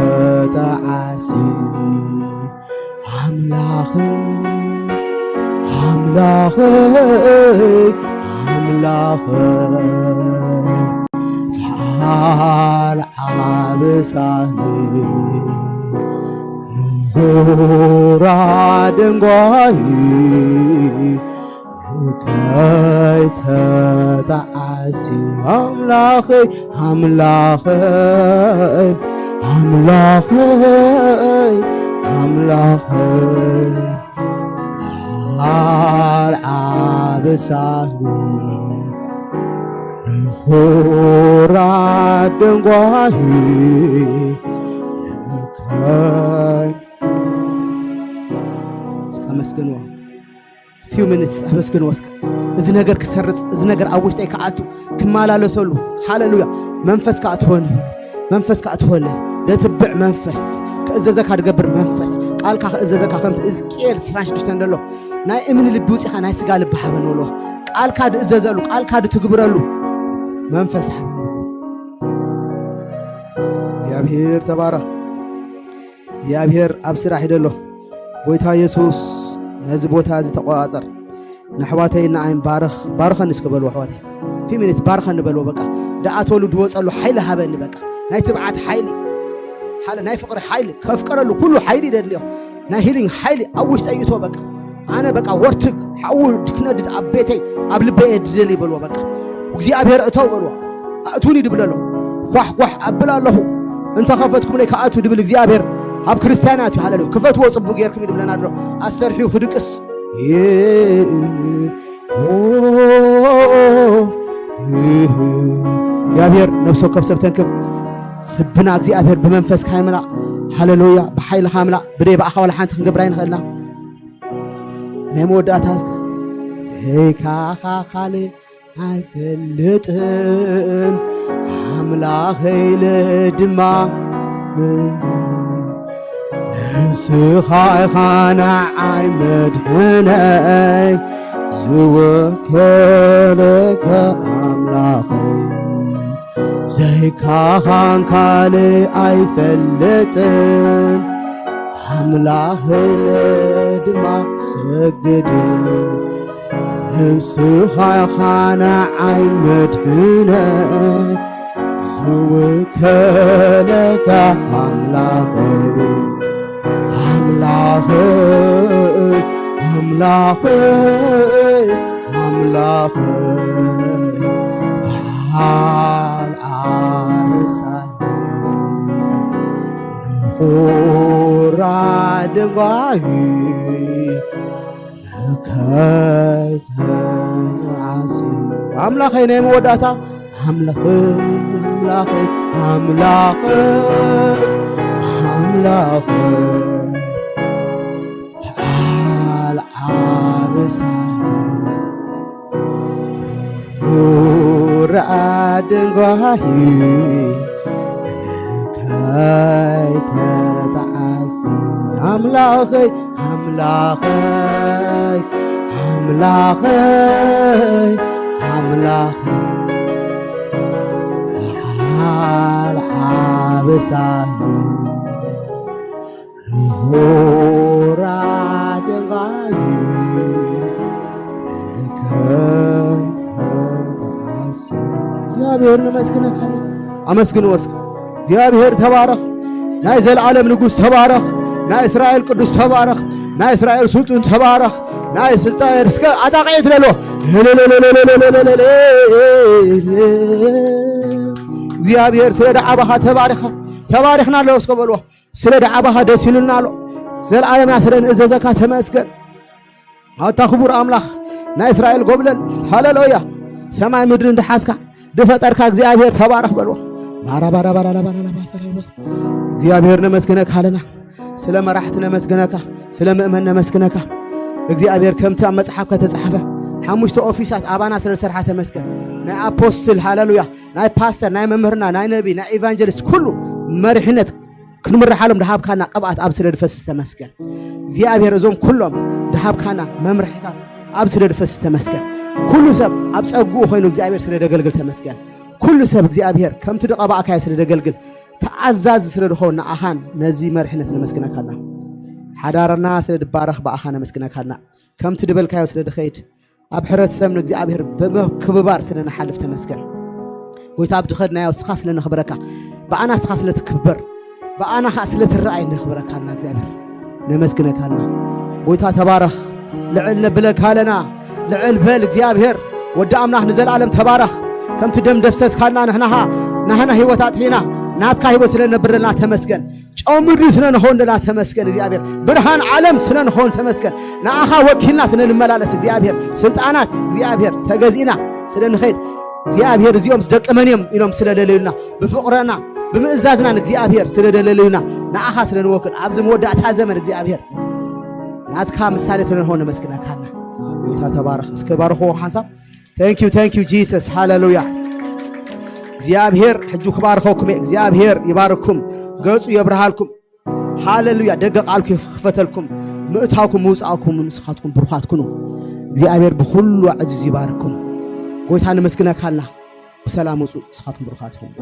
ንከይተጣዓሲ ኣምላኸይ ኣምላኸይ ኣምላኸይ በዓል ዓቢ ሳህሪ ንኹራ ደንጓይ ከይተጣዓሲ ኣምላኸይ ኣምላኸይ ኣምላኸይ ኣምላኸይ በዓል ዓቢ ሳህሪ ንኹራ ደንጓሂ ንእከይ እስከ ኣመስግንዎ። Few minutes ኣመስግንዎ እስከ። እዚ ነገር ክሰርጽ፣ እዚ ነገር ኣብ ውሽጠይ ክኣቱ፣ ክመላለሰሉ። ሃሌሉያ። መንፈስ ክኣትወኒ በሎ። መንፈስ ክኣትወለይ። ደትብዕ መንፈስ፣ ክእዘዘካ ድገብር መንፈስ፣ ቃልካ ክእዘዘካ ከምቲ እዝቅኤል ዕስራን ሽዱሽተን ዘሎ ናይ እምኒ ልቢ ውጺኻ ናይ ስጋ ልቢ ሃበን በሎ። ቃልካ ድእዘዘሉ፣ ቃልካ ድትግብረሉ መንፈስ ሃበን። እግዚኣብሔር ተባረኽ። እግዚኣብሔር ኣብ ስራሕ እዩ ዘሎ። ጎይታ የሱስ ነዚ ቦታ እዚ ተቆጻጸር። ንኣሕዋተይ ንዓይን ባርኽ፣ ባርኸኒ እስከ በልዎ ኣሕዋተይ። ፊሚኒት ባርኸኒ በልዎ በቃ። ድኣተሉ ድወጸሉ ሓይሊ ሃበኒ በቃ። ናይ ትብዓት ሓይሊ፣ ሓለ-፣ ናይ ፍቕሪ ሓይሊ፣ ከፍቅረሉ ኩሉ ሓይሊ ደድልዮ። ናይ ሂሊንግ ሓይሊ ኣብ ውሽጠይ እቶ በቃ። ኣነ በቃ ወርትግ ሓዊ ክነድድ ኣብ ቤተይ ኣብ ልበይ እየ ድደሊ በልዎ በቃ። እግዚኣብሔር እተው በልዎ። ኣእቱኒ ድብል ኣሎ። ኳሕ ኳሕ ኣብል ኣለኹ። እንተ ኸፈትኩምለይ ክኣቱ ድብል እግዚኣብሔር ኣብ ክርስትያናት እዩ። ሃሌሉያ። ክፈትዎ ጽቡቅ ጌርኩም እዩ ድብለና ኣሎ። ኣስተርሕዩ ክድቅስ። ኦ፣ እግዚኣብሔር ነፍሲ ወከፍ ሰብ ተንክፍ። ልብና እግዚኣብሔር ብመንፈስካ ይምላእ። ሃሌሉያ። ብሓይልኻ ምላእ። ብደይ ብኣኻ ዋላ ሓንቲ ክንገብር ኣይንኽእልና። ናይ መወዳእታ እስከ ደይካኻ ካልእ ኣይፈልጥን ኣምላኸይ ኢለ ድማ ንስኻ ኢኻ ንዓይ መድሕነይ ዝወከለካ ኣምላኸይ ዘይካኻን ካልእ ኣይፈልጥን ኣምላኸይ ኢለ ድማ ሰግድን ንስኻ ኢኻ ንዓይ መድሕነይ ዝውከለካ ኣምላኸይ፣ ኣምላኸይ፣ ኣምላኸይ፣ ኣምላኸይ፣ በዓል ዓርሳይ፣ ንኹራ ደንጓይ፣ ከይተዓሲ ኣምላኸይ ናይ መወዳእታ ኣምላኸይ ኣምላኸይ ኣምላኸይ ኣምላኸይ በዓል ዓበሳኒ ውራድ እንጓሂ ከይተተዓሲ ኣምላኸይ ኣምላኸይ ኣምላኸይ ኣምላኸይ በዓል ዓበሳኒ ንሆራ ደንጓዩ ንከይተተዓሲ እግዚኣብሔር ነመስግነካ ኣለና። ኣመስግንዎ እስኪ። እግዚኣብሔር ተባረኽ። ናይ ዘለዓለም ንጉሥ ተባረኽ። ናይ እስራኤል ቅዱስ ተባረኽ። ናይ እስራኤል ስልጡን ተባረኽ። ናይ ስልጣን እስከ ኣጣቕዒት ለሎ እግዚኣብሔር ስለ ደዓባኻ ተባሪኻ ተባሪኽና ኣለዎ እስከ በልዎ። ስለ ደዓባኻ ደስ ኢሉና ኣሎ። ዘለዓለምና ስለ ንእዘዘካ ተመስገን። ኣታ ክቡር ኣምላኽ ናይ እስራኤል ጎብለል ሃሌሉያ። ሰማይ ምድሪ እንደሓዝካ ድፈጠርካ እግዚኣብሔር ተባረኽ በልዎ። ማራባራባራባራባራባሰረበስ እግዚኣብሔር ነመስግነካ ኣለና። ስለ መራሕቲ ነመስግነካ፣ ስለ ምእመን ነመስግነካ። እግዚኣብሔር ከምቲ ኣብ መጽሓፍ ከተጻሕፈ ሓሙሽተ ኦፊሳት ኣባና ስለ ዝሰርሓ ተመስገን። ናይ ኣፖስትል ሃሌሉያ፣ ናይ ፓስተር፣ ናይ መምህርና፣ ናይ ነቢ፣ ናይ ኢቫንጀሊስት ኩሉ መሪሕነት ክንምርሓሎም ድሃብካና ቅብኣት ኣብ ስለ ድፈስስ ተመስገን እግዚኣብሔር። እዞም ኩሎም ድሃብካና መምርሒታት ኣብ ስለ ድፈስስ ተመስገን። ኩሉ ሰብ ኣብ ጸግኡ ኮይኑ እግዚኣብሔር ስለ ደገልግል ተመስገን። ኩሉ ሰብ እግዚኣብሔር ከምቲ ድቐባእካዮ ስለ ደገልግል ተኣዛዚ ስለ ድኸውን ንኣኻን ነዚ መሪሕነት ነመስግነካና። ሓዳርና ስለ ድባረኽ ብኣኻ ነመስግነካና። ከምቲ ድበልካዮ ስለ ድኸይድ ኣብ ሕረት ሰብ ንእግዚኣብሔር ብምክብባር ስለ ንሓልፍ ተመስገን። ጎይታ ኣብ ድኸድናዮ እስኻ ስለ ነኽብረካ ብኣና እስኻ ስለ ትክበር ብኣና ኸዓ ስለ ትረኣይ ነኽብረካ ኣልና እግዚኣብሔር ነመስግነካ ኣልና። ጎይታ ተባረኽ። ልዕል ነብለካ ኣለና። ልዕል በል እግዚኣብሔር ወዲ ኣምላኽ ንዘለኣለም ተባረኽ። ከምቲ ደም ደፍሰስካልና ንሕናኻ ናህና ህይወት ኣጥፊእና ናትካ ህይወት ስለ ነብር ዘለና ተመስገን። ጨው ምድሪ ስለ ንኸውን ደላ ተመስገን እግዚኣብሔር። ብርሃን ዓለም ስለ ንኸውን ተመስገን። ንኣኻ ወኪልና ስለ ንመላለስ እግዚኣብሔር። ስልጣናት እግዚኣብሔር ተገዚእና ስለ ንኸይድ እግዚኣብሔር። እዚኦምስ ደቂ መን እዮም ኢሎም ስለ ደለዩና ብፍቕረና ብምእዛዝና ንእግዚኣብሔር ስለ ደለዩና ንኣኻ ስለ ንወክል ኣብዚ መወዳእታ ዘመን እግዚኣብሔር ናትካ ምሳሌ ስለ ንኸውን ነመስግነካና። ጎይታ ተባረኽ። እስከ ባርኽዎ ሓንሳብ። Thank you, thank you Jesus. ሃሌሉያ። እግዚኣብሔር ሕጂ ክባርኸኩም እየ። እግዚኣብሔር ይባርኩም፣ ገጹ የብርሃልኩም። ሃሌሉያ። ደገ ቃልኩ ይኽፈተልኩም። ምእታውኩም ምውጻእኩም ንስኻትኩም ብሩኻት ኩኑ። እግዚኣብሔር ብኹሉ ኣዕዚዙ ይባርኩም። ጎይታ ነመስግነካልና። ብሰላም ውጹ። ንስኻትኩም ብሩኻት ኢኹም።